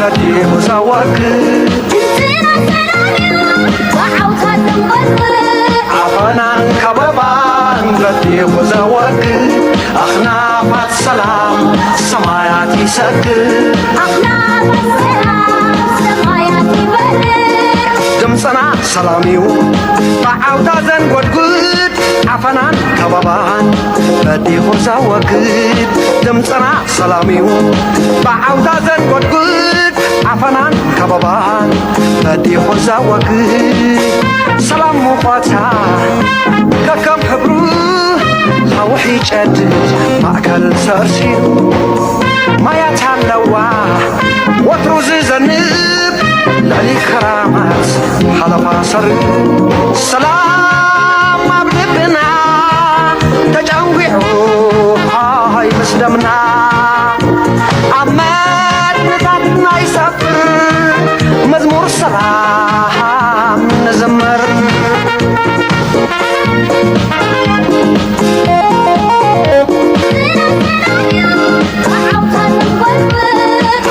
በዲኹ ዘወግድ ዓፈናን ከበባን በዲኹ ዘወግድ ኣኽናፋት ሰላም ሰማያት ይሰግድ። ድምፅና ሰላም እዩ ብዓውታ ዘንጎድጉድ ዓፈናን ከበባን በዲኹ ዘወግድ። ድምፅና ሰላም እዩ ብዓውታ ዘንጎድጉድ ዓፈናን ከበባን በዲኹ ዘወግድ። ሰላም ሙቐታ ከከም ሕብሩ ሓውሒ ጨድድ ማእከል ሰርሲሩ ማያት ኣለዋ ወትሩ ዝዘንብ ልዕሊ ክራማት ሓለፋ ሰርብ። ሰላም ኣብ ልብና ተጨንጒዑ ሃይ ምስ ደምና ኣብ መትንታትና ይሰፍር መዝሙር ሰላም ንዘምር።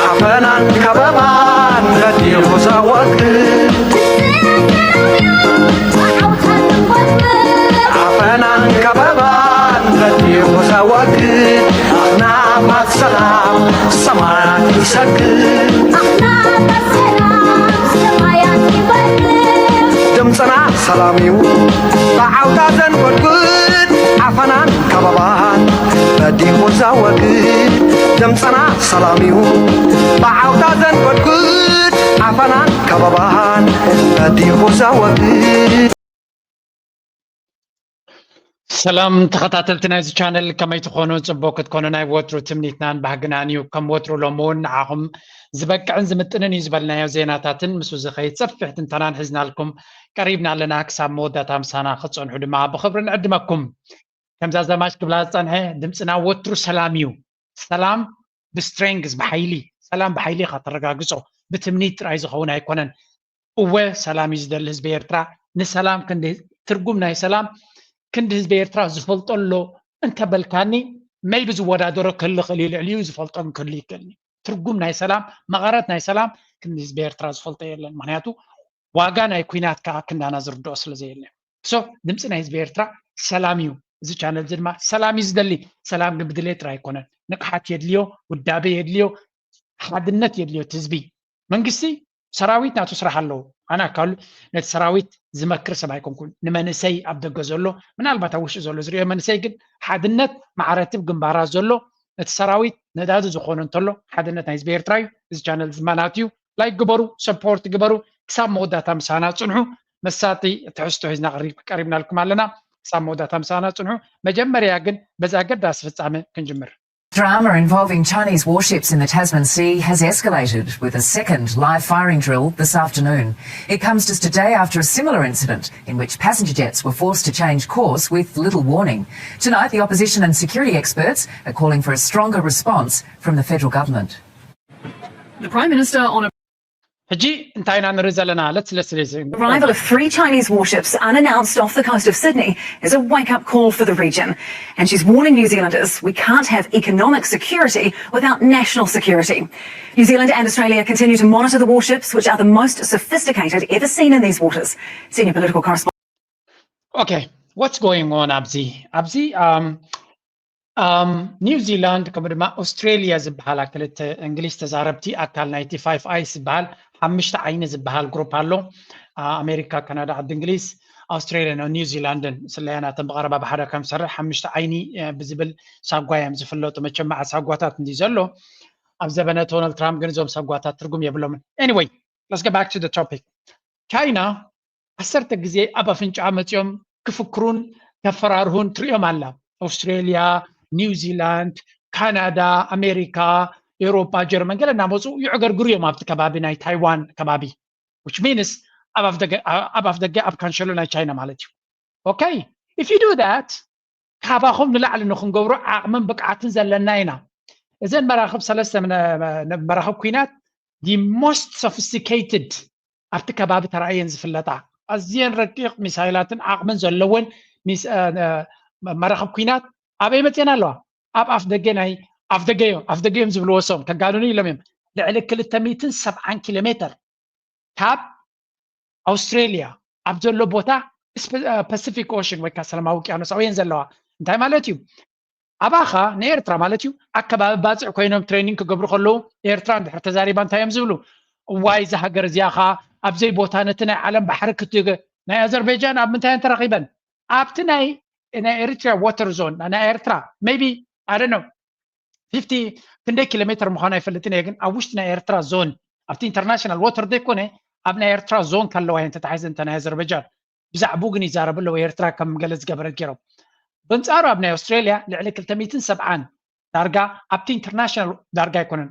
ዓፈናን ከበባን በዲኹ ዘወግድ ዓፈናን ከበባን በዲኹ ዘወግድ ኣኽናፋት ሰላም ሰማያት ይሰግድ። ድምፅና ሰላም እዩ ብዓውታ ዘንጎድጉድ ዓፈናን ከበባን በዲኹ ዘወግድ። ድምፅና ሰላም እዩ ብዓውታ ዘንጎድጉድ ዓፈናን ከበባን በዲኹ ዘወግድ። ሰላም ተኸታተልቲ ናይዚ ቻነል፣ ከመይ ትኾኑ? ጽቡቕ ክትኮኑ ናይ ወትሩ ትምኒትናን ባህግናን እዩ። ከም ወትሩ ሎሚ እውን ንዓኹም ዝበቅዕን ዝምጥንን እዩ ዝበልናዮ ዜናታትን ምስኡ ዝኸይድ ሰፊሕ ትንተናን ሒዝናልኩም ቀሪብና ኣለና። ክሳብ መወዳእታ ምሳና ክትጸንሑ ድማ ብኽብሪ ንዕድመኩም። ከምዛ ዘማች ክብላ ዝጸንሐ፣ ድምጽና ወትሩ ሰላም እዩ። ሰላም ብስትሬንግዝ፣ ብሓይሊ፣ ሰላም ብሓይሊ ኢኻ ተረጋግጾ። ብትምኒት ጥራይ ዝኸውን ኣይኮነን። እወ ሰላም እዩ ዝደሊ ህዝቢ ኤርትራ። ንሰላም ክንዲ፣ ትርጉም ናይ ሰላም ክንዲ ህዝቢ ኤርትራ ዝፈልጦ ኣሎ እንተበልካኒ፣ ሜይቢ ዝወዳደሮ ክህሉ ይኽእል እዩ፣ ልዕሊኡ ዝፈልጦ ግን ክህሉ ይኽእልኒ። ትርጉም ናይ ሰላም፣ መቐረት ናይ ሰላም ክንዲ ህዝቢ ኤርትራ ዝፈልጦ የለን። ምኽንያቱ ዋጋ ናይ ኲናት ከዓ ክንዳና ዝርድኦ ስለ ዘየለ። ሶ ድምፂ ናይ ህዝቢ ኤርትራ ሰላም እዩ። እዚ ቻነል እዚ ድማ ሰላም እዩ ዝደሊ። ሰላም ግን ብድሌት ጥራይ ኣይኮነን። ንቕሓት የድልዮ፣ ውዳቤ የድልዮ፣ ሓድነት የድልዮ እቲ ህዝቢ። መንግስቲ ሰራዊት ናቱ ስራሕ ኣለዎ። ኣነ ኣካሉ ነቲ ሰራዊት ዝመክር ሰብ ኣይኮንኩን። ንመንእሰይ ኣብ ደገ ዘሎ፣ ምናልባት ኣብ ውሽጢ ዘሎ ዝሪኦ መንእሰይ ግን ሓድነት ማዕረቲ ኣብ ግንባራት ዘሎ እቲ ሰራዊት ነዳዲ ዝኾነ እንተሎ ሓድነት ናይ ህዝቢ ኤርትራ እዩ። እዚ ቻነል እዚ ድማ ናቱ እዩ። ላይክ ግበሩ፣ ሰፖርት ግበሩ። ክሳብ መወዳእታ ምሳና ጽንሑ። መሳጢ ትሕዝቶ ሒዝና ቀሪብ-፣ ቀሪብናልኩም ኣለና። ክሳብ መወዳእታ ምሳና ጽንሑ። መጀመርያ ግን በዚ ኣገዳሲ ፍጻመ ክንጅምር። Drama involving Chinese warships in the Tasman Sea has escalated with a second live firing drill this afternoon. It comes just a day after a similar incident in which passenger jets were forced to change course with little warning. Tonight, the opposition and security experts are calling for a stronger response from the federal government. The Prime Minister on a ሕጂ እንታይ ኢና ንርኢ ዘለና? Let's, let's listen. Arrival of three Chinese warships unannounced off the coast of Sydney is a wake-up call for the region. And she's warning New Zealanders, "We can't have economic security without national security." New Zealand and Australia continue to monitor the warships, which are the most sophisticated ever seen in these waters. Senior political correspondent. Okay, what's going on ኣብዚ? ኣብዚ፣ um, um, ኒው ዚላንድ ከምኡ ድማ ኣውስትሬሊያ ዝበሃላ ክልተ እንግሊዝ ተዛረብቲ ኣካል ናይቲ ፋይፍ ኣይስ ዝበሃል ሓሙሽተ ዓይኒ ዝበሃል ግሩፕ ኣሎ። ኣ-፣ ኣሜሪካ፣ ካናዳ፣ ዓዲ እንግሊዝ፣ ኣውስትሬሊያ፣ ኒው ዚላንድን ስለያናተን ብቐረባ ብሓደ ከም ዝሰርሕ ሓሙሽተ ዓይኒ፣ እ፣ ብዝብል ሳጓ እዮም ዝፍለጡ። መቸም መዓት ሳጓታት እንዲ ዘሎ፣ ኣብ ዘበነ ዶናልድ ትራምፕ ግን እዞም ሳጓታት ትርጉም የብሎምን። Anyway, let's get back to the topic. ቻይና ዓሰርተ ግዜ ኣብ ኣፍንጫ መጺኦም ክፍክሩን ከፈራርሁን ትርእዮም ኣላ። ኣውስትሬልያ፣ ኒው ዚላንድ፣ ካናዳ፣ ኣሜሪካ፣ ኤውሮጳ፣ ጀርመን ገለ እናመጹ ይዕገርግሩ እዮም ኣብቲ ከባቢ ናይ ታይዋን ከባቢ። Which means ኣብ ኣፍደገ፣ ኣብ ኣፍደገ ኣብ ካንሸሎ ናይ ቻይና ማለት እዩ። Okay, if you do that ካባኹም ንላዕሊ ንኽንገብሮ ዓቕምን ብቕዓትን ዘለና ኢና። እዘን መራኽብ ሰለስተ መ-፣ መ-፣ መራኽብ ኲናት the most sophisticated ኣብቲ ከባቢ ተራእየን ዝፍለጣ ኣዝየን ረቂቕ ሚሳይላትን ዓቕምን ዘለወን ሚስ-፣ እ፣ እ፣ መራኽብ ኲናት ኣበይ መፅየን ኣለዋ? ኣብ ኣፍ ደገ ናይ ኣፍ ደገ እዮም፣ ኣፍ ደገ እዮም ዝብልዎ እሶም ከጋንኑ ኢሎም እዮም። ልዕሊ ክልተ ሚእትን ሰብዓን ኪሎ ሜትር ካብ ኣውስትሬልያ ኣብ ዘሎ ቦታ ፓሲፊክ ኦሽን ወይ ከዓ ሰላማዊ ውቅያኖስ ኣውየን ዘለዋ። እንታይ ማለት እዩ? ኣባኻ ንኤርትራ ማለት እዩ ኣከባቢ ባፅዕ ኮይኖም ትሬኒንግ ክገብሩ ከለዉ ኤርትራ እንድሕር ተዛሪባ እንታይ እዮም ዝብሉ? እዋይ እዛ ሃገር እዚኣ ኸዓ ኣብዘይ ቦታ ነቲ ናይ ዓለም ባሕሪ ክትገ ናይ ኣዘርቤጃን ኣብ ምንታይ ተረኺበን ኣብቲ ናይ ናይ ኤሪትሪያ ዋተር ዞን ናይ ኤርትራ maybe ኣደኖ ፊፍቲ ክንደይ ኪሎ ሜትር ምዃኑ ኣይፈልጥን እየ ግን ኣብ ውሽጢ ናይ ኤርትራ ዞን ኣብቲ ኢንተርናሽናል ዋተር ዘይኮነ ኣብ ናይ ኤርትራ ዞን ከለዋ እየን ተታሒዘን እተ ናይ ኣዘርበጃን ብዛዕባኡ ግን ይዛረቡ ኣለዉ ኤርትራ ከም ገለ ዝገበረት ገይሮም በንጻሩ ኣብ ናይ ኣውስትሬልያ ልዕሊ ክልተ ሚእትን ሰብዓን ዳርጋ ኣብቲ ኢንተርናሽናል ዳርጋ ኣይኮነን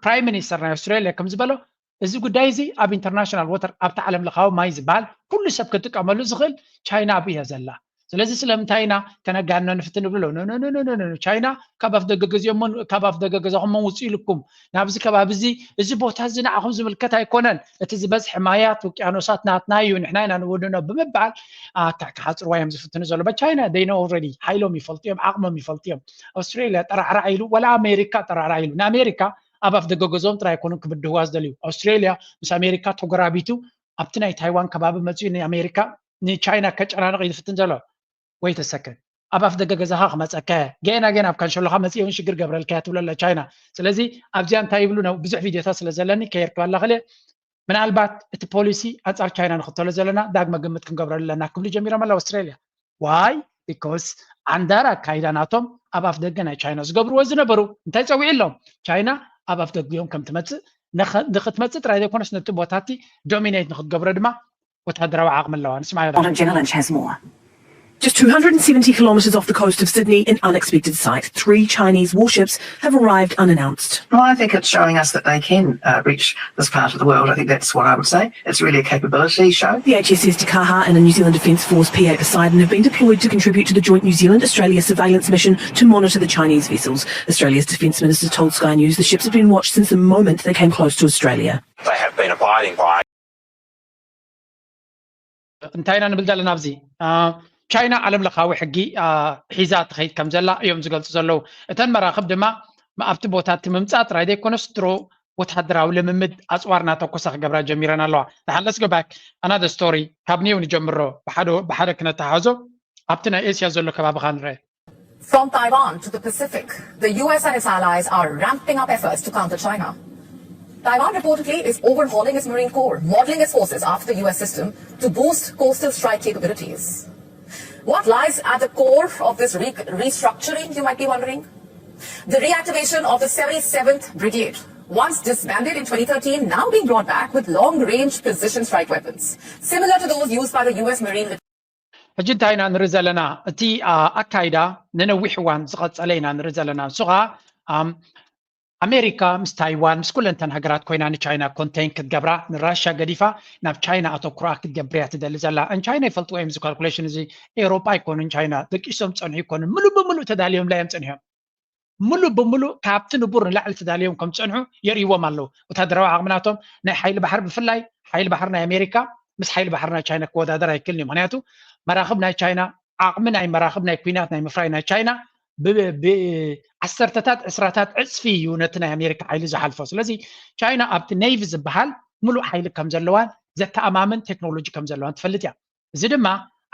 ፕራይም ሚኒስተር ናይ ኣውስትራልያ ከም ዝበሎ እዚ ጉዳይ እዚ ኣብ ኢንተርናሽናል ወተር ኣብቲ ዓለም ለኻዊ ማይ ዝበሃል ኩሉ ሰብ ክጥቀመሉ ዝኽእል ቻይና ኣብያ ዘላ ስለዚ ስለምንታይ ኢና ከነጋንኖ ንፍትን ንብሎ ቻይና ካብ ኣፍ ደገ ገዚኦሞ ካብ ኣፍ ደገ ገዛኹሞ ውፅኡ ኢልኩም ናብዚ ከባቢ እዚ እዚ ቦታ እዚ ንዓኹም ዝምልከት ኣይኮነን እቲ ዝበዝሒ ማያት ውቅያኖሳት ናትና እዩ ንሕና ኢና ንውንኖ ብምባል ኣካ ክሓፅርዋ እዮም ዝፍትኑ ዘሎ ቻይና they know already ሓይሎም ይፈልጡ እዮም ዓቕሞም ይፈልጡ እዮም ኣውስትሬልያ ጠራዕራዕ ኢሉ ወላ ኣሜሪካ ጠራዕራዕ ኢሉ ንኣሜሪካ ኣብ ኣፍ ደገ ገዝኦም ጥራይ ኣይኮኑን ክብድህዋ ዝደልዩ ኣውስትሬልያ ምስ ኣሜሪካ ተጎራቢቱ ኣብቲ ናይ ታይዋን ከባቢ መፅኡ ንኣሜሪካ ንቻይና ከጨናንቕ እዩ ዝፍትን ዘሎ ወይ ተሰከን ኣብ ኣፍ ደገ ገዛኻ ክመፀከ ገና ገና ኣብ ካንሸሎኻ መፅእ እውን ሽግር ገብረልካ እያ ትብለላ ቻይና ስለዚ ኣብዚኣ እንታይ ይብሉ ብዙሕ ቪድዮታት ስለ ዘለኒ ከየርክባላ ክልእ ምናልባት እቲ ፖሊሲ ኣንፃር ቻይና ንኽተሎ ዘለና ዳግመ ግምት ክንገብረሉ ኣለና ክብሉ ጀሚሮም ኣለ ኣውስትራልያ ዋይ ቢኮስ ዓንዳር ኣካይዳ ናቶም ኣብ ኣፍ ደገ ናይ ቻይና ዝገብርዎ ዝነበሩ እንታይ ፀዊዑ ኣሎም ቻይና ኣብ ኣፍ ደጊኦም ከም ትመፅእ ንክትመፅእ ጥራይ ዘይኮነስ ነቲ ቦታቲ ዶሚኔት ንክትገብሮ ድማ ወታደራዊ ዓቕሚ ኣለዋ ንስማዕ Modern General and Chasmore. Just two hundred seventy kilometres off the coast of Sydney, an unexpected sight. Three Chinese warships have arrived unannounced. Well, I think it's showing us that they can uh, reach this part of the world. I think that's what I would say. It's really a capability show. The H S S Te Kaha and a New Zealand Defence Force P eight Poseidon have been deployed to contribute to the joint New Zealand-Australia surveillance mission to monitor the Chinese vessels. Australia's Defence Minister told Sky News the ships have been watched since the moment they came close to Australia. They have been abiding by እንታይ ኢና ንብል ዘለና ኣብዚ ቻይና ዓለም ለኻዊ ሕጊ ሒዛ ትኸይድ ከም ዘላ እዮም ዝገልፁ ዘለዉ እተን መራኽብ ድማ ኣብቲ ቦታ እቲ ምምፃእ ጥራይ ዘይኮነስ ድሮ ወታደራዊ ልምምድ ኣፅዋር እናተኮሳ ክገብራ ጀሚረን ኣለዋ ንሓለስ ገባክ ኣናደ ስቶሪ ካብ ኒው ንጀምሮ ብሓደ ክነተሓዞ ኣብቲ ናይ ኤስያ ዘሎ ከባቢ ካ ንረአ From Taiwan to the Pacific, the U S and its allies are ramping up efforts to counter China. Taiwan reportedly is overhauling its Marine Corps, modeling its forces after the U S system to boost coastal strike capabilities. What lies at the core of this re- restructuring, you might be wondering? The reactivation of the seventy-seventh Brigade, once disbanded in twenty thirteen, now being brought back with long range precision strike weapons, similar to those used by the U S Marine. ሕጂ እንታይ ኢና ንርኢ ዘለና እቲ ኣካይዳ ንነዊሕ እዋን ዝቐፀለ ኢና ንርኢ ዘለና ንሱ ከዓ ኣሜሪካ ምስ ታይዋን ምስ ኩለንተን ሃገራት ኮይና ንቻይና ኮንቴን ክትገብራ ንራሻ ገዲፋ ናብ ቻይና ኣተኩራ ክትገብር እያ ትደሊ ዘላ ን ቻይና ይፈልጥዎ እዮም እዚ ካልኩሌሽን እዚ ኤውሮጳ ኣይኮኑን ቻይና ደቂሶም ፀንሑ ይኮኑን ምሉእ ብምሉእ ተዳልዮምላ እዮም ፀኒሖም ምሉእ ብምሉእ ካብቲ ንቡር ንላዕሊ ተዳልዮም ከም ዝፀንሑ የርእዎም ኣለዉ ወታደራዊ ዓቕሚ ናቶም ናይ ሓይሊ ባሕሪ ብፍላይ ሓይሊ ባሕሪ ናይ ኣሜሪካ ምስ ሓይሊ ባሕሪ ናይ ቻይና ክወዳደር ኣይክልን እዩ ምክንያቱ መራኽብ ናይ ቻይና ዓቕሚ ናይ መራኽብ ናይ ኩናት ናይ ምፍራይ ናይ ቻይና ብዓሰርተታት ዕስራታት ዕፅፊ እዩ ነቲ ናይ ኣሜሪካ ሓይሊ ዝሓልፎ ስለዚ ቻይና ኣብቲ ኔቪ ዝበሃል ሙሉእ ሓይሊ ከም ዘለዋን ዘተኣማምን ቴክኖሎጂ ከም ዘለዋን ትፈልጥ እያ እዚ ድማ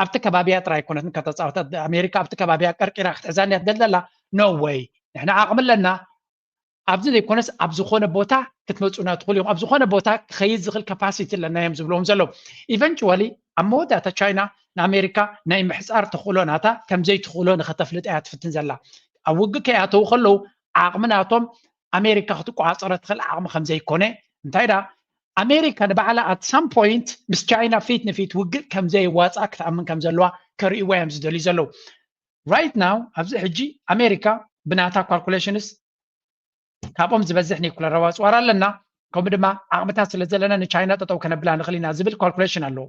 ኣብቲ ከባቢያ ጥራይ ኣይኮነትን ከተፃወታ ኣሜሪካ ኣብቲ ከባቢያ ቀርቂራ ክትሕዛን እያ ትደልደላ no way ንሕና ዓቕሚ ኣለና ኣብዚ ዘይኮነስ ኣብ ዝኾነ ቦታ ክትመፁና ትኽእሉ እዮም ኣብ ዝኾነ ቦታ ክኸይድ ዝኽእል ካፓሲቲ ኣለና እዮም ዝብልዎም ዘለዉ eventually ኣብ መወዳእታ ቻይና ንኣሜሪካ ናይ ምሕፃር ተኽእሎ ናታ ከምዘይትኽእሎ ንኸተፍልጥ እያ ትፍትን ዘላ ኣብ ውግእ ከይኣተዉ ከለዉ ዓቕሚ ናቶም ኣሜሪካ ክትቆፃፀሮ ትኽእል ዓቕሚ ከምዘይኮነ እንታይ ዳ ኣሜሪካ ንባዕላ at some point ምስ ቻይና ፊት ንፊት ውግእ ከምዘይዋፃ ክትኣምን ከም ዘለዋ ከርእይዋ እዮም ዝደልዩ ዘለዉ right now ኣብዚ ሕጂ ኣሜሪካ ብናታ calculations ካብኦም ዝበዝሕ ኒኩለራዊ ኣፅዋር ኣለና ከምኡ ድማ ዓቕምታት ስለ ዘለና ንቻይና ጠጠው ከነብላ ንኽእል ኢና ዝብል calculation ኣለዎ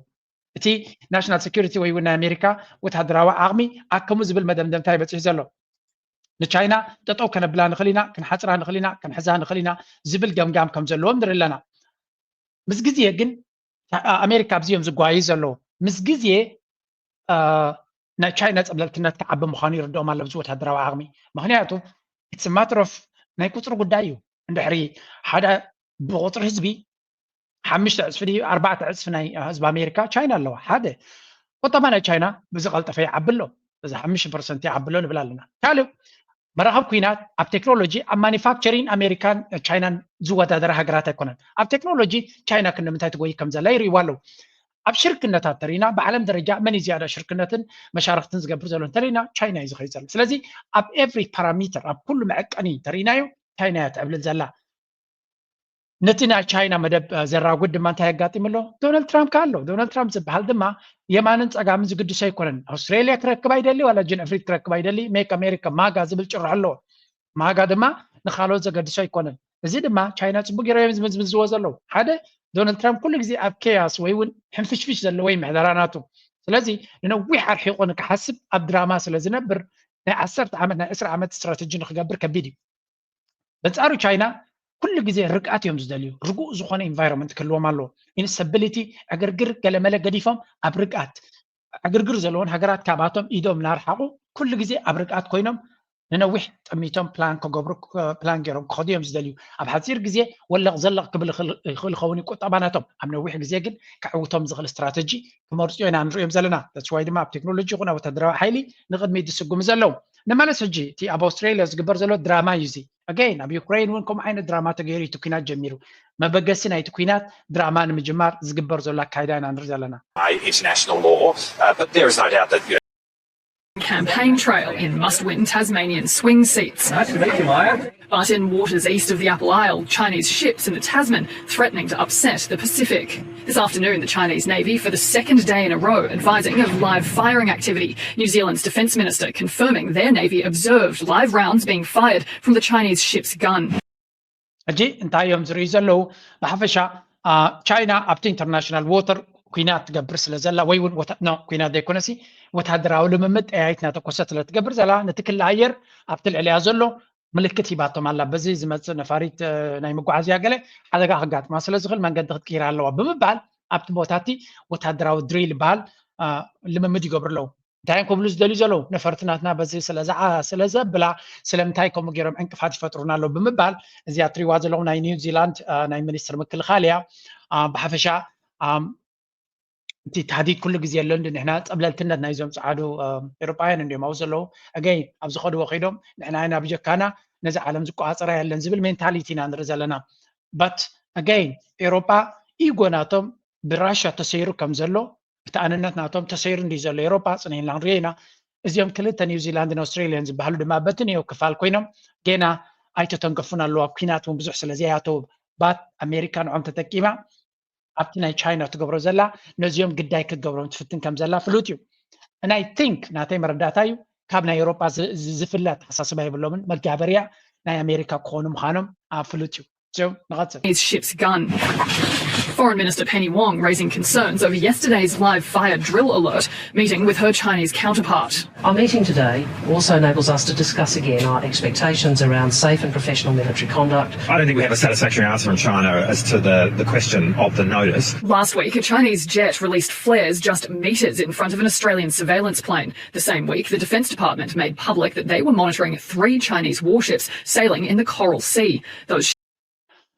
እቲ national security ወይ እውን ናይ ኣሜሪካ ወታደራዊ ዓቕሚ ኣከሙ ዝብል መደምደምታ ይበፅሑ ዘሎ ንቻይና ጠጠው ከነብላ ንኽእል ኢና ክንሓፅራ ንኽእል ኢና ክንሕዛ ንኽእል ኢና ዝብል ገምጋም ከም ዘለዎም ንርኢ ኣለና ምስ ግዜ ግን ኣሜሪካ ኣብዚ እዮም ዝጓዩ ዘለዉ ምስ ግዜ ናይ ቻይና ፀብለልትነት ክዓቢ ምዃኑ ይርድኦም ኣሎ ብዚ ወታደራዊ ዓቕሚ ምክንያቱ it's matter of ናይ ቁፅሪ ጉዳይ እዩ እንድሕሪ ሓደ ብቁፅሪ ህዝቢ ሓሙሽተ ዕፅፊ ድዩ ኣርባዕተ ዕፅፊ ናይ ህዝቢ ኣሜሪካ ቻይና ኣለዋ። ሓደ ቁጠባ ናይ ቻይና ብዝቐልጠፈ ይዓቢ ኣሎ። እዚ ሓሙሽተ ፐርሰንት ይዓቢ ኣሎ ንብል ኣለና። ካልእ መራኸብ ኩናት ኣብ ቴክኖሎጂ ኣብ ማኒፋክቸሪን ኣሜሪካን ቻይናን ዝወዳደራ ሃገራት ኣይኮነን። ኣብ ቴክኖሎጂ ቻይና ክንምንታይ ትጎይ ከም ዘላ ይርእይዋ ኣለዉ። ኣብ ሽርክነታት ተሪና ብዓለም ደረጃ መን እዩ ዝያዳ ሽርክነትን መሻርክትን ዝገብር ዘሎ እንተሪና ቻይና እዩ ዝኸይድ ዘሎ። ስለዚ ኣብ ኤቭሪ ፓራሚተር ኣብ ኩሉ መዐቀኒ ተሪናዮ ቻይና እያ ትዕብልል ዘላ። ነቲ ናይ ቻይና መደብ ዘራጉድ ድማ እንታይ የጋጢም ኣሎ? ዶናልድ ትራምፕ ከ ኣሎ። ዶናልድ ትራምፕ ዝበሃል ድማ የማንን ፀጋምን ዝግድሶ ኣይኮነን። ኣውስትራሊያ ክረክብ ኣይደሊ ዋላ ጅን ኣፍሪድ ክረክብ ኣይደሊ። ሜክ ኣሜሪካ ማጋ ዝብል ጭርሖ ኣለዎ። ማጋ ድማ ንካልኦት ዘገድሶ ኣይኮነን። እዚ ድማ ቻይና ፅቡቅ ገይሮ እዮም ዝምዝምዝዎ ዘለዉ። ሓደ ዶናልድ ትራምፕ ኩሉ ግዜ ኣብ ኬያስ ወይ እውን ሕንፍሽፍሽ ዘለዎ እዩ ምሕደራ ናቱ። ስለዚ ንነዊሕ ኣርሒቑ ንክሓስብ ኣብ ድራማ ስለ ዝነብር ናይ ዓሰርተ ዓመት ናይ ዕስራ ዓመት ስትራተጂ ንክገብር ከቢድ እዩ። በንጻሩ ቻይና ኩሉ ግዜ ርግኣት እዮም ዝደልዩ። ርጉእ ዝኾነ ኢንቫይሮንመንት ክህልዎም ኣለዎ። ኢንስተቢሊቲ ዕግርግር ገለመለ ገዲፎም ኣብ ርግኣት ዕግርግር ዘለዎን ሃገራት ካባቶም ኢዶም እናርሓቑ ኩሉ ግዜ ኣብ ርግኣት ኮይኖም ንነዊሕ ጥሚቶም ፕላን ክገብሩ ፕላን ገይሮም ክኸዱ እዮም ዝደልዩ። ኣብ ሓፂር ግዜ ወለቕ ዘለቕ ክብል ይኽእል ይኸውን ቁጠባ ናቶም፣ ኣብ ነዊሕ ግዜ ግን ከዕውቶም ዝኽእል ስትራተጂ ክመርፁ ኢና ንሪኦም ዘለና። ተስዋይ ድማ ኣብ ቴክኖሎጂ ይኹን ኣብ ወታደራዊ ሓይሊ ንቕድሚት ዝስጉሙ ዘለዉ። ንመለስ ሕጂ እቲ ኣብ ኣውስትራሊያ ዝግበር ዘሎ ድራማ እዩ እዚ። ኣገይን ኣብ ዩክሬን እውን ከምኡ ዓይነት ድራማ ተገይሩ እቲ ኩናት ጀሚሩ። መበገሲ ናይቲ ኩናት ድራማ ንምጅማር ዝግበር ዘሎ ኣካይዳ ኢና ንርኢ ዘለና። International law, uh, but there is no doubt that you know, campaign trail in must-win Tasmanian swing seats. But in waters east of the Upper Isle, Chinese ships in the Tasman threatening to upset the Pacific. This afternoon, the Chinese Navy, for the second day in a row, advising of live firing activity. New Zealand's Defence Minister confirming their Navy observed live rounds being fired from the Chinese ship's gun. ሕጂ እንታይ እዮም ዝርእዩ ዘለዉ? ብሓፈሻ ቻይና ኣብቲ ኢንተርናሽናል ዎተር ኩናት ትገብር ስለ ዘላ ወይ እውን ኖ ኩናት ዘይኮነሲ ወታደራዊ ልምምድ ጠያይት እናተኮሰት ስለ ትገብር ዘላ ነቲ ክሊ ኣየር ኣብቲ ልዕሊያ ዘሎ ምልክት ሂባቶም ኣላ። በዚ ዝመፅእ ነፋሪት ናይ መጓዓዝያ ገለ ሓደጋ ከጋጥማ ስለ ዝኽእል መንገዲ ክትቅይር ኣለዋ ብምባል ኣብቲ ቦታ እቲ ወታደራዊ ድሪል ይበሃል ልምምድ ይገብሩ ኣለዉ። እንታይ እዮም ክብሉ ዝደልዩ ዘለዉ? ነፈርቲ ናትና በዚ ስለ ዘብላ ስለምንታይ ከምኡ ገይሮም ዕንቅፋት ይፈጥሩና ኣለዉ ብምባል እዚኣ ትሪዋ ዘለኹም ናይ ኒው ዚላንድ ናይ ሚኒስትር ምክልኻል እያ። ብሓፈሻ እቲ ታህዲድ ኩሉ ግዜ ኣሎ እንዲ ንሕና ፀብለልትነት ናይዞም ፀዓዱ ኤሮጳውያን እንዲዮም ኣብኡ ዘለዉ ኣገይን ኣብ ዝኸድዎ ከይዶም ንሕና ኢና ብጀካና ነዚ ዓለም ዝቆፃፀራ የለን ዝብል ሜንታሊቲ ኢና ንርኢ ዘለና። በት ኣገይን ኤሮጳ ኢጎ ናቶም ብራሻ ተሰይሩ ከም ዘሎ እቲ ኣንነት ናቶም ተሰይሩ እንዲ ዘሎ ኤሮጳ ፅን ኢልና ክንሪኦ ኢና። እዚኦም ክልተ ኒውዚላንድን ኣውስትሬሊያን ዝበሃሉ ድማ በቲ ንዮ ክፋል ኮይኖም ጌና ኣይተተንከፉን ኣለዉ። ኣብ ኲናት እውን ብዙሕ ስለ ዘይኣተዉ ባት ኣሜሪካ ንዖም ተጠቂማ ኣብቲ ናይ ቻይና ትገብሮ ዘላ ነዚኦም ግዳይ ክትገብሮም ትፍትን ከም ዘላ ፍሉጥ እዩ። ናይ ቲንክ ናተይ መረዳእታ እዩ። ካብ ናይ ኤሮጳ ዝፍለ ኣተሓሳስባ የብሎምን። መጋበርያ ናይ ኣሜሪካ ክኾኑ ምዃኖም ኣብ ፍሉጥ እዩ። So ንቐጽል። His ship's gun. Foreign Minister Penny Wong raising concerns over yesterday's live fire drill alert meeting with her Chinese counterpart. Our meeting today also enables us to discuss again our expectations around safe and professional military conduct. I don't think we have a satisfactory answer from China as to the, the question of the notice. Last week, a Chinese jet released flares just metres in front of an Australian surveillance plane. The same week, the Defence Department made public that they were monitoring three Chinese warships sailing in the Coral Sea. Those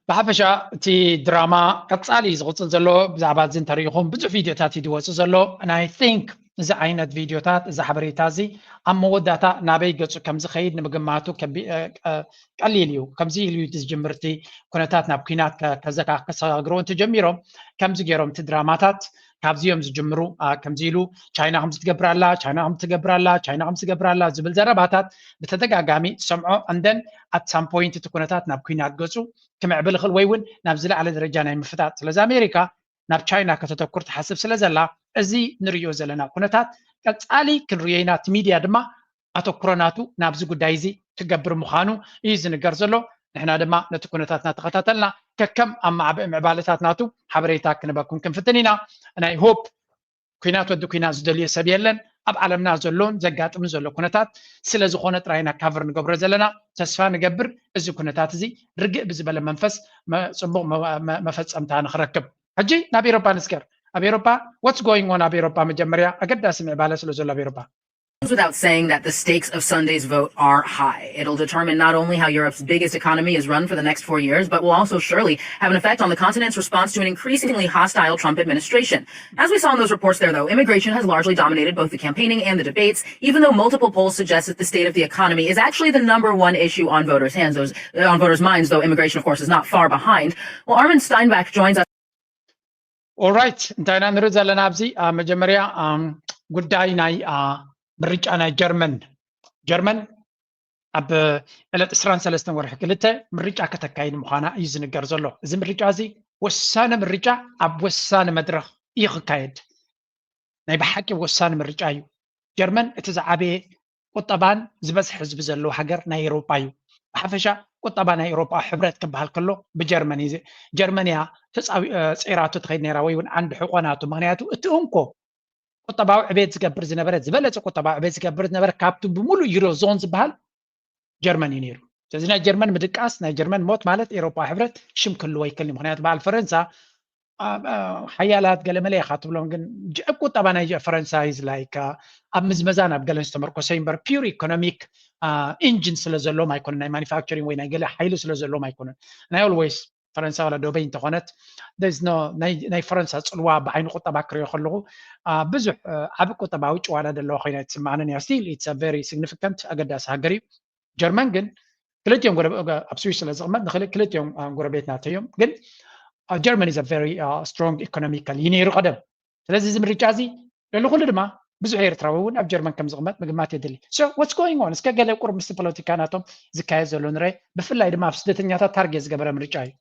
ብሓፈሻ እቲ ድራማ ቀፃሊ እዩ ዝቕፅል ዘሎ። ብዛዕባ እዚ እንተሪኢኹም ብዙሕ ቪድዮታት እዩ ዝወፅእ ዘሎ። And I think እዚ ዓይነት ቪድዮታት እዚ ሓበሬታ እዚ ኣብ መወዳእታ ናበይ ገፁ ከም ዝኸይድ ንምግማቱ ቀሊል እዩ። ከምዚ ኢሉ እዩ ዝጅምር እቲ ኩነታት ናብ ኲናት ከሰጋግርዎ እንተጀሚሮም ከምዚ ገይሮም እቲ ድራማታት ካብዚ እዮም ዝጅምሩ። ከምዚ ኢሉ ቻይና ከምዚ ትገብር ኣላ፣ ቻይና ከምዚ ትገብር ኣላ፣ ቻይና ከምዚ ትገብር ኣላ ዝብል ዘረባታት ብተደጋጋሚ ትሰምዖ። And then at some point እቲ ኩነታት ናብ ኲናት ገፁ ክምዕብል ይኽእል ወይ እውን ናብ ዝለዓለ ደረጃ ናይ ምፍጣጥ። ስለዚ ኣሜሪካ ናብ ቻይና ከተተኩር ትሓስብ ስለ ዘላ እዚ ንርእዮ ዘለና ኩነታት ቀፃሊ ክንርእዮ ኢና። እቲ ሚድያ ድማ ኣተኩሮ ናቱ ናብዚ ጉዳይ እዚ ክገብር ምዃኑ እዩ ዝንገር ዘሎ። ንሕና ድማ ነቲ ኩነታት እናተኸታተልና ከከም ኣብ ምዕባለታት ናቱ ሓበሬታ ክንበኩም ክንፍትን ኢና። ናይ ሆፕ ኩናት ወዲ ኩናት ዝደልዮ ሰብ የለን። ኣብ ዓለምና ዘሎን ዘጋጥምን ዘሎ ኩነታት ስለ ዝኾነ ጥራይ ኢና ካቨር ንገብሮ ዘለና። ተስፋ ንገብር እዚ ኩነታት እዚ ርግእ ብዝበለ መንፈስ ጽቡቕ መፈጸምታ ንኽረክብ። ሕጂ ናብ ኤሮፓ ንስገር። ኣብ ኤሮፓ what's going on ኣብ ኤሮፓ መጀመርያ ኣገዳሲ ምዕባለ ስለ ዘሎ ኣብ ኤሮፓ without saying that the stakes of Sunday's vote are high. It'll determine not only how Europe's biggest economy is run for the next four years, but will also surely have an effect on the continent's response to an increasingly hostile Trump administration. As we saw in those reports there, though, immigration has largely dominated both the campaigning and the debates, even though multiple polls suggest that the state of the economy is actually the number one issue on voters' hands, those, on voters' minds, though immigration, of course, is not far behind. Well, Armin Steinbach joins us. Alright፣ እንታይ ኢና ንርኢ ዘለና ኣብዚ? መጀመርያ ጉዳይ ናይ ምርጫ ናይ ጀርመን። ጀርመን ኣብ ዕለት ዕስራን ሰለስተን ወርሒ ክልተ ምርጫ ከተካይድ ምዃና እዩ ዝንገር ዘሎ። እዚ ምርጫ እዚ ወሳኒ ምርጫ፣ ኣብ ወሳኒ መድረኽ እዩ ክካየድ። ናይ ብሓቂ ወሳኒ ምርጫ እዩ። ጀርመን እቲ ዝዓበየ ቁጠባን ዝበዝሐ ህዝቢ ዘለዎ ሃገር ናይ ኤውሮጳ እዩ። ብሓፈሻ ቁጠባ ናይ ኤውሮጳ ሕብረት ክበሃል ከሎ ብጀርመን እዩ። ጀርመን እያ ተፃዊራ ትኸይድ ነይራ፣ ወይ እውን ዓንዲ ሕቆናቱ። ምክንያቱ እቲ እንኮ ቁጠባዊ ዕቤት ዝገብር ዝነበረ፣ ዝበለፀ ቁጠባዊ ዕቤት ዝገብር ዝነበረ ካብቲ ብምሉእ ዩሮ ዞን ዝበሃል ጀርመን እዩ ነይሩ። ስለዚ ናይ ጀርመን ምድቃስ፣ ናይ ጀርመን ሞት ማለት ኤውሮጳ ሕብረት ሽም ክህልዎ ኣይክእልን። ምክንያቱ በዓል ፈረንሳ ሓያላት ገለ መለ ኢኻ ትብሎም፣ ግን ቁጠባ ናይ ፈረንሳ is like ኣብ ምዝመዛን ኣብ ገለን ዝተመርኮሰ እምበር pure economic engine ስለ ዘለዎም ኣይኮነን፣ ናይ ማኒፋክቸሪንግ ወይ ናይ ገለ ሓይሊ ስለ ዘለዎም ኣይኮነን። ናይ always ፈረንሳ ዋላ ዶበይ እንተኾነት ናይ ፈረንሳ ፅልዋ ብዓይኒ ቁጠባ ክሪኦ ከለኹ ብዙሕ ዓቢ ቁጠባዊ ጭዋዳ ዘለዋ ኮይና ትስምዓንን እያ። Still it's very significant፣ ኣገዳሲ ሃገር እዩ። ጀርመን ግን ክልቲኦም ኣብ ስዊስ ስለ ዝቕመጥ ንክልቲኦም ጎረቤት ናተይ እዮም። ግን ጀርመን is very strong economical እዩ ነይሩ ቀደም። ስለዚ እዚ ምርጫ እዚ ልዕሊ ኩሉ ድማ ብዙሕ ኤርትራዊ እውን ኣብ ጀርመን ከም ዝቕመጥ ምግማት የድሊ። So what's going on? እስከ ገለ ቁሩብ ምስቲ ፖለቲካ ናቶም ዝካየድ ዘሎ ንረ፣ ብፍላይ ድማ ኣብ ስደተኛታት ታርጌት ዝገበረ ምርጫ እዩ።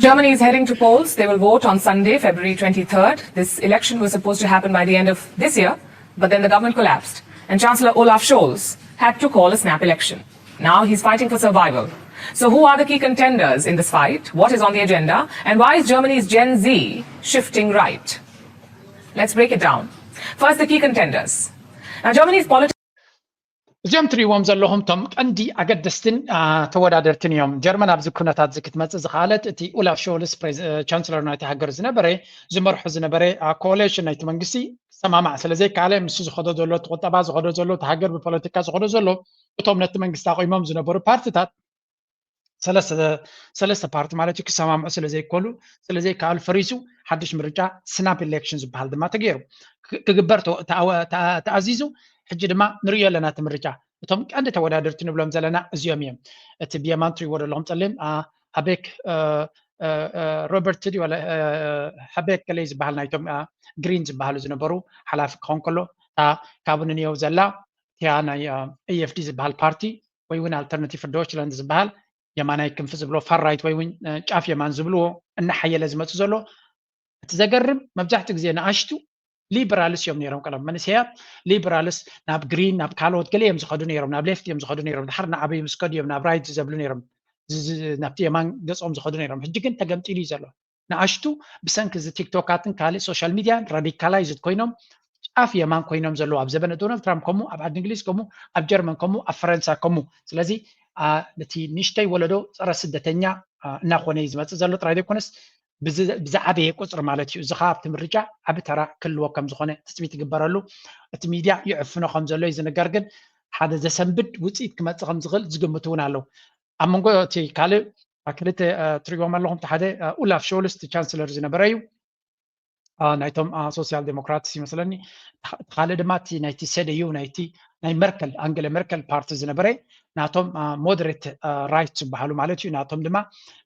Germany is heading to polls. They will vote on Sunday, February twenty-third. This election was supposed to happen by the end of this year, but then the government collapsed, and Chancellor Olaf Scholz had to call a snap election. Now he's fighting for survival. So, who are the key contenders in this fight? What is on the agenda? And why is Germany's Gen Z shifting right? Let's break it down. First, the key contenders. Now, Germany's politics. እዚኦም ትሪእዎም ዘለኹም እቶም ቀንዲ ኣገደስትን ተወዳደርትን እዮም። ጀርመን ኣብዚ ኩነታት እዚ ክትመፅእ ዝኸኣለት እቲ ኡላፍ ሾልስ ቻንስለር ናይቲ ሃገር ዝነበረ ዝመርሖ ዝነበረ ኮሌሽን ናይቲ መንግስቲ ሰማማዕ ስለ ዘይከኣለ፣ ምስ ዝኸዶ ዘሎ እቲ ቁጠባ ዝኸዶ ዘሎ እቲ ሃገር ብፖለቲካ ዝኸዶ ዘሎ እቶም ነቲ መንግስቲ ኣቑሞም ዝነበሩ ፓርትታት ሰለስተ ፓርቲ ማለት እዩ ክሰማምዑ ስለ ዘይከሉ ስለ ዘይከኣሉ ፈሪሱ ሓድሽ ምርጫ ስናፕ ኢሌክሽን ዝበሃል ድማ ተገይሩ ክግበር ተኣዚዙ። ሕጂ ድማ ንሪኦ ኣለና እቲ ምርጫ። እቶም ቀንዲ ተወዳደርቲ ንብሎም ዘለና እዚኦም እዮም። እቲ ብየማን ትሪእዎ ዘለኹም ፀሊም ሃቤክ ሮበርት ድዩ ሃቤክ ገለ ዝበሃል ናይቶም ግሪን ዝበሃሉ ዝነበሩ ሓላፊ ክኸውን ከሎ፣ ካብኡ ንንየው ዘላ እቲያ ናይ ኤኤፍዲ ዝበሃል ፓርቲ ወይ እውን ኣልተርናቲቭ ዶችላንድ ዝበሃል የማናይ ክንፊ ዝብሎ ፋር ራይት ወይ እውን ጫፍ የማን ዝብልዎ እናሓየለ ዝመፁ ዘሎ። እቲ ዘገርም መብዛሕትኡ ግዜ ንኣሽቱ ሊበራልስ እዮም ነይሮም። ቀደም መንእሰያት ሊበራልስ ናብ ግሪን ናብ ካልኦት ገለ እዮም ዝኸዱ ነይሮም፣ ናብ ሌፍት እዮም ዝኸዱ ነይሮም። ድሓር ንዓበዩ ምስ ከዱ እዮም ናብ ራይት ዘብሉ ነይሮም። ናብቲ የማን ገፆም ዝኸዱ ነይሮም። ሕጂ ግን ተገምጢሉ እዩ ዘሎ። ንኣሽቱ ብሰንኪ እዚ ቲክቶካትን ካልእ ሶሻል ሚድያን ራዲካላይዝድ ኮይኖም ጫፍ የማን ኮይኖም ዘለዉ ኣብ ዘበነ ዶናልድ ትራምፕ ከምኡ ኣብ ዓዲ እንግሊዝ ከምኡ ኣብ ጀርመን ከምኡ ኣብ ፈረንሳ ከምኡ። ስለዚ ነቲ ንእሽተይ ወለዶ ፀረ ስደተኛ እናኾነ እዩ ዝመፅእ ዘሎ ጥራይ ዘይኮነስ ብዝዓበየ ቁፅሪ ማለት እዩ። እዚ ከዓ ኣብቲ ምርጫ ዓቢ ተራ ክህልዎ ከም ዝኾነ ትፅቢት ይግበረሉ። እቲ ሚድያ ይዕፍኖ ከም ዘሎ እዩ ዝንገር፣ ግን ሓደ ዘሰንብድ ውፅኢት ክመፅእ ከም ዝኽእል ዝግምቱ እውን ኣለዉ። ኣብ መንጎ እቲ ካልእ ክልተ ትሪእዎም ኣለኹም። እቲ ሓደ ኡላፍ ሾልስ እቲ ቻንስለር ዝነበረ እዩ ናይቶም ሶሲያል ዴሞክራትስ ይመስለኒ። እቲ ካልእ ድማ እቲ ናይቲ ሰደዩ ናይቲ ናይ መርከል ኣንገለ መርከል ፓርቲ ዝነበረ ናቶም ሞደሬት ራይት ዝበሃሉ ማለት እዩ። ናቶም ድማ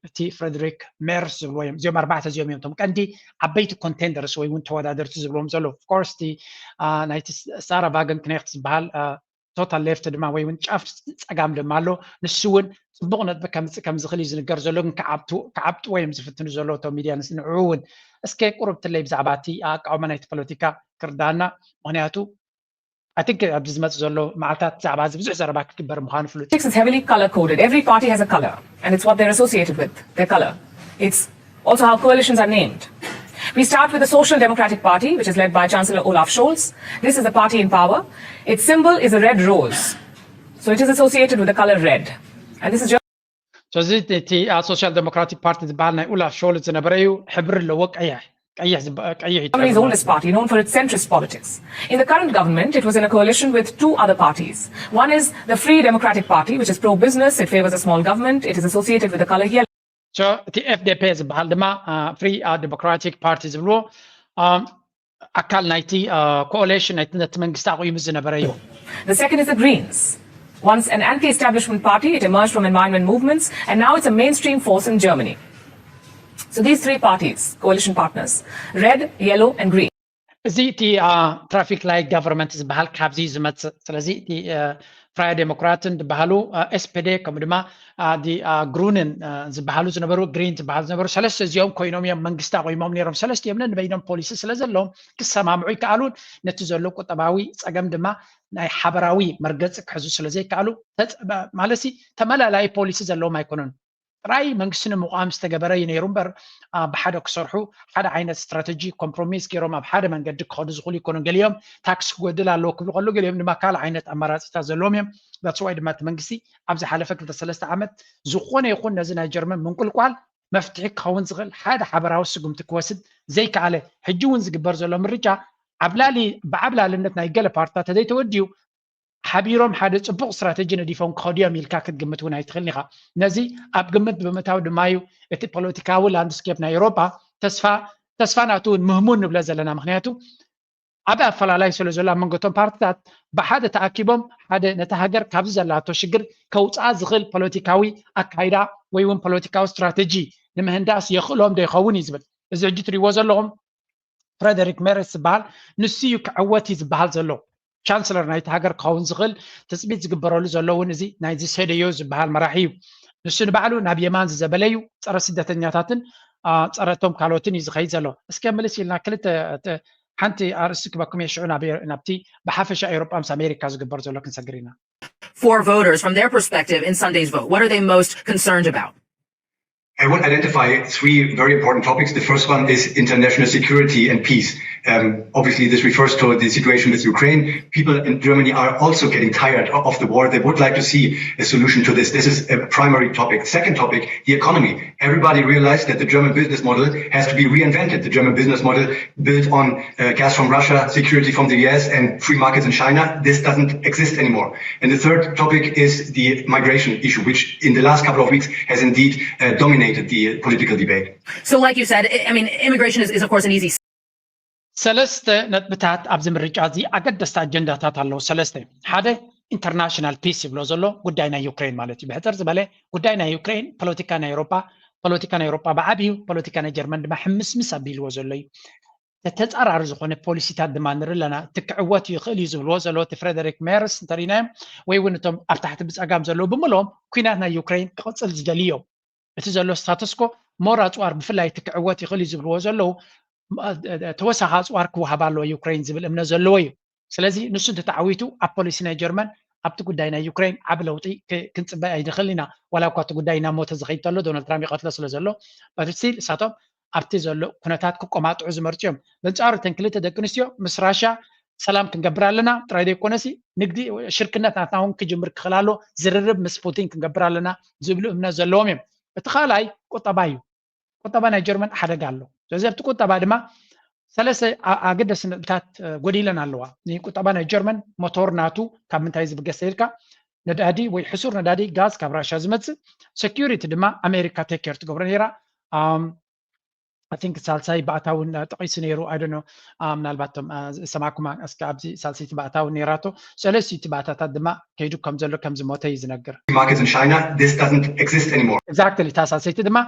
እቲ ፍሬድሪክ ሜርስ ዝብልዎ እዮም። እዚኦም ኣርባዕተ እዚኦም እዮም እቶም ቀንዲ ዓበይቲ ኮንቴንደርስ ወይ እውን ተወዳደርቲ ዝብሎም ዘሎ። ኦፍኮርስ እቲ ናይቲ ሳራ ቫገን ክኔክት ዝበሃል ቶታል ሌፍት ድማ ወይ እውን ጫፍ ፀጋም ድማ ኣሎ። ንሱ እውን ፅቡቕ ነጥቢ ከምፅእ ከም ዝኽእል እዩ ዝንገር ዘሎ፣ ግን ክዓብጥዎ እዮም ዝፍትኑ ዘሎ እቶም ሚድያ ንዕኡ እውን። እስከ ቁሩብ ትለይ ብዛዕባ እቲ ኣቃውማ ናይቲ ፖለቲካ ክርዳና፣ ምክንያቱ ኣይ ቲንክ ኣብዚ ዝመፅእ ዘሎ መዓልታት ብዛዕባ እዚ ብዙሕ ዘረባ ክግበር ምዃኑ ፍሉጥ እዩ። Politics is heavily color coded. Every party has a color, and it's what they're associated with, their color. It's also how coalitions are named. We start with the Social Democratic Party, which is led by Chancellor Olaf Scholz. This is the party in power. Its symbol is a red rose. So it is associated with the color red. And this is just ስለዚ እቲ ሶሻል ዴሞክራቲክ ፓርቲ ዝበሃል ናይ ኡላፍ ሾልዝ ዝነበረ እዩ። ሕብሪ ኣለዎ፣ ቀይሕ። ቀይሕ ዝበ- ቀይሕ እዩ Germany's oldest party, known for its centrist politics. In the current government, it was in a coalition with two other parties. One is the Free Democratic Party, which is pro business, it favors a small government, it is associated with the color yellow. So እቲ F D P ዝበሃል ድማ Free Democratic Party ዝብልዎ ኣካል ናይቲ ኮኦሌሽን ናይቲ ነቲ መንግስቲ ኣቑሙ ዝነበረ እዩ። The second is the Greens. Once an anti establishment party, it emerged from environment movements, and now it's a mainstream force in Germany. So these three parties, coalition partners, red, yellow, and green. እዚ እቲ ትራፊክ ላይት ጋቨርንመንት ዝበሃል ካብዚ እዩ ዝመፅእ። ስለዚ እቲ ፍራያ ዴሞክራትን ዝበሃሉ ኤስፒዲ ከምኡ ድማ ግሩንን ዝበሃሉ ዝነበሩ ግሪን ዝበሃሉ ዝነበሩ ሰለስተ እዚኦም ኮይኖም እዮም መንግስቲ ኣቑሞም ነይሮም። ሰለስቲኦም ነንበይኖም ፖሊሲ ስለ ዘለዎም ክሰማምዑ ይከኣሉን ነቲ ዘሎ ቁጠባዊ ፀገም ድማ ናይ ሓበራዊ መርገፂ ክሕዙ ስለ ዘይከኣሉ ማለት ተመላላዪ ፖሊሲ ዘለዎም ኣይኮኑን። ጥራይ መንግስቲ ንምቋም ዝተገበረ እዩ ነይሩ እምበር ብሓደ ክሰርሑ ሓደ ዓይነት ስትራተጂ ኮምፕሮሚስ ገይሮም ኣብ ሓደ መንገዲ ክኸዱ ዝኽእሉ ይኮኑ። ገሊኦም ታክስ ክጎድል ኣለዎ ክብሉ ከለዉ ገሊኦም ድማ ካልእ ዓይነት ኣማራፂታት ዘለዎም እዮም። That's why ድማ እቲ መንግስቲ ኣብ ዝሓለፈ ክልተ ሰለስተ ዓመት ዝኾነ ይኹን ነዚ ናይ ጀርመን ምንቁልቋል መፍትሒ ክኸውን ዝኽእል ሓደ ሓበራዊ ስጉምቲ ክወስድ ዘይከኣለ። ሕጂ እውን ዝግበር ዘሎ ምርጫ ዓብላሊ ብዓብላልነት ናይ ገለ ፓርትታት ተዘይተወዲኡ ሓቢሮም ሓደ ፅቡቕ ስትራተጂ ነዲፎም ክኸዱ እዮም ኢልካ ክትግምት እውን ኣይትኽእልን ኢኻ። ነዚ ኣብ ግምት ብምእታው ድማ እዩ እቲ ፖለቲካዊ ላንድስኬፕ ናይ ኤውሮጳ ተስፋ ተስፋ ናቱ እውን ምህሙን ንብለ ዘለና። ምክንያቱ ዓቢ ኣፈላላይ ስለ ዘሎ ኣብ መንጎ እቶም ፓርትታት ብሓደ ተኣኪቦም ሓደ ነታ ሃገር ካብዚ ዘላቶ ሽግር ከውፅኣ ዝኽእል ፖለቲካዊ ኣካይዳ ወይ እውን ፖለቲካዊ ስትራተጂ ንምህንዳስ የኽእሎም ዶ ይኸውን እዩ ዝብል። እዚ ሕጂ ትሪእዎ ዘለኹም ፍረደሪክ ሜርስ ዝበሃል ንሱ እዩ ክዕወት እዩ ዝበሃል ዘሎ። ቻንስለር ናይቲ ሃገር ክኸውን ዝኽእል ትፅቢት ዝግበረሉ ዘሎ እውን እዚ ናይዚ ሴደዮ ዝበሃል መራሒ እዩ። ንሱ ንባዕሉ ናብ የማን ዝዘበለ እዩ። ፀረ ስደተኛታትን ፀረቶም ካልኦትን እዩ ዝኸይድ ዘሎ። እስከ ምልስ ኢልና ክልተ ሓንቲ ኣርእስቲ ክበኩም እየ ሽዑ ናብቲ ብሓፈሻ ኤውሮጳ ምስ ኣሜሪካ ዝግበር ዘሎ ክንሰግር ኢና። For voters, from their perspective in Sunday's vote, what are they most concerned about? I would identify three very important topics. The first one is international security and peace. Um, obviously, this refers to the situation with Ukraine. People in Germany are also getting tired of the war. They would like to see a solution to this. This is a primary topic. Second topic, the economy. Everybody realized that the German business model has to be reinvented. The German business model built on uh, gas from Russia, security from the U S, and free markets in China. This doesn't exist anymore. And the third topic is the migration issue, which in the last couple of weeks has indeed uh, dominated the political debate. So, like you said, I mean, immigration is, is of course an easy. ሰለስተ ነጥብታት ኣብዚ ምርጫ እዚ ኣገደስቲ ኣጀንዳታት ኣለዉ። ሰለስተ ሓደ ኢንተርናሽናል ፒስ ይብሎ ዘሎ ጉዳይ ናይ ዩክሬን ማለት እዩ። ብሕፅር ዝበለ ጉዳይ ናይ ዩክሬን ፖለቲካ ናይ ኤውሮጳ ፖለቲካ ናይ ኤውሮጳ ብዓብዩ ፖለቲካ ናይ ጀርመን ድማ ሕምስምስ ኣቢልዎ ዘሎ እዩ። ተፃራሪ ዝኾነ ፖሊሲታት ድማ ንርኢ ኣለና። እቲ ክዕወት ይኽእል እዩ ዝብልዎ ዘለዉ እቲ ፍሬደሪክ ሜርስ እንተሪእናዮም ወይ እውን እቶም ኣብ ታሕቲ ብፀጋም ዘለዉ ብምልኦም ኩናት ናይ ዩክሬን ክቕፅል ዝደልዩ እዮም። እቲ ዘሎ ስታተስኮ ሞር ኣፅዋር ብፍላይ እቲ ክዕወት ይኽእል እዩ ዝብልዎ ዘለዉ ተወሳኺ ኣፅዋር ክወሃብ ኣለዎ ዩክሬን ዝብል እምነት ዘለዎ እዩ። ስለዚ ንሱ እንተተዓዊቱ ኣብ ፖሊሲ ናይ ጀርመን ኣብቲ ጉዳይ ናይ ዩክሬን ዓቢ ለውጢ ክንፅበ ኣይንኽእል ኢና። ዋላ እኳ እቲ ጉዳይ እናሞተ ዝኸይድ ተሎ ዶናልድ ትራምፕ ይቐትሎ ስለ ዘሎ በትስቲል እሳቶም ኣብቲ ዘሎ ኩነታት ክቆማጥዑ ዝመርፁ እዮም። በንፃሩ እተን ክልተ ደቂ ኣንስትዮ ምስ ራሽያ ሰላም ክንገብር ኣለና ጥራይ ዘይኮነሲ ንግዲ ሽርክነት ናትና እውን ክጅምር ክኽእል ኣሎ። ዝርርብ ምስ ፑቲን ክንገብር ኣለና ዝብሉ እምነት ዘለዎም እዮም። እቲ ካልኣይ ቁጠባ እዩ። ቁጠባ ናይ ጀርመን ሓደጋ ኣሎ። ስለዚ ኣብቲ ቁጠባ ድማ ሰለስተ ኣገደሲ ነጥብታት ጎዲለን ኣለዋ። ንቁጠባ ናይ ጀርመን ሞቶር ናቱ ካብ ምንታይ ዝብገስ ኢልካ ነዳዲ ወይ ሕሱር ነዳዲ ጋዝ ካብ ራሻ ዝመፅእ ሴኪሪቲ ድማ ኣሜሪካ ቴክ ኬር ትገብሮ ነይራ። I think ሳልሳይ ባእታ እውን ጠቒሱ ነይሩ። I don't know ምናልባት እቶም ዝሰማዕኩማ እስከ ኣብዚ ሳልሰይቲ ባእታ እውን ነይራቶ። ሰለስቲቲ ባእታታት ድማ ከይዱ ከም ዘሎ ከም ዝሞተ እዩ ዝነግር። Markets in China, this doesn't exist anymore. Exactly። እታ ሳልሰይቲ ድማ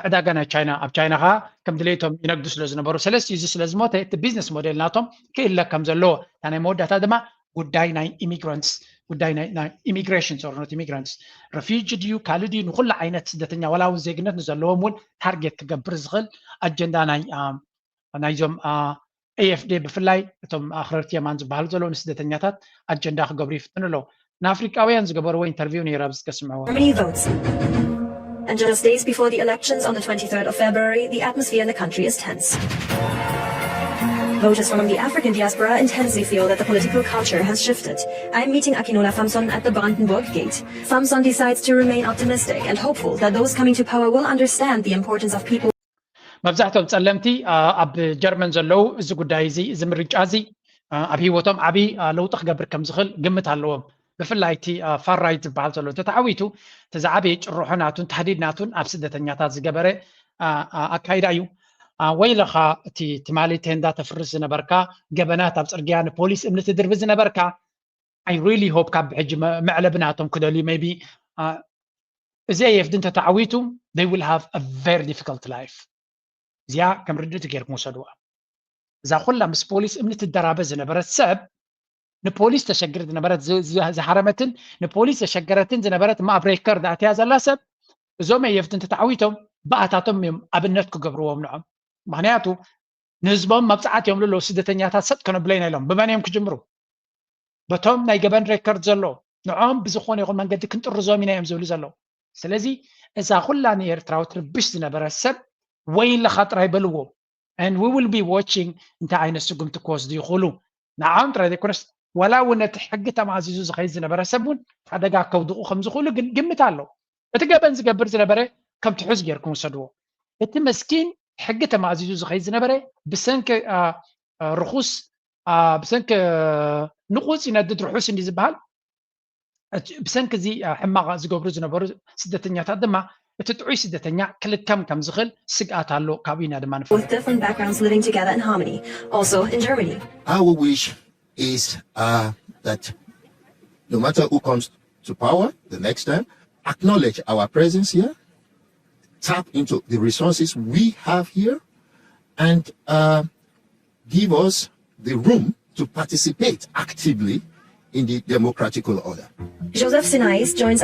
ዕዳጋ ናይ ቻይና ኣብ ቻይና ከዓ ከም ድሌቶም ይነግዱ ስለ ዝነበሩ ሰለስቲ እዚ ስለ ዝሞተ እቲ ቢዝነስ ሞዴል ናቶም ክእለ ከም ዘለዎ እታ ናይ መወዳእታ ድማ ጉዳይ ናይ ኢሚግራንትስ ጉዳይ ናይ ኢሚግሬሽን ዞርኖት ኢሚግራንትስ ረፊጂ ድዩ ካልእ ድዩ ንኩሉ ዓይነት ስደተኛ ዋላ እውን ዜግነት ንዘለዎም እውን ታርጌት ክገብር ዝኽእል ኣጀንዳ ናይ ናይዞም ኤኤፍዴ ብፍላይ እቶም ኣኽረርቲ የማን ዝበሃሉ ዘለዉ ንስደተኛታት ኣጀንዳ ክገብሩ ይፍትኑ ኣለዉ። ንኣፍሪቃውያን ዝገበርዎ ኢንተርቪው ነይረ ኣብዚ ከስምዕዎ። Germany votes. And just days before the elections on the twenty-third of February, the atmosphere in the country is tense. Voters from the African diaspora intensely feel that the political culture has shifted. I'm meeting Akinola Famson at the Brandenburg Gate. Famson decides to remain optimistic and hopeful that those coming to power will understand the importance of people. መብዛሕትኦም ጸለምቲ ኣብ ጀርመን ዘለዉ እዚ ጉዳይ እዚ፣ እዚ ምርጫ እዚ ኣብ ህይወቶም ዓብዪ ለውጢ ክገብር ከም ዝኽእል ግምት ኣለዎም። ብፍላይ እቲ ፋር ራይት ዝበሃል ዘሎ እንተተዓዊቱ፣ እቲ ዝዓበየ ጭርሖ ናቱን ታህዲድ ናቱን ኣብ ስደተኛታት ዝገበረ ኣካይዳ እዩ። ወይለኻ፣ እቲ ትማሊ ቴንዳ ተፍርስ ዝነበርካ፣ ገበናት ኣብ ጽርግያ ንፖሊስ እምኒ ትድርቢ ዝነበርካ፣ I really hope ካብ ሕጂ መዕለቢ ናቶም ክደልዩ። Maybe እዚ ኤ ኤፍ ዲ እንተተዓዊቱ፣ they will have a very difficult life። እዚኣ ከም ርድእቲ ጌርኩም ውሰድዋ። እዛ ኩላ ምስ ፖሊስ እምኒ ትደራበ ዝነበረት ሰብ፣ ንፖሊስ ተሸግር ዝነበረት፣ ዝሃረመትን ንፖሊስ ዘሸገረትን ዝነበረት፣ እማ ኣብ ሬከርድ ኣትያ ዘላ ሰብ፣ እዞም ኤ ኤፍ ዲ እንተተዓዊቶም ብኣታቶም እዮም ኣብነት ክገብርዎም ንዖም። ምክንያቱ ንህዝቦም መብጻዓት እዮም ልለዉ ስደተኛታት ሰጥ ከነብለይና ኢሎም። ብመን እዮም ክጅምሩ? በቶም ናይ ገበን ሬከርድ ዘሎ፣ ንዖም ብዝኾነ ይኹን መንገዲ ክንጥርዞም ኢና እዮም ዝብሉ ዘለዉ። ስለዚ እዛ ኩላ ንኤርትራዊ ትርብሽ ዝነበረ ሰብ ወይለኻ ጥራይ በልዎ። And we will be watching እንታይ ዓይነት ስጉምቲ ክወስዱ ይኽእሉ። ንዓኦም ጥራይ ዘይኮነስ፣ ዋላ እውን ነቲ ሕጊ ተማእዚዙ ዝኸይድ ዝነበረ ሰብ እውን ሓደጋ ከውድቑ ከም ዝኽእሉ ግን ግምት ኣሎ። እቲ ገበን ዝገብር ዝነበረ ከም ትሑዝ ጌርኩም ውሰድዎ። እቲ መስኪን ሕጊ ተማእዚዙ ዝኸይድ ዝነበረ ብሰንኪ ርኹስ ብሰንኪ ንቑጽ ይነድድ ርሑስ እንዲ ዝበሃል፣ ብሰንኪ እዚ ሕማቕ ዝገብሩ ዝነበሩ ስደተኛታት ድማ እቲ ጥዑይ ስደተኛ ክልከም ከም ዝኽእል ስግኣት ኣሎ። ካብኡ ኢና ድማ ንፈልጥ። With different backgrounds living together in harmony, also in Germany. Our wish is uh, that no matter who comes to power the next time, acknowledge our presence here, tap into the resources we have here, and uh, give us the room to participate actively in the democratical order. Joseph Sinais joins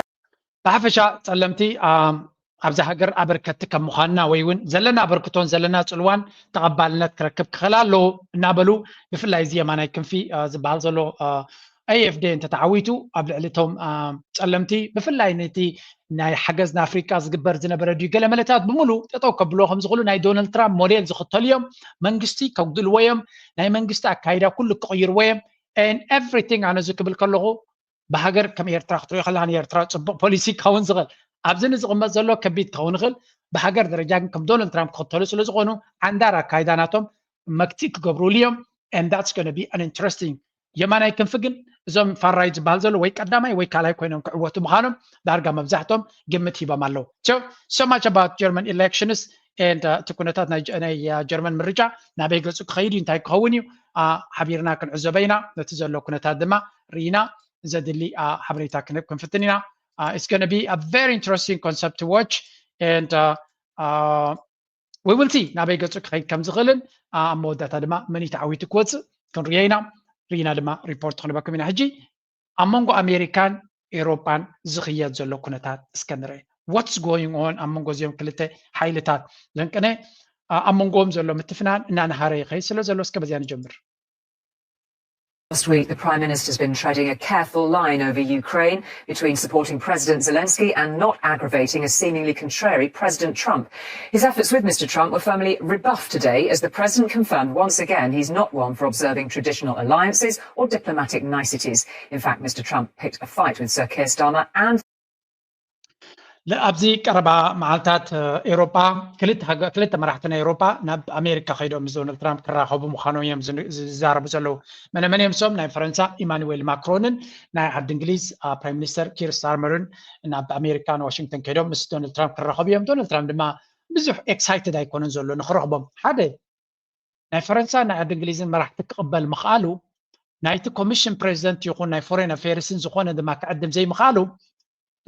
ብሓፈሻ ጸለምቲ ኣብዚ ሃገር ኣበርከቲ ከም ምዃንና ወይ እውን ዘለና ኣበርክቶን ዘለና ጽልዋን ተቐባልነት ክረክብ ክኽእል ኣለዎ እናበሉ፣ ብፍላይ እዚ የማናይ ክንፊ ዝበሃል ዘሎ ኤ ኤፍ ዲ እንተተዓዊቱ ኣብ ልዕሊ እቶም ጸለምቲ ብፍላይ ነቲ ናይ ሓገዝ ንኣፍሪቃ ዝግበር ዝነበረ ድዩ ገለ መለታት ብምሉ ጠጠው ከብልዎ ከም ዝኽእሉ ናይ ዶናልድ ትራምፕ ሞዴል ዝኽተሉ እዮም። መንግስቲ ከጉድልዎ እዮም። ናይ መንግስቲ ኣካይዳ ኩሉ ክቕይርዎ እዮም። And everything ኣነ እዚ ክብል ከለኹ ብሃገር ከም ኤርትራ ክትሪኦ ከለካ ንኤርትራ ጽቡቕ ፖሊሲ ክኸውን ዝኽእል ኣብዚ ንዝቕመጥ ዘሎ ከቢድ ክኸውን ይኽእል። ብሃገር ደረጃ ግን ከም ዶናልድ ትራምፕ ክኽተሉ ስለ ዝኾኑ ዓንዳር ኣካይዳ ናቶም መክቲ ክገብሩሉ እዮም። And that's gonna be an interesting የማናይ ክንፊ ግን እዞም ፋር ራይት ዝበሃል ዘሎ ወይ ቀዳማይ ወይ ካልኣይ ኮይኖም ክዕወቱ ምዃኖም ዳርጋ መብዛሕቶም ግምት ሂቦም ኣለዉ። So so much about German elections and እቲ ኩነታት ናይ ጀርመን ምርጫ ናበይ ገጹ ክኸይድ እዩ እንታይ ክኸውን እዩ ሓቢርና ክንዕዘበ ኢና። ነቲ ዘሎ ኩነታት ድማ ርኢና ዘድሊ ሓበሬታ ክንህብ ክንፍትን ኢና። It's gonna be a very interesting concept to watch and we will see ናበይ ገጹ ክኸይድ ከም ዝኽእልን ኣብ መወዳእታ ድማ መን እዩ ተዓዊቱ ክወጽእ ክንርእዮ ኢና። ርኢና ድማ ሪፖርት ክንበኩም ኢና። ሕጂ ኣብ መንጎ ኣሜሪካን ኤውሮጳን ዝኽየድ ዘሎ ኩነታት እስከ ንርአ። What's going on ኣብ መንጎ እዚኦም ክልተ ሓይልታት ዘንቅነ ኣብ መንጎኦም ዘሎ ምትፍናን እናነሃረ ይኸይድ ስለ ዘሎ እስከ በዚያ ንጀምር። Last week, the Prime Minister's been treading a careful line over Ukraine between supporting President Zelensky and not aggravating a seemingly contrary President Trump. His efforts with Mr. Trump were firmly rebuffed today as the President confirmed once again he's not one for observing traditional alliances or diplomatic niceties. In fact, Mr. Trump picked a fight with Sir Keir Starmer and ኣብዚ ቀረባ መዓልታት ኤሮጳ ክልተ መራሕቲ ናይ ኤሮጳ ናብ ኣሜሪካ ከይዶም ምስ ዶናልድ ትራምፕ ክራኸቡ ምዃኖም እዮም ዝዛረቡ ዘለዉ። መነመን እዮም እሶም? ናይ ፈረንሳ ኢማኑዌል ማክሮንን ናይ ዓዲ እንግሊዝ ፕራይም ሚኒስተር ኪር ስታርመርን ናብ ኣሜሪካ ንዋሽንግተን ከይዶም ምስ ዶናልድ ትራምፕ ክራኸቡ እዮም። ዶናልድ ትራምፕ ድማ ብዙሕ ኤክሳይትድ ኣይኮነን ዘሎ ንክረኽቦም። ሓደ ናይ ፈረንሳን ናይ ዓዲ እንግሊዝን መራሕቲ ክቕበል ምኽኣሉ፣ ናይቲ ኮሚሽን ፕሬዚደንት ይኹን ናይ ፎሬን ኣፌርስን ዝኾነ ድማ ክዕድም ዘይምኽኣሉ፣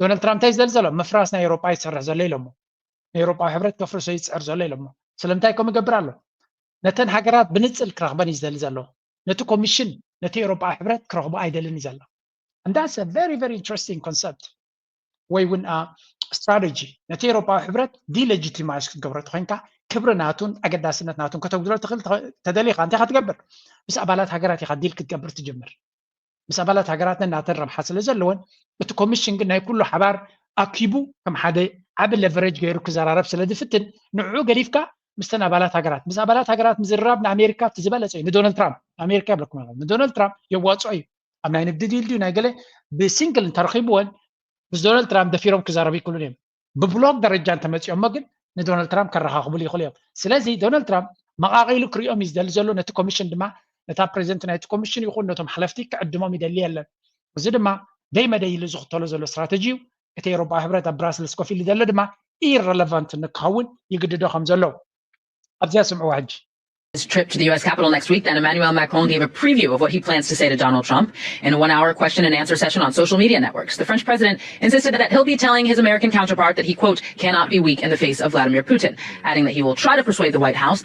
ዶናልድ ትራምፕ እንታይ ዝደሊ ዘሎ? ምፍራስ ናይ ኤውሮጳ ይሰርሕ ዘሎ ኢሎሞ። ናይ ኤውሮጳዊ ሕብረት ከፍርሶ ይፅዕር ዘሎ ኢሎሞ። ስለምንታይ ከምኡ ይገብር ኣሎ? ነተን ሃገራት ብንፅል ክረኽበን እዩ ዝደሊ ዘሎ። ነቲ ኮሚሽን፣ ነቲ ኤውሮጳዊ ሕብረት ክረኽቦ ኣይደልን እዩ ዘሎ። And that's a very very interesting concept ወይ እውን ስትራቴጂ። ነቲ ኤውሮጳዊ ሕብረት ዲሌጂቲማይዝ ክትገብሮ ተኮይንካ ክብሪ ናቱን ኣገዳስነት ናቱን ከተጉድሎ ትኽእል ተደሊኻ እንታይ ኢኻ ትገብር? ምስ ኣባላት ሃገራት ኢኻ ዲል ክትገብር ትጅምር። ምስ ኣባላት ሃገራትን ናተን ረብሓ ስለ ዘለወን እቲ ኮሚሽን ግን ናይ ኩሉ ሓባር ኣኪቡ ከም ሓደ ዓቢ ለቨሬጅ ገይሩ ክዘራረብ ስለ ዝፍትን ንዕኡ ገዲፍካ ምስተን ኣባላት ሃገራት ምስ ኣባላት ሃገራት ምዝርራብ ንኣሜሪካ እቲ ዝበለፀ እዩ። ንዶናልድ ትራምፕ ኣሜሪካ ይብለኩም ኣለኹ ንዶናልድ ትራምፕ የዋፅኦ እዩ። ኣብ ናይ ንግዲ ዲል ድዩ ናይ ገለ ብሲንግል እንተረኺብወን ምስ ዶናልድ ትራምፕ ደፊሮም ክዛረቡ ይክእሉን እዮም። ብብሎክ ደረጃ እንተመፂኦሞ ግን ንዶናልድ ትራምፕ ከረኻኽብሉ ይኽእሉ እዮም። ስለዚ ዶናልድ ትራምፕ መቓቒሉ ክሪኦም እዩ ዝደሊ ዘሎ። ነቲ ኮሚሽን ድማ፣ ነታ ፕሬዚደንት ናይቲ ኮሚሽን ይኹን ነቶም ሓለፍቲ ክዕድሞም ይደሊ የለን። እዚ ድማ ደይ መደይ ኢሉ ዝኽተሎ ዘሎ ስትራተጂ እዩ። እቲ ኤውሮጳዊ ሕብረት ኣብ ብራስልስ ኮፍ ኢሉ ዘሎ ድማ ኢረለቫንት ንክኸውን ይግድዶ ከም ዘሎ ኣብዚኣ ስምዕዋ ሕጂ። His trip to the U S Capitol next week, then Emmanuel Macron gave a preview of what he plans to say to Donald Trump in a one hour question and answer session on social media networks. The French president insisted that he'll be telling his American counterpart that he, quote, cannot be weak in the face of Vladimir Putin, adding that he will try to persuade the White House.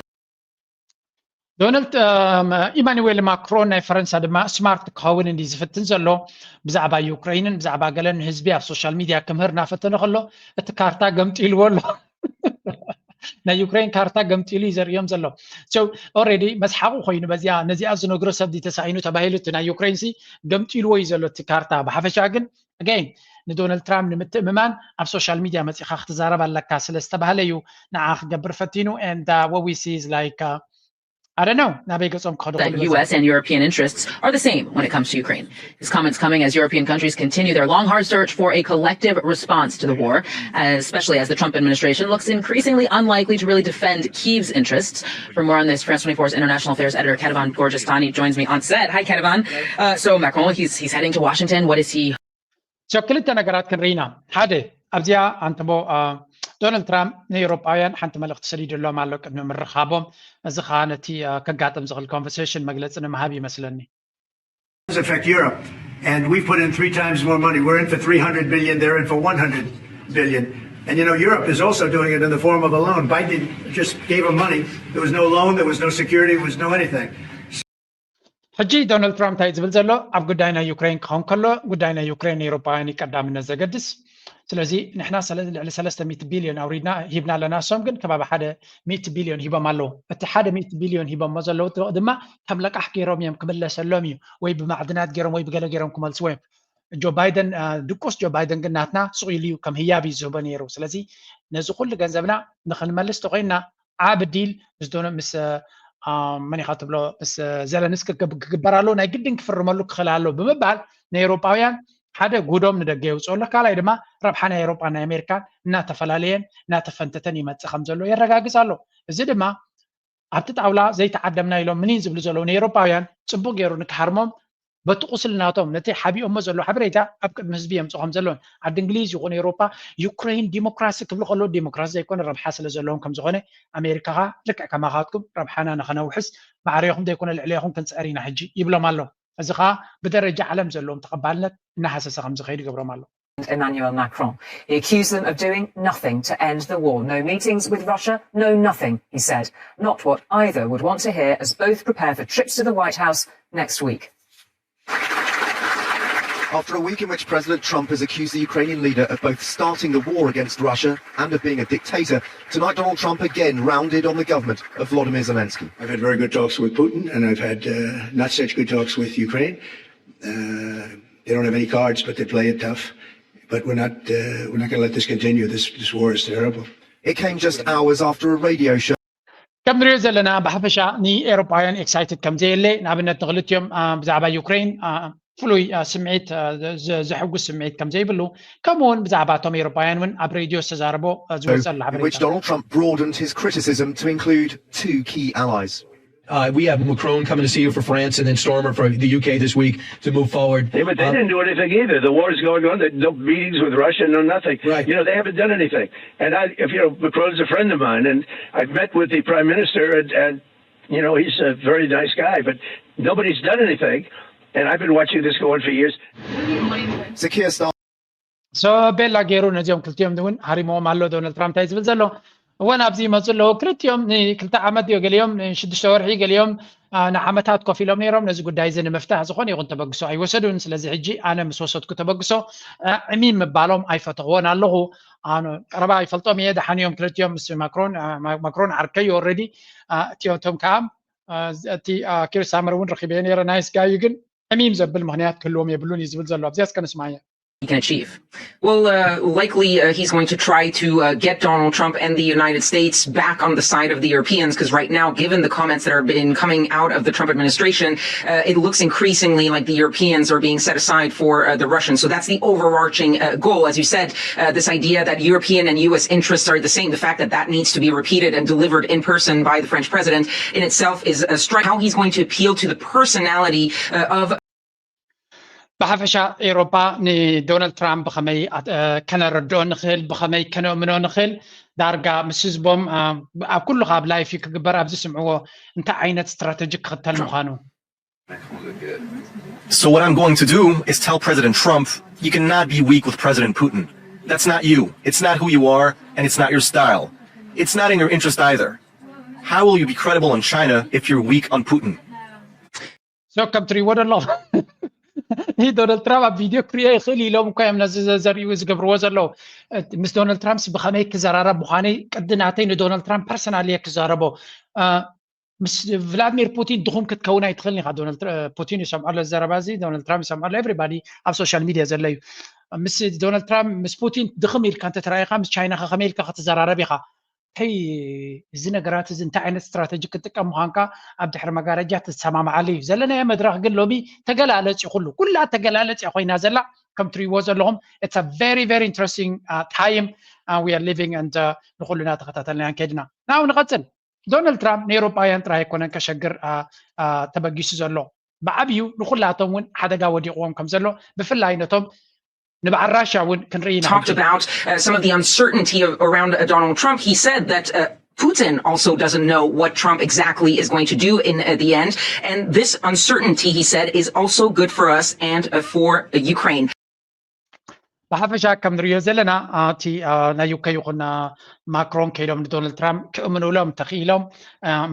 ዶናልድ ኢማኑዌል ማክሮን ናይ ፈረንሳ ድማ ስማርት ክኸውን እንዲ ዝፍትን ዘሎ ብዛዕባ ዩክሬንን ብዛዕባ ገለን ህዝቢ ኣብ ሶሻል ሚድያ ክምህር እናፈተነ ከሎ እቲ ካርታ ገምጢልዎ ኣሎ። ናይ ዩክሬን ካርታ ገምጢሉ እዩ ዘርእዮም ዘሎ። ኦልሬዲ መስሓቁ ኮይኑ በዚኣ ነዚኣ ዝነግሮ ሰብ ተሳኢኑ ተባሂሉ እቲ ናይ ዩክሬን ሲ ገምጢልዎ እዩ ዘሎ እቲ ካርታ። ብሓፈሻ ግን ኣገይን ንዶናልድ ትራምፕ ንምትእምማን ኣብ ሶሻል ሚድያ መፂኻ ክትዛረብ ኣለካ ስለ ዝተባህለ እዩ ንዓ ክገብር ፈቲኑ። And what we see is like I don't know ናበይ ገጾም ክኸዱ that U S and European interests are the same when it comes to Ukraine. His comments coming as European countries continue their long, hard search for a collective response to the war, especially as the Trump administration looks increasingly unlikely to really defend Kyiv's interests. For more on this, France twenty-four's international affairs editor Ketevan Gorgeous Tani joins me on set. Hi, Ketevan. Uh, so Macron, he's he's heading to Washington. What is he So ክልተ ነገራት ክንርኢ ኢና። ሓደ ኣብዚኣ ኣንተቦ ዶናልድ ትራምፕ ንኤውሮጳውያን ሓንቲ መልእኽቲ ሰዲዱሎም ኣሎ ቅድሚ ምርኻቦም። እዚ ከዓ ነቲ ከጋጥም ዝኽእል ኮንቨርሴሽን መግለፂ ንምሃብ ይመስለኒ። Affect Europe. And we've put in three times more money. We're in for three hundred billion, they're in for one hundred billion. And you know, Europe is also doing it in the form of a loan. Biden just gave them money. There was no loan, there was no security, there was no anything. ሕጂ ዶናልድ ትራምፕ እንታይ ዝብል ዘሎ ኣብ ጉዳይ ናይ ዩክሬን ክኸውን ከሎ ጉዳይ ናይ ዩክሬን ንኤውሮጳውያን እዩ ቀዳምነት ዘገድስ። ስለዚ ንሕና ልዕሊ ሰለስተ ሚእቲ ቢልዮን ኣውሪድና ሂብና ኣለና። እሶም ግን ከባቢ ሓደ ሚእቲ ቢልዮን ሂቦም ኣለዉ። እቲ ሓደ ሚእቲ ቢልዮን ሂቦሞ ዘለዉ ድማ ከም ለቃሕ ገይሮም እዮም ክምለሰሎም እዩ፣ ወይ ብማዕድናት ገይሮም ወይ ብገለ ገይሮም ክመልስዎ እዮም። ጆ ባይደን ድቁስ ጆ ባይደን ግን ናትና ሱቕ ኢሉ እዩ ከም ህያብ እዩ ዝህቦ ነይሩ። ስለዚ ነዚ ኩሉ ገንዘብና ንክንመልስ ተኮይንና ዓቢ ዲል ምስ ዶኖ ምስ መን ኢኻ ትብሎ ምስ ዘለንስኪ ክግበር ኣለዎ፣ ናይ ግድን ክፍርመሉ ክኽእል ኣለዎ ብምባል ንኤውሮጳውያን ሓደ ጉዶም ንደገ የውፅኡ ኣሎ። ካልኣይ ድማ ረብሓ ናይ ኤውሮጳን ናይ ኣሜሪካን እናተፈላለየን እናተፈንተተን ይመፅእ ከም ዘሎ የረጋግፅ ኣሎ። እዚ ድማ ኣብቲ ጣውላ ዘይተዓደምና ኢሎም ምኒን ዝብሉ ዘለዉ ንኤውሮጳውያን ፅቡቅ ገይሩ ንክሃርሞም በቲ ቁስሊ ናቶም ነቲ ሓቢኦሞ ዘለዉ ሓበሬታ ኣብ ቅድሚ ህዝቢ የምፅኡ ከም ዘለውን ዓዲ እንግሊዝ ይኹን ኤውሮጳ ዩክሬን ዲሞክራሲ ክብሉ ከለዉ ዲሞክራሲ ዘይኮነ ረብሓ ስለ ዘለዎም ከም ዝኾነ ኣሜሪካ ኸዓ ልክዕ ከማኻትኩም ረብሓና ንኸነውሕስ ማዕሬኹም ዘይኮነ ልዕሌኹም ክንፅዕር ኢና ሕጂ ይብሎም ኣሎ። እዚ ኸዓ ብደረጃ ዓለም ዘለዎም ተቐባልነት እናሃሰሰ ከም ዝኸይድ ይገብሮም ኣሎ። Emmanuel Macron. He accused them of doing nothing to end the war. No meetings with Russia, no nothing, he said. Not what either would want to hear as both prepare for trips to the White House next week. After a week in which President Trump has accused the Ukrainian leader of both starting the war against Russia and of being a dictator, tonight Donald Trump again rounded on the government of Vladimir Zelensky. I've had very good talks with Putin, and I've had uh, not such good talks with Ukraine. Uh, they don't have any cards, but they play it tough. But we're not uh, we're not going to let this continue. This this war is terrible. It came just hours after a radio show. ከም ንሪኦ ዘለና ብሓፈሻ ንኤውሮጳውያን ኤክሳይትድ ከም ዘየለ ንኣብነት ንክልቲኦም ብዛዕባ ዩክሬን ፍሉይ ስምዒት ዘሕጉስ ስምዒት ከም ዘይብሉ ከምኡ እውን ብዛዕባ እቶም ኤውሮጳውያን እውን ኣብ ሬድዮ ዝተዛረቦ ዝወፀሉ which Donald Trump broadened his criticism to include two key allies. Uh, we have Macron coming to see you for France and then Starmer for the U K this week to move forward. Yeah, but they um, didn't do anything either. The war is going on. There's no meetings with Russia, no nothing. Right. You know, they haven't done anything. And I, if you know, Macron's a friend of mine, and I've met with the prime minister, and, and you know, he's a very nice guy, but nobody's done anything. And I've been watching this go on for years. Sir Keir Starmer. So ቤላ ገይሩ ነዚኦም ክልቲኦም እውን ሃሪምዎም ኣሎ። ዶናልድ ትራምፕ እንታይ ዝብል ዘሎ እወን ኣብዚ ይመፁ ኣለዉ። ክልቲኦም ንክልተ ዓመት ድዮ ገሊኦም ንሽዱሽተ ወርሒ ገሊኦም ንዓመታት ኮፍ ኢሎም ነይሮም ነዚ ጉዳይ እዚ ንምፍታሕ ዝኾነ ይኹን ተበግሶ ኣይወሰዱን። ስለዚ ሕጂ ኣነ ምስ ወሰድኩ ተበግሶ ዕሚም ምባሎም ኣይፈተኽዎን ኣለኹ። ቀረባ ይፈልጦም እየ። ደሓን እዮም ክልቲኦም ምስ ማክሮን። ማክሮን ዓርከይ እዩ ኦልሬዲ። እቲኦቶም ከዓ እቲ ኪር ስታርመር እውን ረኺበዮ ነይረ ናይስ ጋይ እዩ ግን ዕሚም ዘብል ምኽንያት ክህልዎም የብሉን እዩ ዝብል ዘሎ። ኣብዚኣ እስከ ንስማዮ። he can achieve. Well, uh, likely uh, he's going to try to uh, get Donald Trump and the United States back on the side of the Europeans, because right now, given the comments that have been coming out of the Trump administration, uh, it looks increasingly like the Europeans are being set aside for uh, the Russians. So that's the overarching uh, goal. As you said, uh, this idea that European and U S interests are the same, the fact that that needs to be repeated and delivered in person by the French president in itself is a strike. How he's going to appeal to the personality uh, of ብሓፈሻ ኤሮፓ ንዶናልድ ትራምፕ ብኸመይ ከነረድኦ ንኽእል፣ ብኸመይ ከነእምኖ ንኽእል፣ ዳርጋ ምስ ህዝቦም ኣብ ኩሉ ካብ ላይፍ እዩ ክግበር፣ ኣብዚ ስምዕዎ እንታይ ዓይነት ስትራተጂ ክኽተል ምዃኑ። So what I'm going to do is tell President Trump, you cannot be weak with President Putin. That's not you. It's not who you are, and it's not your style. It's not in your interest either. How will you be credible on China if you're weak on Putin? So ከም ትሪእዎ ደሎ ይህ ዶናልድ ትራምፕ ኣብ ቪድዮ ክሪኦ ይኽእል ኢሎም እኮ እዮም ነዚ ዘርእዩ ዝገብርዎ ዘለዉ። ምስ ዶናልድ ትራምፕ ብኸመይ ክዘራረብ ምዃነይ ቅዲ ናተይ ንዶናልድ ትራምፕ ፐርሰናል እየ ክዛረቦ። ምስ ቭላድሚር ፑቲን ድኹም ክትከውን ኣይትኽእልን ኢኻ። ዶናልድ ፑቲን ይሰምዖ ኣሎ ዘረባ እዚ፣ ዶናልድ ትራምፕ ይሰምዖ ኣሎ፣ ኤቭሪባዲ ኣብ ሶሻል ሚድያ ዘሎ እዩ። ምስ ዶናልድ ትራምፕ ምስ ፑቲን ድኽም ኢልካ እንተተራኢኻ ምስ ቻይና ከመይ ኢልካ ክትዘራረብ ኢኻ? ከይ እዚ ነገራት እዚ እንታይ ዓይነት ስትራተጂ ክትጥቀም ምዃንካ ኣብ ድሕሪ መጋረጃ ትሰማማዓሉ እዩ። ዘለናዮ መድረኽ ግን ሎሚ ተገላለፂ ኩሉ ኩላ ተገላለፂ ኮይና ዘላ ከም ትሪእዎ ዘለኹም it's a very very interesting time we are living and ንኩልና ተኸታተልና ከድና ናው ንቐፅል። ዶናልድ ትራምፕ ንኤውሮጳውያን ጥራይ ኣይኮነን ከሸግር ተበጊሱ ዘሎ፣ ብዓብዩ ንኩላቶም እውን ሓደጋ ወዲቕዎም ከም ዘሎ ብፍላይ ነቶም ንበዓል ራሽያ እውን ክንርኢ ኢና። talked about uh, some of the uncertainty of, around uh, Donald Trump. He said that uh, Putin also doesn't know what Trump exactly is going to do in uh, the end. And this uncertainty, he said, is also good for us and uh, for uh, Ukraine. ብሓፈሻ ከም ንሪኦ ዘለና እቲ ናይ ዩከ ይኹን ማክሮን ከይዶም ንዶናልድ ትራምፕ ክእምኑሎም ተኽኢሎም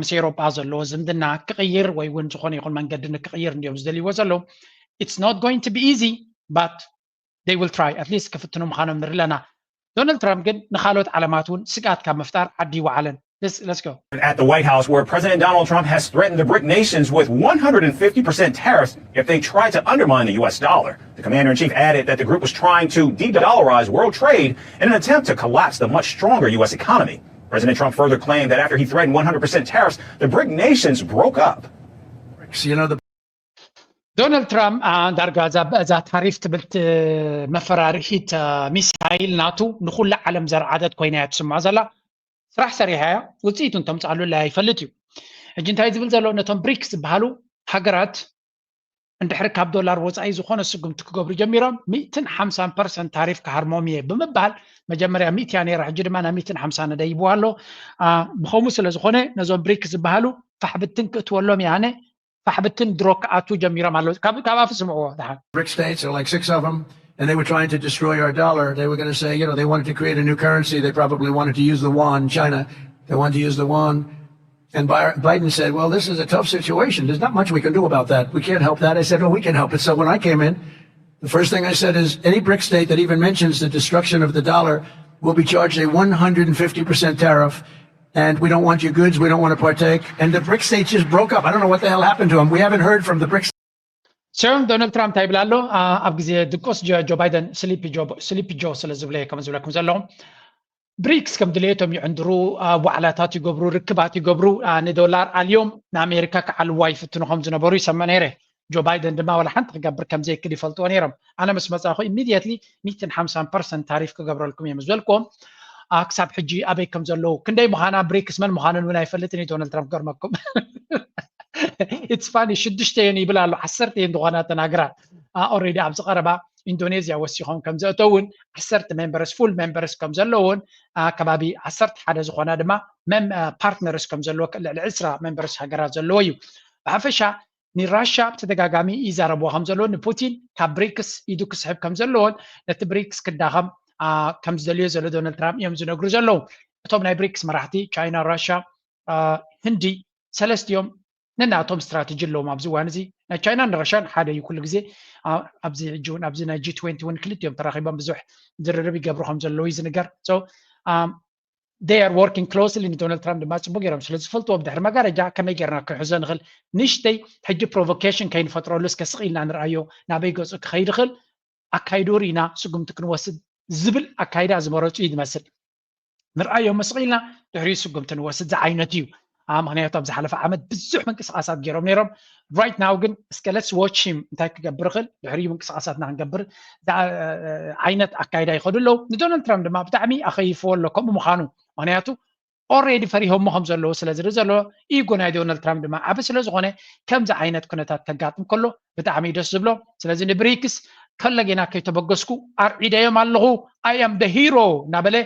ምስ ኤውሮጳ ዘለዎ ዝምድና ክቕይር ወይ እውን ዝኾነ ይኹን መንገዲ ንክቕይር እንዲዮም ዝደልይዎ ዘለዉ። It's not going to be easy but they will try, at least ክፍትኑ ምዃኖም ንርኢ ኣለና። ዶናልድ ትራምፕ ግን ንካልኦት ዓለማት እውን ስግኣት ካብ ምፍጣር ዓዲ ይወዓለን። Let's, let's go. At the White House, where President Donald Trump has threatened the BRIC nations with one hundred fifty percent tariffs if they try to undermine the U S dollar. The commander in chief added that the group was trying to de dollarize world trade in an attempt to collapse the much stronger U S economy. President Trump further claimed that after he threatened one hundred percent tariffs, the BRIC nations broke up. You know, the ዶናልድ ትራምፕ ዳርጋ እዛ ታሪፍ ትብል መፈራርሂት ሚሳይል ናቱ ንኩላ ዓለም ዘርዓደት ኮይና እያ ትስምዖ ዘላ። ስራሕ ሰሪሓ እያ፣ ውፅኢቱ እንተምፅኣሉ ላ ይፈልጥ እዩ። ሕጂ እንታይ ዝብል ዘሎ፣ ነቶም ብሪክስ ዝበሃሉ ሃገራት እንድሕሪ ካብ ዶላር ወፃኢ ዝኾነ ስጉምቲ ክገብሩ ጀሚሮም ሚእትን ሓምሳን ፐርሰንት ታሪፍ ክሃርሞም እየ ብምባል፣ መጀመርያ ሚእቲ እያ ነይራ፣ ሕጂ ድማ ናብ ሚእትን ሓምሳን ደይብዋ ኣሎ። ብኸምኡ ስለ ዝኾነ ነዞም ብሪክስ ዝበሃሉ ፋሕብትን ክእትወሎም እየ ኣነ። ፋሕብትን ድሮ ክኣቱ ጀሚሮም ኣለዉ። ካብ ኣፉ ስምዕዎ ደሓን። BRIC states are like six of them, and they were trying to destroy our dollar. They were going to say, you know, they wanted to create a new currency. They probably wanted to use the yuan, China. They wanted to use the yuan. And Biden said, well, this is a tough situation. There's not much we can do about that. We can't help that. I said, well, we can help it. So when I came in, the first thing I said is any BRIC state that even mentions the destruction of the dollar will be charged a one hundred fifty percent tariff. And we don't want your goods, we don't want to partake. And the BRIC states just broke up. I don't know what the hell happened to them. We haven't heard from the BRIC states. ዶናልድ ትራምፕ እንታይ ይብል ኣሎ? ኣብ ግዜ ድቆስ ጆ ባይደን ስሊፒ ጆ ስለ ዝብለ ከም ዝብለኩም ዘለኹም ብሪክስ ከም ድሌቶም ይዕንድሩ፣ ዋዕላታት ይገብሩ፣ ርክባት ይገብሩ፣ ንዶላር ኣልዮም ንኣሜሪካ ክዓልዋ ይፍትኑ ከም ዝነበሩ ይሰምዕ ነይረ። ጆ ባይደን ድማ ዋላ ሓንቲ ክገብር ከም ዘይክል ይፈልጥዎ ነይሮም። ኣነ ምስ መጻኹ ኢሚድየትሊ ሚእትን ሓምሳን ፐርሰንት ታሪፍ ክገብረልኩም እዮም ዝበልክዎም። ክሳብ ሕጂ ኣበይ ከም ዘለዉ ክንደይ ምዃና ብሪክስ መን ምዃኑን እውን ኣይፈልጥን እዩ። ዶናልድ ትራምፕ ገርመኩም ኢትስ ፋኒ ሽዱሽተ እየን ይብል ኣሎ። ዓሰርተ እየን ዝኾና ተናግራ ኦሬዲ ኣብዚ ቀረባ ኢንዶኔዝያ ወሲኾም ከም ዘእተውን ዓሰርተ ሜምበርስ ፉል ሜምበርስ ከም ዘለውን ከባቢ ዓሰርተ ሓደ ዝኾና ድማ ፓርትነርስ ከም ዘለዎ ልዕሊ ዕስራ ሜምበርስ ሃገራት ዘለዎ እዩ። ብሓፈሻ ንራሻ ብተደጋጋሚ ይዛረብዎ ከም ዘለዎ ንፑቲን ካብ ብሪክስ ኢዱ ክስሕብ ከም ዘለዎን ነቲ ብሪክስ ክዳኸም ከም ዝደልዮ ዘሎ ዶናልድ ትራምፕ እዮም ዝነግሩ ዘለዉ። እቶም ናይ ብሪክስ መራሕቲ ቻይና፣ ራሻ፣ ህንዲ ሰለስቲኦም ነናቶም ስትራቴጂ ኣለዎም ኣብዚ እዋን እዚ። ናይ ቻይናን ራሻን ሓደ እዩ ኩሉ ግዜ። ኣብዚ ሕጂ እውን ኣብዚ ናይ ጂ ትዌንቲ እውን ክልቲኦም ተራኺቦም ብዙሕ ዝርርብ ይገብሩ ከም ዘለዉ እዩ ዝንገር። So they are working closely ንዶናልድ ትራምፕ ድማ ፅቡቅ ገይሮም ስለ ዝፈልጥዎ ብድሕሪ መጋረጃ ከመይ ገይርና ክንሕዞ ንኽእል ንሽተይ ሕጂ ፕሮቮኬሽን ከይንፈጥረሉ እስከ ስቕ ኢልና ንርኣዮ ናበይ ገፁ ክኸይድ ይኽእል። ኣካይዶ ርኢና ስጉምቲ ክንወስድ ዝብል ኣካይዳ ዝመረፁ እዩ ዝመስል። ንርኣዮ መስቕ ኢልና ድሕሪኡ ስጉምቲ ንወስድ ዝዓይነት እዩ። ምክንያቱ ኣብ ዝሓለፈ ዓመት ብዙሕ ምንቅስቃሳት ገይሮም ነይሮም። Right now ግን እስከ let's watch him እንታይ ክገብር ይኽእል ድሕሪኡ ምንቅስቃሳትና ክንገብር ዓይነት ኣካይዳ ይኸዱ ኣለዉ። ንዶናልድ ትራምፕ ድማ ብጣዕሚ ኣኸይፍዎ ኣሎ ከምኡ ምዃኑ። ምክንያቱ already ፈሪሆሞ ከም ዘለዉ ስለ ዝርኢ ዘሎ ኢጎ ናይ ዶናልድ ትራምፕ ድማ ዓቢ ስለ ዝኾነ ከምዚ ዓይነት ኩነታት ከጋጥም ከሎ ብጣዕሚ ደስ ዝብሎ። ስለዚ ንብሪክስ ከለጌና ከይተበገስኩ ኣርዒደዮም ኣለኹ። I am the hero እናበለ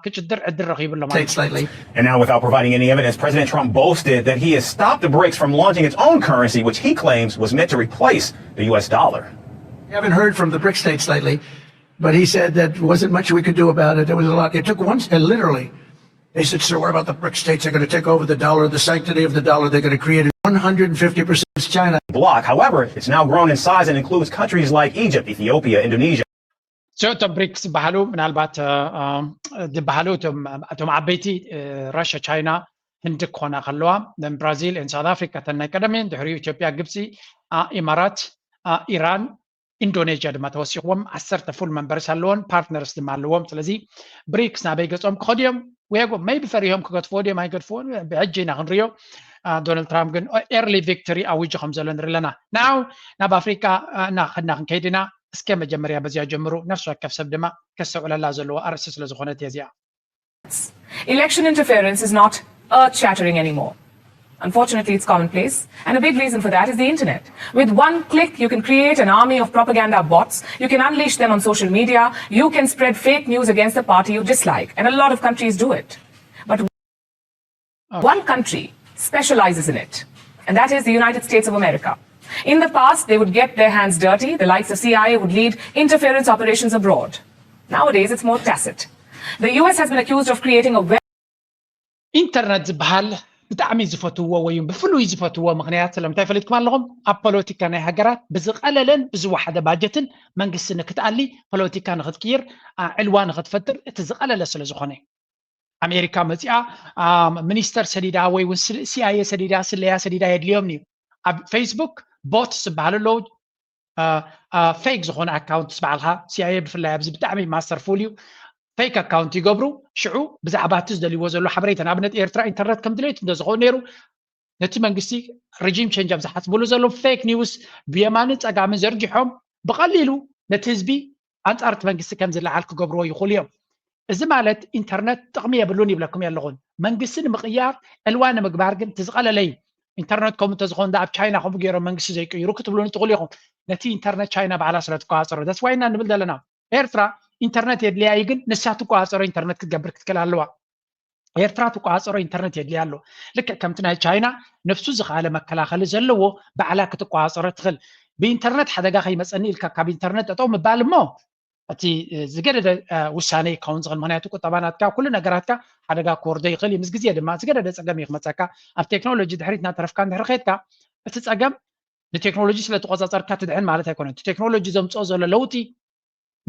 ክጭድር ዕድል ረኺቡ ኣሎ ማለት እዩ። And now, without providing any evidence, President Trump boasted that he has stopped the BRICS from launching its own currency, which he claims was meant to replace the U S dollar. We haven't heard from the BRICS states lately, but he said that wasn't much we could do about it. There was a lot. It took once, uh, literally. They said, so what about the BRICS states? They're going to take over the dollar, the sanctity of the dollar. They're going to create a one hundred fifty percent China. Bloc. However, it's now grown in size and includes countries like Egypt, Ethiopia, Indonesia. So እቶም ብሪክስ ዝበሃሉ ምናልባት ዝበሃሉ እቶም ዓበይቲ ራሽያ፣ ቻይና፣ ህንዲ ክኾና ከለዋ፣ ብራዚል፣ ሳውት ኣፍሪካ ተን ናይ ቀደም እየን። ድሕሪኡ ኢትዮጵያ፣ ግብፂ፣ ኢማራት፣ ኢራን፣ ኢንዶኔዥያ ድማ ተወሲኽዎም ዓሰርተ ፉል መንበርስ ኣለዎን ፓርትነርስ ድማ ኣለዎም። ስለዚ ብሪክስ ናበይ ገጾም ክኸዱ እዮም? We go maybe ፈሪሆም ክገድፍዎ ድዮም ኣይገድፍዎን ብሕጂ ኢና ክንሪኦ። ዶናልድ ትራምፕ ግን ኤርሊ ቪክቶሪ ኣዊጁ ከም ዘሎ ንርኢ ኣለና። ናው ናብ ኣፍሪካ እናኸድና ክንከይድ ኢና። እስከ መጀመርያ በዚያ ጀምሩ። ነፍሲ ወከፍ ሰብ ድማ ከስተውዕለላ ዘለዎ ኣርእስቲ ስለ ዝኾነት እያ እዚኣ። Election interference is not earth shattering anymore. Unfortunately, it's commonplace, and a big reason for that is the internet. With one click, you can create an army of propaganda bots, you can unleash them on social media, you can spread fake news against the party you dislike, and a lot of countries do it. But one country specializes in it, and that is the United States of America. In the past, they would get their hands dirty, the likes of C I A would lead interference operations abroad. Nowadays, it's more tacit. The U S has been accused of creating a web ኢንተርነት ዝበሃል ብጣዕሚ ዝፈትውዎ ወይ ብፍሉይ ዝፈትውዎ ምክንያት ስለምንታይ ፈሊጥኩም ኣለኹም? ኣብ ፖለቲካ ናይ ሃገራት ብዝቐለለን ብዝወሓደ ባጀትን መንግስቲ ንክትኣሊ ፖለቲካ ንክትቅይር ዕልዋ ንክትፈጥር እቲ ዝቐለለ ስለ ዝኾነ። ኣሜሪካ መፂኣ ሚኒስተር ሰዲዳ ወይ እውን ሲኣይኤ ሰዲዳ ስለያ ሰዲዳ የድልዮም እዩ። ኣብ ፌስቡክ ቦት ዝበሃሉ ኣለዉ። ፌክ ዝኾነ ኣካውንትስ ባዕልኻ ሲኣይኤ ብፍላይ ኣብዚ ብጣዕሚ ማስተርፉል እዩ። ፌክ ኣካውንት ይገብሩ። ሽዑ ብዛዕባ እቲ ዝደልይዎ ዘሎ ሓበሬታ ንኣብነት ኤርትራ ኢንተርነት ከም ድሌት እንተዝኸውን ነይሩ ነቲ መንግስቲ ሪጂም ቸንጅ ኣብ ዝሓስብሉ ዘሎ ፌክ ኒውስ ብየማንን ፀጋምን ዘርጊሖም ብቐሊሉ ነቲ ህዝቢ ኣንፃር እቲ መንግስቲ ከም ዝለዓል ክገብርዎ ይኽእሉ እዮም። እዚ ማለት ኢንተርነት ጥቕሚ የብሉን ይብለኩም የለኹን። መንግስቲ ንምቕያር ዕልዋ ንምግባር ግን እቲ ዝቐለለ እዩ። ኢንተርነት ከምኡ እንተዝኾን ዳ ኣብ ቻይና ከምኡ ገይሮም መንግስቲ ዘይቅይሩ ክትብሉኒ ትኽእሉ ኢኹም። ነቲ ኢንተርነት ቻይና ባዕላ ስለ ትቆፃፀሮ that's why ኢና ንብል ዘለና። ኤርትራ ኢንተርነት የድልያ እዩ ግን ንሳ ትቆፃፀሮ ኢንተርነት ክትገብር ክትክእል ኣለዋ። ኤርትራ ትቆፃፀሮ ኢንተርነት የድልያ ኣሎ። ልክዕ ከምቲ ናይ ቻይና ነብሱ ዝኸኣለ መከላኸሊ ዘለዎ ባዕላ ክትቆፃፀሮ ትኽእል። ብኢንተርነት ሓደጋ ከይመፀኒ ኢልካ ካብ ኢንተርነት ጠጠው ምባል እሞ እቲ ዝገደደ ውሳነ ይከውን ዝኽእል ምክንያቱ ቁጠባ ናትካ ኩሉ ነገራትካ ሓደጋ ክወርዶ ይኽእል እዩ። ምስ ግዜ ድማ ዝገደደ ፀገም እዩ ክመፀካ። ኣብ ቴክኖሎጂ ድሕሪት እናተረፍካ እንድሕር ከድካ እቲ ፀገም ንቴክኖሎጂ ስለ ተቆፃፀርካ ትድሕን ማለት ኣይኮነን። እቲ ቴክኖሎጂ ዘምፅኦ ዘሎ ለውጢ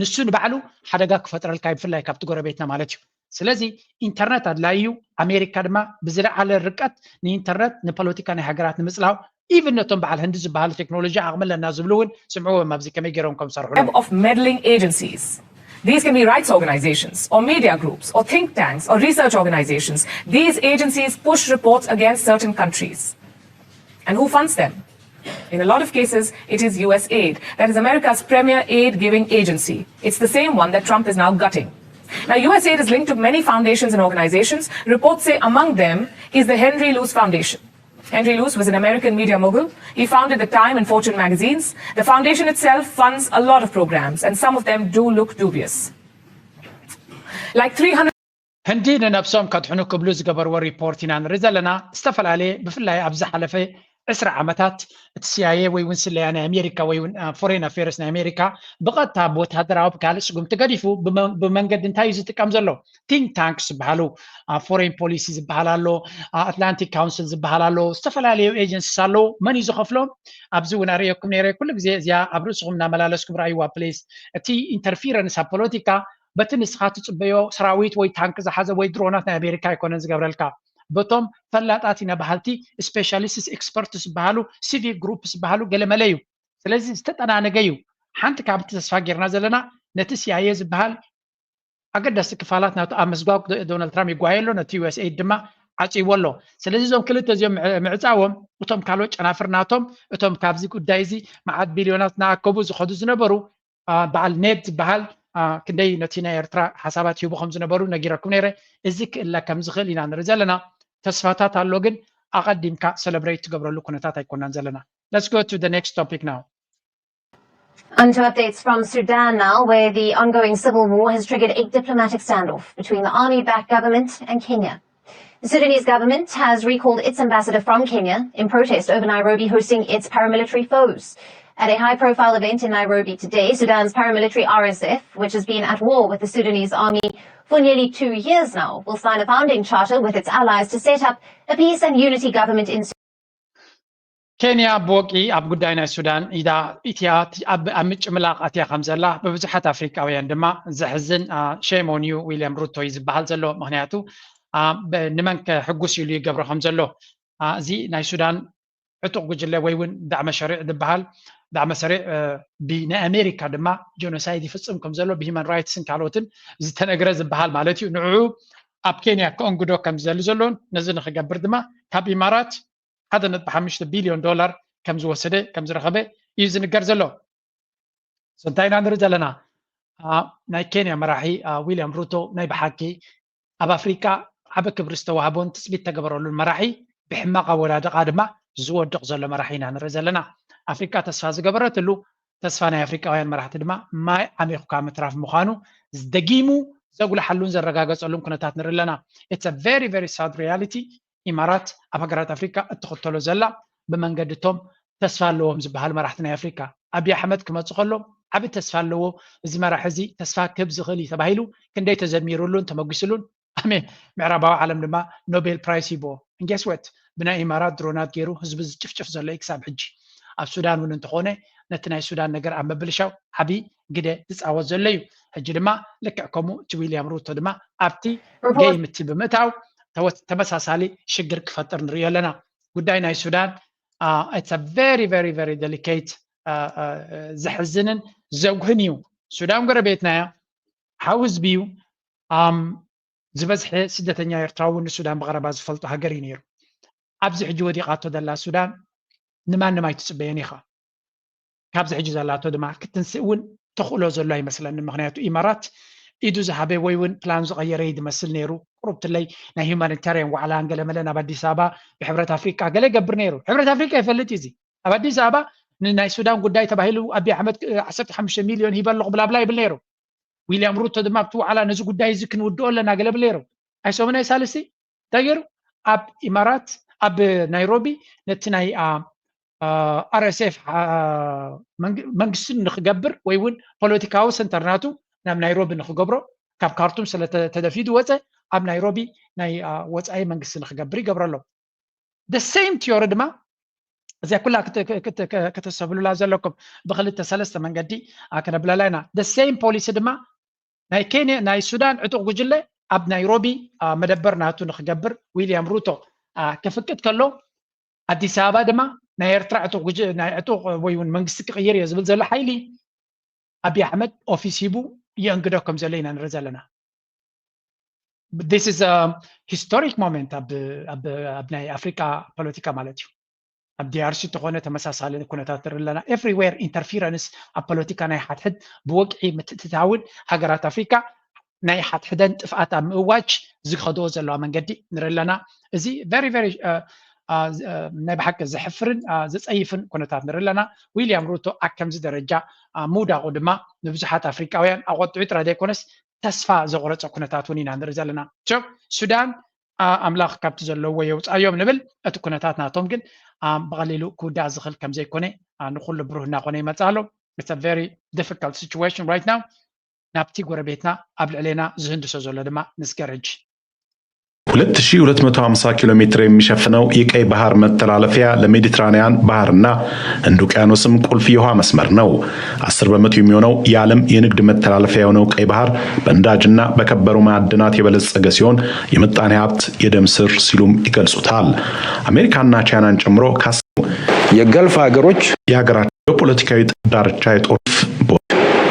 ንሱ ንባዕሉ ሓደጋ ክፈጥረልካ እዩ ብፍላይ ካብቲ ጎረቤትና ማለት እዩ። ስለዚ ኢንተርነት ኣድላይ እዩ። ኣሜሪካ ድማ ብዝለዓለ ርቀት ንኢንተርነት ንፖለቲካ ናይ ሃገራት ንምፅላው ኢቭን ነቶም በዓል ህንዲ ዝበሃሉ ቴክኖሎጂ ዓቕሚ ኣለና ዝብሉ እውን ስምዕዎም ኣብዚ ከመይ ገይሮም ከም ዝሰርሑ web of meddling agencies. These can be rights organizations or media groups or think tanks or research organizations. These agencies push reports against certain countries. And who funds them? In a lot of cases, it is U S aid. That is America's premier aid giving agency. It's the same one that Trump is now gutting. Now, U S aid is linked to many foundations and organizations. Reports say among them is the Henry Luce Foundation. Henry Luce was an American media mogul. He founded the Time and Fortune magazines. The foundation itself funds a lot of programs, and some of them do look dubious. Like three hundred ህንዲ ንነብሶም ከድሕኑ ክብሉ ዝገበርዎ ሪፖርት ኢና ንርኢ ዘለና። ዝተፈላለየ ብፍላይ ኣብ ዝሓለፈ ዕስራ ዓመታት እቲ ሲኣይኤ ወይ እውን ስለያ ናይ ኣሜሪካ ወይ እውን ፎሬን ኣፌርስ ናይ ኣሜሪካ ብቐጥታ ብወታደራዊ ብካልእ ስጉምቲ ገዲፉ ብመንገዲ እንታይ እዩ ዝጥቀም ዘሎ? ቲንክ ታንክስ ዝበሃሉ ፎሬን ፖሊሲ ዝበሃል ኣሎ፣ ኣትላንቲክ ካውንስል ዝበሃል ኣሎ፣ ዝተፈላለዩ ኤጀንሲስ ኣለዉ። መን እዩ ዝኸፍሎም? ኣብዚ እውን ኣርእየኩም ነይረ ኩሉ ግዜ እዚኣ ኣብ ርእስኹም እናመላለስኩም ረኣይዋ ፕሊስ። እቲ ኢንተርፊረንስ ኣብ ፖለቲካ በቲ ንስኻ ትፅበዮ ሰራዊት ወይ ታንክ ዝሓዘ ወይ ድሮናት ናይ ኣሜሪካ ኣይኮነን ዝገብረልካ። በቶም ፈላጣት ኢና በሃልቲ ስፔሻሊስትስ ኤክስፐርትስ ዝበሃሉ ሲቪክ ግሩፕስ ዝበሃሉ ገለመለ እዩ። ስለዚ ዝተጠናነገ እዩ። ሓንቲ ካብቲ ተስፋ ጌርና ዘለና ነቲ ሲኣይኤ ዝበሃል ኣገዳሲ ክፋላት ናቱ ኣብ ምስጓግ ዶናልድ ትራምፕ ይጓየ ኣሎ፣ ነቲ ዩኤስኤይድ ድማ ዓፂዎ ኣሎ። ስለዚ እዞም ክልተ እዚኦም ምዕፃዎም እቶም ካልኦት ጨናፍር ናቶም እቶም ካብዚ ጉዳይ እዚ መዓት ቢልዮናት እናኣከቡ ዝኸዱ ዝነበሩ በዓል ኔድ ዝበሃል ክንደይ ነቲ ናይ ኤርትራ ሓሳባት ሂቡ ከም ዝነበሩ ነጊረኩም ነይረ። እዚ ክእለ ከም ዝኽእል ኢና ንርኢ ዘለና። ተስፋታት ኣሎ፣ ግን ኣቐዲምካ ሰለብሬት ትገብረሉ ኩነታት ኣይኮናን ዘለና። Let's go to the next topic now. On to updates from Sudan now, where the ongoing civil war has triggered a diplomatic standoff between the army-backed government and Kenya. The Sudanese government has recalled its ambassador from Kenya in protest over Nairobi hosting its paramilitary foes. At a high-profile event in Nairobi today, Sudan's paramilitary R S F, which has been at war with the Sudanese army for nearly two years now, will sign a founding charter with its allies to set up a peace and unity government in ኬንያ ብወቂ ኣብ ጉዳይ ናይ ሱዳን ኢዳ ኢትያ ኣብ ምጭምላቕ ኣትያ ከም ዘላ ብብዙሓት ኣፍሪቃውያን ድማ ዘሕዝን ሼም ኦን ዩ ዊልያም ሩቶ እዩ ዝበሃል ዘሎ። ምክንያቱ ንመን ከሕጉስ ኢሉ ይገብሮ ከም ዘሎ። እዚ ናይ ሱዳን ዕጡቕ ጉጅለ ወይ እውን ዳዕመ ሸሪዕ ዝበሃል ዳዕመ ሰሪዕ ብናይ ኣሜሪካ ድማ ጀኖሳይድ ይፍፅም ከም ዘሎ ብሂማን ራይትስን ካልኦትን ዝተነግረ ዝበሃል ማለት እዩ። ንዕኡ ኣብ ኬንያ ከእንግዶ ከም ዝደሊ ዘሎን ነዚ ንክገብር ድማ ካብ ኢማራት ሓደ ነጥቢ ሓሙሽተ ቢልዮን ዶላር ከም ዝወሰደ ከም ዝረኸበ እዩ ዝንገር ዘሎ። እንታይ ኢና ንርኢ ዘለና? ናይ ኬንያ መራሒ ዊልያም ሩቶ ናይ ብሓቂ ኣብ ኣፍሪካ ዓቢ ክብሪ ዝተዋህቦን ትፅቢት ተገበረሉን መራሒ ብሕማቕ ኣወዳድቓ ድማ ዝወድቕ ዘሎ መራሒ ኢና ንርኢ ዘለና። ኣፍሪካ ተስፋ ዝገበረትሉ ተስፋ ናይ ኣፍሪቃውያን መራሕቲ ድማ ማይ ዓሚኹካ ምትራፍ ምዃኑ ደጊሙ ዘጉልሓሉን ዘረጋገፀሉን ኩነታት ንርኢ ኣለና። It's a very very sad reality። ኢማራት ኣብ ሃገራት ኣፍሪካ እትኽተሎ ዘላ ብመንገዲ እቶም ተስፋ ኣለዎም ዝበሃል መራሕቲ ናይ ኣፍሪካ። ኣብይ ኣሕመድ ክመፅእ ከሎ ዓቢ ተስፋ ኣለዎ። እዚ መራሒ እዚ ተስፋ ክህብ ዝኽእል እዩ ተባሂሉ ክንደይ ተዘሚሩሉን ተመጒስሉን። ኣሜ ምዕራባዊ ዓለም ድማ ኖቤል ፕራይስ ሂቦ። ንጌስወት ብናይ ኢማራት ድሮናት ገይሩ ህዝቢ ዝጭፍጭፍ ዘሎ እዩ ክሳብ ሕጂ። ኣብ ሱዳን እውን እንተኾነ ነቲ ናይ ሱዳን ነገር ኣብ ምብልሻው ዓቢ ግደ ዝፃወት ዘሎ እዩ። ሕጂ ድማ ልክዕ ከምኡ እቲ ዊልያም ሩቶ ድማ ኣብቲ ገይም እቲ ብምእታው ተመሳሳሊ ሽግር ክፈጥር ንሪኦ ኣለና። ጉዳይ ናይ ሱዳን it's a very very very delicate ዘሕዝንን ዘጉህን እዩ። ሱዳን ጎረቤትና እያ፣ ሓው ህዝቢ እዩ። ዝበዝሐ ስደተኛ ኤርትራዊ እውን ንሱዳን ብቐረባ ዝፈልጦ ሃገር እዩ ነይሩ። ኣብዚ ሕጂ ወዲቓቶ ዘላ ሱዳን ንማንም ኣይትፅበዮን ኢኻ። ካብዚ ሕጂ ዘላቶ ድማ ክትንስእ እውን ተኽእሎ ዘሎ ኣይመስለንን። ምክንያቱ ኢማራት ኢዱ ዝሃበ ወይ እውን ፕላን ዝቐየረ እዩ ዝመስል ነይሩ። ቁሩብ ትለይ ናይ ሂማኒታርያን ዋዕላ ገለመለ ናብ ኣዲስ ኣበባ ብሕብረት ኣፍሪቃ ገለ ይገብር ነይሩ። ሕብረት ኣፍሪቃ ይፈልጥ እዩ እዚ። ኣብ ኣዲስ ኣበባ ንናይ ሱዳን ጉዳይ ተባሂሉ ኣብይ ኣሕመድ ዓሰርተ ሓሙሽተ ሚልዮን ሂበ ኣለኹ ብላብላ ይብል ነይሩ። ዊልያም ሩቶ ድማ ኣብቲ ዋዕላ ነዚ ጉዳይ እዚ ክንውድኦ ኣለና ገለ ብል ነይሩ። ኣይሰሙን ኣይሳልስቲ እንታይ ገይሩ ኣብ ኢማራት ኣብ ናይሮቢ ነቲ ናይ RSF መንግስቲ ንክገብር ወይ እውን ፖለቲካዊ ሰንተር ናቱ ናብ ናይሮቢ ንክገብሮ ካብ ካርቱም ስለተደፊኡ ዝወፀ ኣብ ናይሮቢ ናይ ወፃኢ መንግስቲ ንክገብር ይገብረሎም። The same theory ድማ እዚኣ ኩላ ከተሰብሉላ ዘለኩም ብክልተ ሰለስተ መንገዲ ከነብለላ ኢና። The same policy ድማ ናይ ኬንያ ናይ ሱዳን ዕጡቕ ጉጅለ ኣብ ናይሮቢ መደበር ናቱ ንክገብር ዊልያም ሩቶ ከፍቅድ ከሎ ኣዲስ ኣበባ ድማ ናይ ኤርትራ ዕጡቕ ናይ ዕጡቕ ወይ እውን መንግስቲ ክቕይር እየ ዝብል ዘሎ ሓይሊ ኣብይ ኣሕመድ ኦፊስ ሂቡ የእንግዶ ከም ዘሎ ኢና ንርኢ ዘለና። This is a historic moment ኣብ ናይ ኣፍሪካ ፖለቲካ ማለት እዩ። ኣብ ዲኣርሲ ተኾነ ተመሳሳሊ ኩነታት ንርኢ ኣለና። Everywhere interference ኣብ ፖለቲካ ናይ ሓድሕድ ብወግዒ ምትእትታውን ሃገራት ኣፍሪካ ናይ ሓድሕደን ጥፍኣት ኣብ ምእዋጅ ዝኸድኦ ዘለዋ መንገዲ ንርኢ ኣለና። እዚ very very ናይ ብሓቂ ዘሕፍርን ዘፀይፍን ኩነታት ንርኢ ኣለና። ዊልያም ሩቶ ኣብ ከምዚ ደረጃ ምውዳቑ ድማ ንብዙሓት ኣፍሪቃውያን ኣቆጢዑ ጥራይ ዘይኮነስ ተስፋ ዘቑረፀ ኩነታት እውን ኢና ንርኢ ዘለና። ሱዳን ኣምላኽ ካብቲ ዘለዎ የውፃዮም ንብል። እቲ ኩነታት ናቶም ግን ብቐሊሉ ክውዳእ ዝኽእል ከም ዘይኮነ ንኩሉ ብሩህ እናኾነ ይመፅእ ኣሎ። It's a very difficult situation right now። ናብቲ ጎረቤትና ኣብ ልዕሌና ዝህንድሶ ዘሎ ድማ ንስገር ሕጂ። ሁለት ሺህ ሁለት መቶ ሃምሳ ኪሎ ሜትር የሚሸፍነው የቀይ ባህር መተላለፊያ ለሜዲትራንያን ባህርና ህንድ ውቅያኖስም ቁልፍ የውሃ መስመር ነው። አስር በመቶ የሚሆነው የዓለም የንግድ መተላለፊያ የሆነው ቀይ ባህር በነዳጅና በከበሩ ማዕድናት የበለጸገ ሲሆን የምጣኔ ሀብት የደም ስር ሲሉም ይገልጹታል። አሜሪካና ቻይናን ጨምሮ ካስ የገልፍ ሀገሮች የሀገራቸው ፖለቲካዊ ዳርቻ የጦር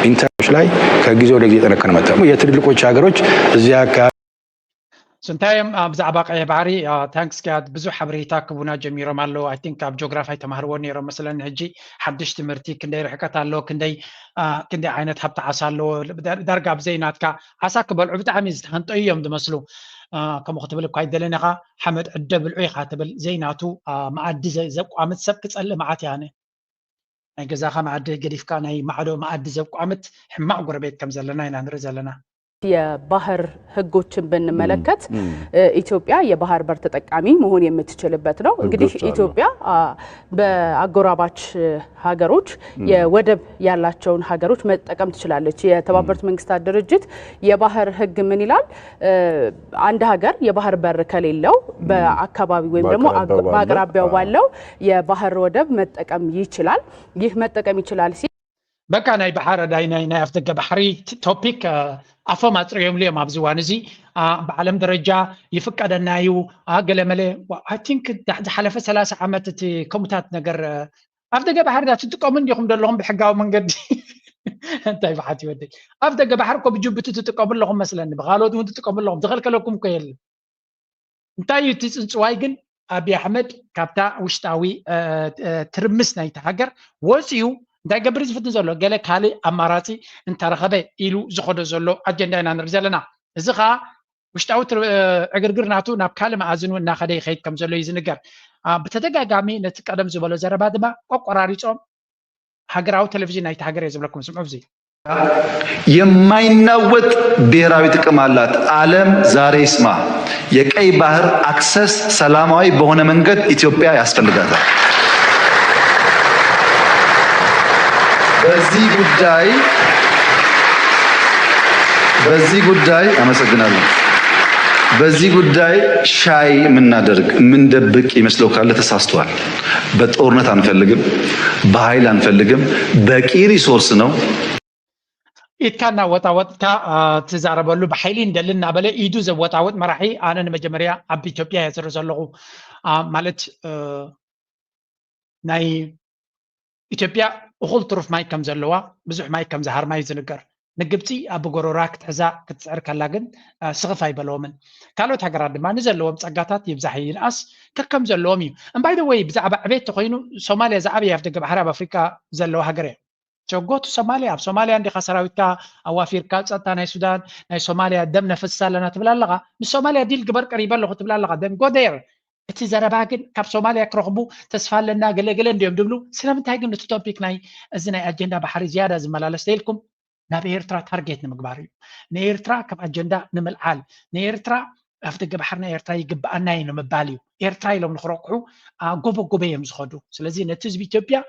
ኢንተርኖች ላይ ከጊዜ ወደ ጊዜ እየጠነከረ መጣ። የትልልቆች ሀገሮች እዚያ አካባቢ ስንታየም ብዛዕባ ቀይሕ ባሕሪ ታንክስ ኪያት ብዙሕ ሓበሬታ ክቡና ጀሚሮም ኣለዉ። ኣይ ቲንክ ኣብ ጂኦግራፊ ኣይተማህርዎ ነይሮም መስለኒ። ሕጂ ሓድሽ ትምህርቲ ክንደይ ርሕቀት ኣለዎ፣ ክንደይ ክንደይ ዓይነት ሃብቲ ዓሳ ኣለዎ። ዳርጋ ብዘይ ናትካ ዓሳ ክበልዑ ብጣዕሚ ዝተሃንጠዩ እዮም ዝመስሉ። ከምኡ ክትብል እኳ ኣይደለን ኢኻ። ሓመድ ዕደ ብልዑ ኢኻ ትብል። ዘይናቱ መኣዲ ዘቋምት ሰብ ክጸልእ መዓት ያነ ናይ ገዛኻ መኣዲ ገዲፍካ ናይ ማዕዶ መኣዲ ዘቋምት ሕማቕ ጎረቤት ከም ዘለና ኢና ንርኢ ዘለና። የባህር ህጎችን ብንመለከት ኢትዮጵያ የባህር በር ተጠቃሚ መሆን የምትችልበት ነው። እንግዲህ ኢትዮጵያ በአጎራባች ሀገሮች የወደብ ያላቸውን ሀገሮች መጠቀም ትችላለች። የተባበሩት መንግስታት ድርጅት የባህር ህግ ምን ይላል? አንድ ሀገር የባህር በር ከሌለው በአካባቢ ወይም ደግሞ በአቅራቢያው ባለው የባህር ወደብ መጠቀም ይችላል። ይህ መጠቀም ይችላል ሲል በቃ ናይ ባሕሪ ናይ ናይ ኣፍደገ ባሕሪ ቶፒክ ኣፎም ኣፅርዮምሉ እዮም ኣብዚ እዋን እዚ። ብዓለም ደረጃ ይፍቀደና እዩ ገለመለ። ኣይ ቲንክ ዝሓለፈ ሰላሳ ዓመት እቲ ከምኡታት ነገር ኣፍደገ ባሕሪ ዳ ትጥቀሙ እንዲኹም ዘለኹም ብሕጋዊ መንገዲ እንታይ ብሓት ይወደይ ኣፍደገ ባሕሪ እኮ ብጅቡቲ ትጥቀሙ ኣለኹም መስለኒ፣ ብካልኦት እውን ትጥቀሙ ኣለኹም፣ ዝኸልከለኩም እኮ የለን። እንታይ እዩ እቲ ፅንፅዋይ ግን? ኣብይ ኣሕመድ ካብታ ውሽጣዊ ትርምስ ናይቲ ሃገር ወፂኡ እንታይ ገብር ዝፍትን ዘሎ? ገለ ካልእ ኣማራፂ እንተረኸበ ኢሉ ዝኸዶ ዘሎ ኣጀንዳ ኢና ንርኢ ዘለና። እዚ ከዓ ውሽጣዊ ዕግርግር ናቱ ናብ ካልእ መኣዝኑ እናኸደ ይኸይድ ከም ዘሎ እዩ ዝንገር። ብተደጋጋሚ ነቲ ቀደም ዝበሎ ዘረባ ድማ ቆቆራሪፆም ሃገራዊ ቴሌቪዥን ናይቲ ሃገር እየ ዝብለኩም። ስምዑ እዚ የማይናወጥ ብሔራዊ ጥቅም አላት። ዓለም ዛሬ ይስማ። የቀይ ባህር አክሰስ ሰላማዊ በሆነ መንገድ ኢትዮጵያ ያስፈልጋታል። በዚህ ጉዳይ በዚህ ጉዳይ አመሰግናለሁ። በዚህ ጉዳይ ሻይ የምናደርግ የምንደብቅ ይመስለው ካለ ተሳስቷል። በጦርነት አንፈልግም፣ በኃይል አንፈልግም። በቂ ሪሶርስ ነው። ኢድካ እናወጣወጥካ ትዛረበሉ ብሓይሊ እንደሊ እናበለ ኢዱ ዘወጣወጥ መራሒ ኣነ ንመጀመርያ ኣብ ኢትዮጵያ እየ ዝርኢ ዘለኹ። ማለት ናይ ኢትዮጵያ እኹል ትሩፍ ማይ ከም ዘለዋ ብዙሕ ማይ ከም ዝሃርማ እዩ ዝንገር። ንግብፂ ኣብ ጎረራ ክትሕዛ ክትፅዕር ከላ ግን ስኽፍ ኣይበለዎምን። ካልኦት ሃገራት ድማ ንዘለዎም ፀጋታት ይብዛሕ ይንኣስ ከከም ዘለዎም እዩ። እምባይ ደ ወይ ብዛዕባ ዕቤት ተኮይኑ ሶማልያ ዝዓበየ ኣፍደገ ባሕሪ ኣብ ኣፍሪካ ዘለዋ ሃገር እያ። ሸጎቱ ሶማልያ ኣብ ሶማልያ እንዲኻ ሰራዊትካ ኣዋፊርካ ኣብ ፀጥታ ናይ ሱዳን ናይ ሶማልያ ደም ነፈስስ ኣለና ትብል ኣለኻ። ምስ ሶማልያ ዲል ግበር ቀሪበ ኣለኹ ትብል ኣለኻ። ደን ጎ ዴር እቲ ዘረባ ግን ካብ ሶማልያ ክረኽቡ ተስፋ ኣለና ገለገለ እንዲዮም ድብሉ። ስለምንታይ ግን እቲ ቶፒክ ናይ እዚ ናይ ኣጀንዳ ባሕሪ ዝያዳ ዝመላለስ ተይልኩም ናብ ኤርትራ ታርጌት ንምግባር እዩ። ንኤርትራ ከም ኣጀንዳ ንምልዓል ንኤርትራ ኣፍደገ ባሕሪ ናይ ኤርትራ ይግብኣና እዩ ንምባል እዩ። ኤርትራ ኢሎም ንክረቁሑ ጎበጎበ እዮም ዝኸዱ። ስለዚ ነቲ ህዝቢ ኢትዮጵያ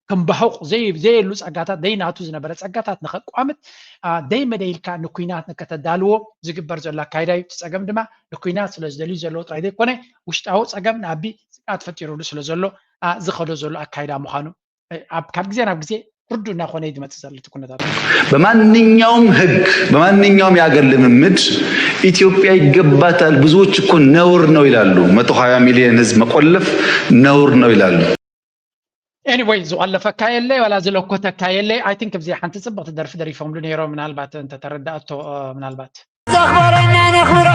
ከም ባሁቕ ዘይ- ዘየሉ ጸጋታት ደይ ናቱ ዝነበረ ጸጋታት ንኸቋምት ደይ መደይ ኢልካ ንኩናት ንከተዳልዎ ዝግበር ዘሎ ኣካይዳ እዩ። እቲ ጸገም ድማ ንኩናት ስለ ዝደልዩ ዘለዉ ጥራይ ዘይኮነ ውሽጣዊ ጸገም ንኣቢ ስግኣት ፈጢሩሉ ስለ ዘሎ ዝኸዶ ዘሎ ኣካይዳ ምዃኑ ኣብ ካብ ግዜ ናብ ግዜ ርዱ እናኾነ እዩ ዝመጽእ ዘሎ እቲ ኩነታት። በማንኛውም ህግ በማንኛውም የአገር ልምምድ ኢትዮጵያ ይገባታል። ብዙዎች እኮ ነውር ነው ይላሉ። መቶ ሃያ ሚሊዮን ህዝብ መቆለፍ ነውር ነው ይላሉ። ኤኒወይ ዝቆለፈካ የለ ዋላ ዝለኮተካ የለ። ኣይ ቲንክ ኣብዚ ሓንቲ ፅብቕቲ ደርፊ ደሪፎምሉ ነይሮም ምናልባት እንተተረዳእቶ ምናልባት ዘኽበረና ነኽብሮ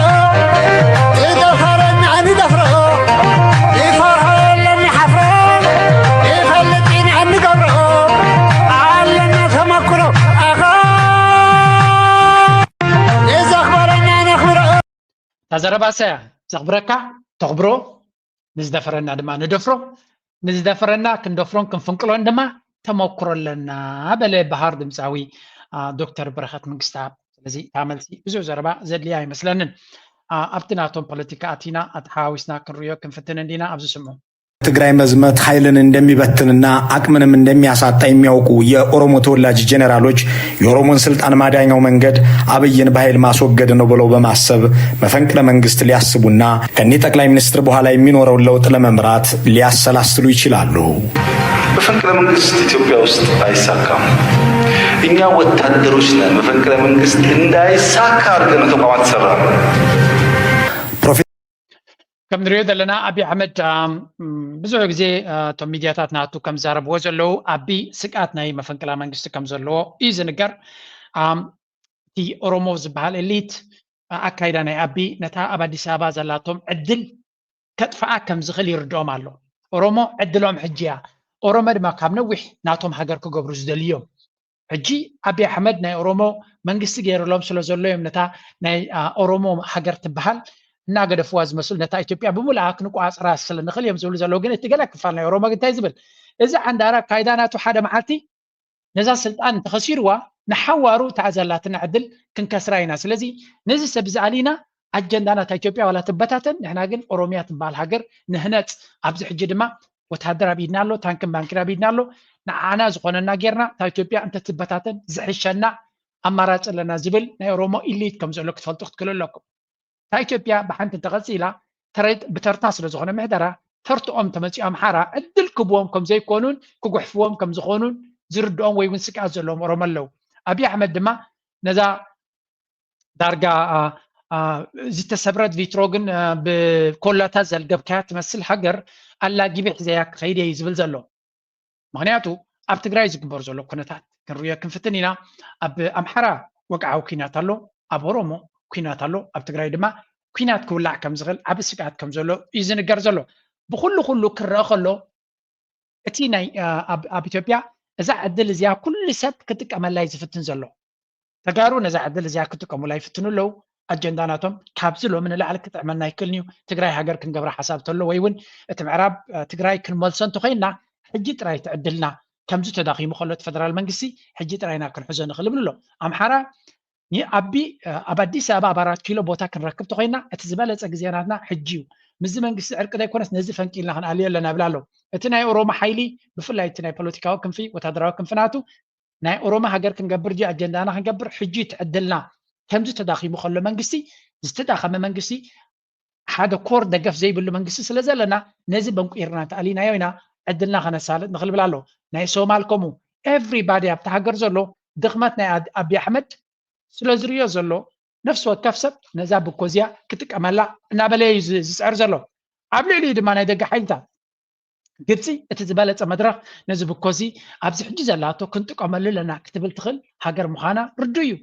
ዝደፈረና ንደፍሮ ይፈርሖ የለን ንሓፍሮ ይፈልጥ ኢና እንገብሮ ኣለና ተመክሮ ኣኻ ንዘኽበረና ነኽብሮ እታ ዘረባ ሰያ ዘኽብረካ ተኽብሮ ንዝደፈረና ድማ ንደፍሮ ንዝደፈረና ክንደፍሮን ክንፍንቅሎን ድማ ተመክሮ ኣለና በለ በሃር ድምፃዊ ዶክተር በረኸት መንግስታ። ስለዚ እታ መልሲ ብዙሕ ዘረባ ዘድልያ ኣይመስለንን። ኣብቲ ናቶም ፖለቲካ ኣቲና ኣተሓዋዊስና ክንርእዮ ክንፍትን እንዲና ኣብዚ ስምዑ። ትግራይ መዝመት ኃይልን እንደሚበትንና አቅምንም እንደሚያሳጣ የሚያውቁ የኦሮሞ ተወላጅ ጀኔራሎች የኦሮሞን ስልጣን ማዳኛው መንገድ አብይን በኃይል ማስወገድ ነው ብለው በማሰብ መፈንቅለ መንግስት ሊያስቡና ከኒህ ጠቅላይ ሚኒስትር በኋላ የሚኖረውን ለውጥ ለመምራት ሊያሰላስሉ ይችላሉ። መፈንቅለ መንግስት ኢትዮጵያ ውስጥ አይሳካም። እኛ ወታደሮች ነን። መፈንቅለ መንግስት እንዳይሳካ አድርገን ነው ተቋማት የሰራነው። ከም ንሪኦ ዘለና ኣቢ ኣሕመድ ብዙሕ ግዜ እቶም ሚድያታት ናቱ ከም ዝዛረብዎ ዘለዉ ኣቢ ስግኣት ናይ መፈንቅላ መንግስቲ ከም ዘለዎ እዩ ዝንገር። እቲ ኦሮሞ ዝበሃል ኤሊት ኣካይዳ ናይ ኣቢ ነታ ኣብ ኣዲስ ኣበባ ዘላቶም ዕድል ከጥፍኣ ከም ዝኽእል ይርድኦም ኣሎ። ኦሮሞ ዕድሎም ሕጂ እያ። ኦሮሞ ድማ ካብ ነዊሕ ናቶም ሃገር ክገብሩ ዝደልዮም ሕጂ ኣቢ ኣሕመድ ናይ ኦሮሞ መንግስቲ ገይርሎም ስለ ዘሎ እዮም ነታ ናይ ኦሮሞ ሃገር ትበሃል እናገደፍዋ ዝመስሉ ነታ ኢትዮጵያ ብምልኣ ክንቆፃፀራ ስለ ንኽእል እዮም ዝብሉ ዘለዉ። ግን እቲ ገለ ክፋል ናይ ኦሮሞ ግን እንታይ ዝብል እዚ ዓንዳራ ኣካይዳ ናቱ ሓደ መዓልቲ ነዛ ስልጣን እንተኸሲርዋ ንሓዋሩ እታ ዘላትና ዕድል ክንከስራ ኢና። ስለዚ ነዚ ሰብ እዚ ኣሊና ኣጀንዳ ናታ ኢትዮጵያ ዋላ ትበታተን ንሕና ግን ኦሮሚያ ትበሃል ሃገር ንህነፅ። ኣብዚ ሕጂ ድማ ወተሃደር ኣብ ኢድና ኣሎ፣ ታንክን ባንኪን ኣብ ኢድና ኣሎ። ንዓና ዝኾነና ጌርና እታ ኢትዮጵያ እንተትበታተን ዝሕሸና ኣማራፂ ኣለና ዝብል ናይ ኦሮሞ ኢሊት ከም ዘሎ ክትፈልጡ ክትክእሉ ኣለኩም። እታ ኢትዮጵያ ብሓንቲ እንተቐፂላ ተረት ብተርታ ስለ ዝኾነ ምሕደራ ተርትኦም ተመፂኡ ኣምሓራ ዕድል ክብዎም ከም ዘይኮኑን ክጉሕፍዎም ከም ዝኾኑን ዝርድኦም ወይ እውን ስግኣት ዘለዎም ኦሮሞ ኣለዉ። ኣብይ ኣሕመድ ድማ ነዛ ዳርጋ ዝተሰብረት ቪትሮ ግን ብኮላታት ዘልገብካያ ትመስል ሃገር ኣላጊቢ ሒዘያ ክኸይድ እየ ዝብል ዘሎ። ምክንያቱ ኣብ ትግራይ ዝግበር ዘሎ ኩነታት ክንሪኦ ክንፍትን ኢና። ኣብ ኣምሓራ ወግዓዊ ኩናት ኣሎ፣ ኣብ ኦሮሞ ኩናት ኣሎ፣ ኣብ ትግራይ ድማ ኩናት ክውላዕ ከም ዝኽእል ዓቢ ስግኣት ከም ዘሎ እዩ ዝንገር ዘሎ። ብኩሉ ኩሉ ክረአ ከሎ እቲ ናይ ኣብ ኢትዮጵያ እዛ ዕድል እዚኣ ኩሉ ሰብ ክጥቀመላ እዩ ዝፍትን ዘሎ። ተጋሩ ነዛ ዕድል እዚኣ ክጥቀሙላ ይፍትኑ ኣለዉ። ኣጀንዳ ናቶም ካብዚ ሎሚ ንላዕሊ ክጥዕመና ይክእልን እዩ። ትግራይ ሃገር ክንገብራ ሓሳብ ተሎ ወይ እውን እቲ ምዕራብ ትግራይ ክንመልሶ እንተኮይንና ሕጂ ጥራይ ትዕድልና ከምዚ ተዳኺሙ ከሎ እቲ ፈደራል መንግስቲ ሕጂ ጥራይና ክንሕዞ ንክእል ይብሉ ኣሎ። ኣምሓራ ኣቢ ኣብ ኣዲስ ኣበባ ኣብ ኣራት ኪሎ ቦታ ክንረክብ ተኮይንና እቲ ዝበለፀ ግዜ ናትና ሕጂ እዩ። ምስዚ መንግስቲ ዕርቂ ዘይኮነስ ነዚ ፈንቂልና ክንኣልዮ ኣለና ይብል ኣሎ። እቲ ናይ ኦሮሞ ሓይሊ ብፍላይ እቲ ናይ ፖለቲካዊ ክንፊ ወታደራዊ ክንፊ ናቱ ናይ ኦሮሞ ሃገር ክንገብር ድዩ ኣጀንዳና ክንገብር ሕጂ ትዕድልና ከምዚ ተዳኺሙ ከሎ መንግስቲ ዝተዳኸመ መንግስቲ ሓደ ኮር ደገፍ ዘይብሉ መንግስቲ ስለ ዘለና ነዚ በንቁርና እንተኣሊናዮ ኢና ዕድልና ከነሳልጥ ንኽእል ብል ኣሎ። ናይ ሶማል ከምኡ ኤቭሪባዲ ኣብቲ ሃገር ዘሎ ድኽመት ናይ ኣቢ ኣሕመድ ስለ ዝርእዮ ዘሎ ነፍሲ ወከፍ ሰብ ነዛ ብኮ እዚኣ ክጥቀመላ እናበለ እዩ ዝፅዕር ዘሎ። ኣብ ልዕሊኡ ድማ ናይ ደገ ሓይልታት ግብፂ እቲ ዝበለፀ መድረኽ ነዚ ብኮ እዚ ኣብዚ ሕጂ ዘላቶ ክንጥቀመሉ ኣለና ክትብል ትኽእል ሃገር ምዃና ርዱ እዩ።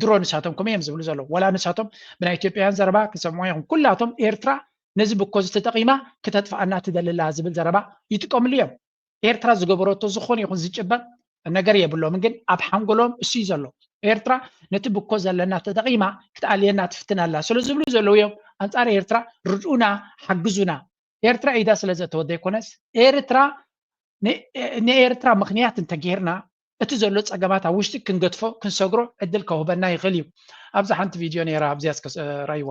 ድሮ ንሳቶም ከምኡ እዮም ዝብሉ ዘለዉ። ዋላ ንሳቶም ብናይ ኢትዮጵያውያን ዘረባ ክሰምዑ ይኹን ኩላቶም ኤርትራ ነዚ ብኮ እዚ ተጠቒማ ክተጥፍኣና ትደሊ ኣላ ዝብል ዘረባ ይጥቀምሉ እዮም። ኤርትራ ዝገበረቶ ዝኾነ ይኹን ዝጭበጥ ነገር የብሎምን፣ ግን ኣብ ሓንጎሎም እሱ እዩ ዘሎ። ኤርትራ ነቲ ብኮ ዘለና ተጠቒማ ክትኣልየና ትፍትን ኣላ ስለ ዝብሉ ዘለዉ እዮም ኣንጻር ኤርትራ ርድኡና ሓግዙና። ኤርትራ ኢዳ ስለ ዘእተወት ዘይኮነስ ኤርትራ ንኤርትራ ምኽንያት እንተጌርና እቲ ዘሎ ጸገማት ኣብ ውሽጢ ክንገድፎ ክንሰግሮ ዕድል ከውህበና ይኽእል እዩ። ኣብዛ ሓንቲ ቪድዮ ነይራ ኣብዚያ እስከ ራይዋ።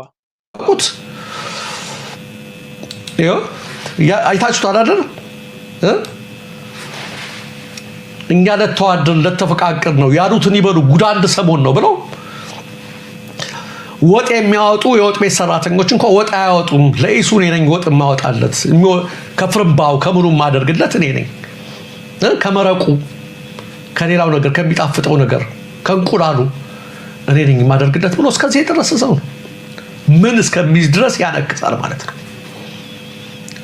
ቁት ዮ አይታችሁታል አይደል? እኛ ለተዋደር ለተፈቃቀር ነው ያሉትን ይበሉ። ጉድ አንድ ሰሞን ነው ብለው ወጥ የሚያወጡ የወጥ ቤት ሰራተኞች እንኳ ወጥ አያወጡም። ለኢሱ እኔ ነኝ ወጥ የማወጣለት፣ ከፍርምባው ከምኑ የማደርግለት እኔ ነኝ። ከመረቁ ከሌላው ነገር ከሚጣፍጠው ነገር ከእንቁላሉ እኔ ነኝ የማደርግለት ብሎ እስከዚህ የደረሰ ሰው ነው። ምን እስከሚይዝ ድረስ ያነክሳል ማለት ነው።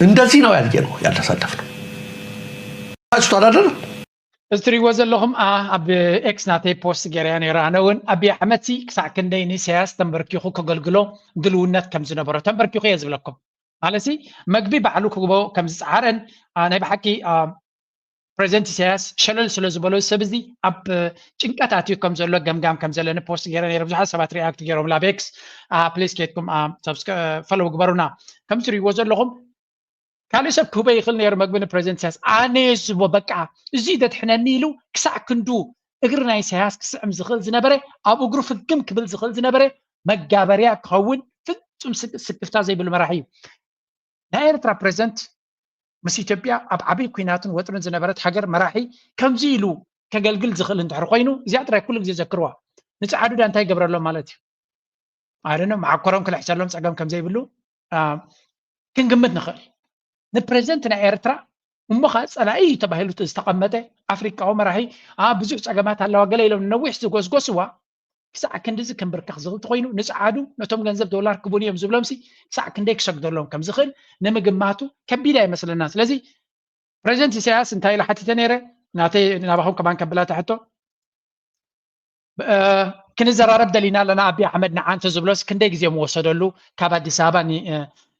እንደዚህ ነው ያየነው ያለሳለፍነው። ታችቷል አይደለም? እዚ ትሪእዎ ዘለኹም ኣብ ኤክስ ናተይ ፖስት ገይረያ ነይረ። ኣነ እውን ኣቢ ኣሕመድ ሲ ክሳዕ ክንደይ ንኢሳያስ ተንበርኪኹ ከገልግሎ ድልውነት ከም ዝነበሮ ተንበርኪኹ እየ ዝብለኩም። ማለት ሲ መግቢ ባዕሉ ክግቦ ከም ዝፀዓረን ናይ ብሓቂ ፕሬዚደንት ኢሳያስ ሸለል ስለ ዝበሎ ሰብ እዚ ኣብ ጭንቀት ኣትዩ ከም ዘሎ ገምጋም ከም ዘለኒ ፖስት ገይረ ነይረ። ብዙሓት ሰባት ሪኣክት ገይሮም ላብ ኤክስ ፕሊስ ኬድኩም ፈለው ግበሩና። ከም ትሪእዎ ዘለኹም ካልእ ሰብ ክህቦ ይኽእል ነይሩ መግቢ ንፕሬዚደንት ኢሳያስ። ኣነ እየ ዝህቦ በቃ እዚ ደድሕነኒ ኢሉ ክሳዕ ክንዱ እግሪ ናይ ኢሳያስ ክስዕም ዝኽእል ዝነበረ ኣብ እግሩ ፍግም ክብል ዝኽእል ዝነበረ መጋበርያ ክኸውን ፍጹም ስክፍታ ዘይብሉ መራሒ እዩ። ናይ ኤርትራ ፕሬዚደንት ምስ ኢትዮጵያ ኣብ ዓብይ ኩናትን ወጥርን ዝነበረት ሃገር መራሒ ከምዚ ኢሉ ከገልግል ዝኽእል እንድሕር ኮይኑ እዚኣ ጥራይ ኩሉ ግዜ ዘክርዋ። ንጸዓዱ ዳ እንታይ ይገብረሎም ማለት እዩ? ኣደነ መዓኮሮም ክልሕሰሎም ጸገም ከም ዘይብሉ ክንግምት ንኽእል። ንፕሬዚደንት ናይ ኤርትራ እሞ ኸዓ ጸላኢ እዩ ተባሂሉ ዝተቐመጠ ኣፍሪቃዊ መራሒ ብዙሕ ጸገማት ኣለዋ ገለ ኢሎም ነዊሕ ዝጎስጎስዋ ክሳዕ ክንድዚ ክንብርከኽ ዝኽእል ተኾይኑ ንፅዓዱ ነቶም ገንዘብ ዶላር ክቡን እዮም ዝብሎምሲ ክሳዕ ክንደይ ክሰግደሎም ከም ዝኽእል ንምግማቱ ከቢድ ኣይመስለናን። ስለዚ ፕሬዚደንት ኢሳያስ እንታይ ኢለ ሓቲተ ነይረ? ናተይ ናባኹም ከማን ከብላ ሕቶ ክንዘራረብ ደሊና ኣለና። ኣቢ ኣሕመድ ንዓ እንተዝብሎስ ክንደይ ግዜ ምወሰደሉ ካብ ኣዲስ ኣበባ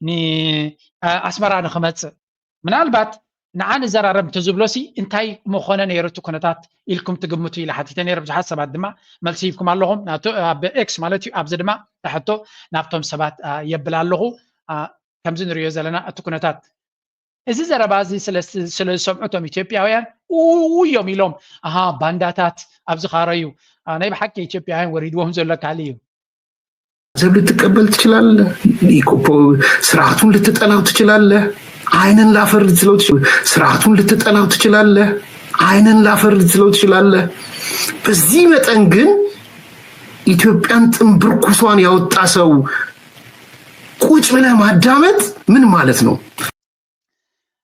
ንኣስመራ ንክመፅእ? ምናልባት ንዓ ንዘራረብ እንተዝብሎሲ እንታይ ምኾነ ነይሩ እቲ ኩነታት ኢልኩም ትግምቱ ኢለ ሓቲተ ነይረ። ብዙሓት ሰባት ድማ መልሲ ሂብኩም ኣለኹም። ኣብ ኤክስ ማለት እዩ። ኣብዚ ድማ ሕቶ ናብቶም ሰባት የብል ኣለኹ። ከምዚ ንሪኦ ዘለና እቲ ኩነታት እዚ ዘረባ እዚ ስለ ዝሰምዑ እቶም ኢትዮጵያውያን ውይ እዮም ኢሎም፣ ኣሃ ባንዳታት ኣብዚ ካረዩ። ናይ ብሓቂ ኢትዮጵያውያን ወሪድዎም ዘሎ ካልእ እዩ። ገንዘብ ልትቀበል ትችላለህ፣ ስርዓቱን ልትጠላው ትችላለህ፣ አይንን ላፈር ልትለው ስርዓቱን ልትጠላው ትችላለህ፣ አይንን ላፈር ልትለው ትችላለህ። በዚህ መጠን ግን ኢትዮጵያን ጥንብርኩሷን ያወጣ ሰው ቁጭ ብለህ ማዳመጥ ምን ማለት ነው?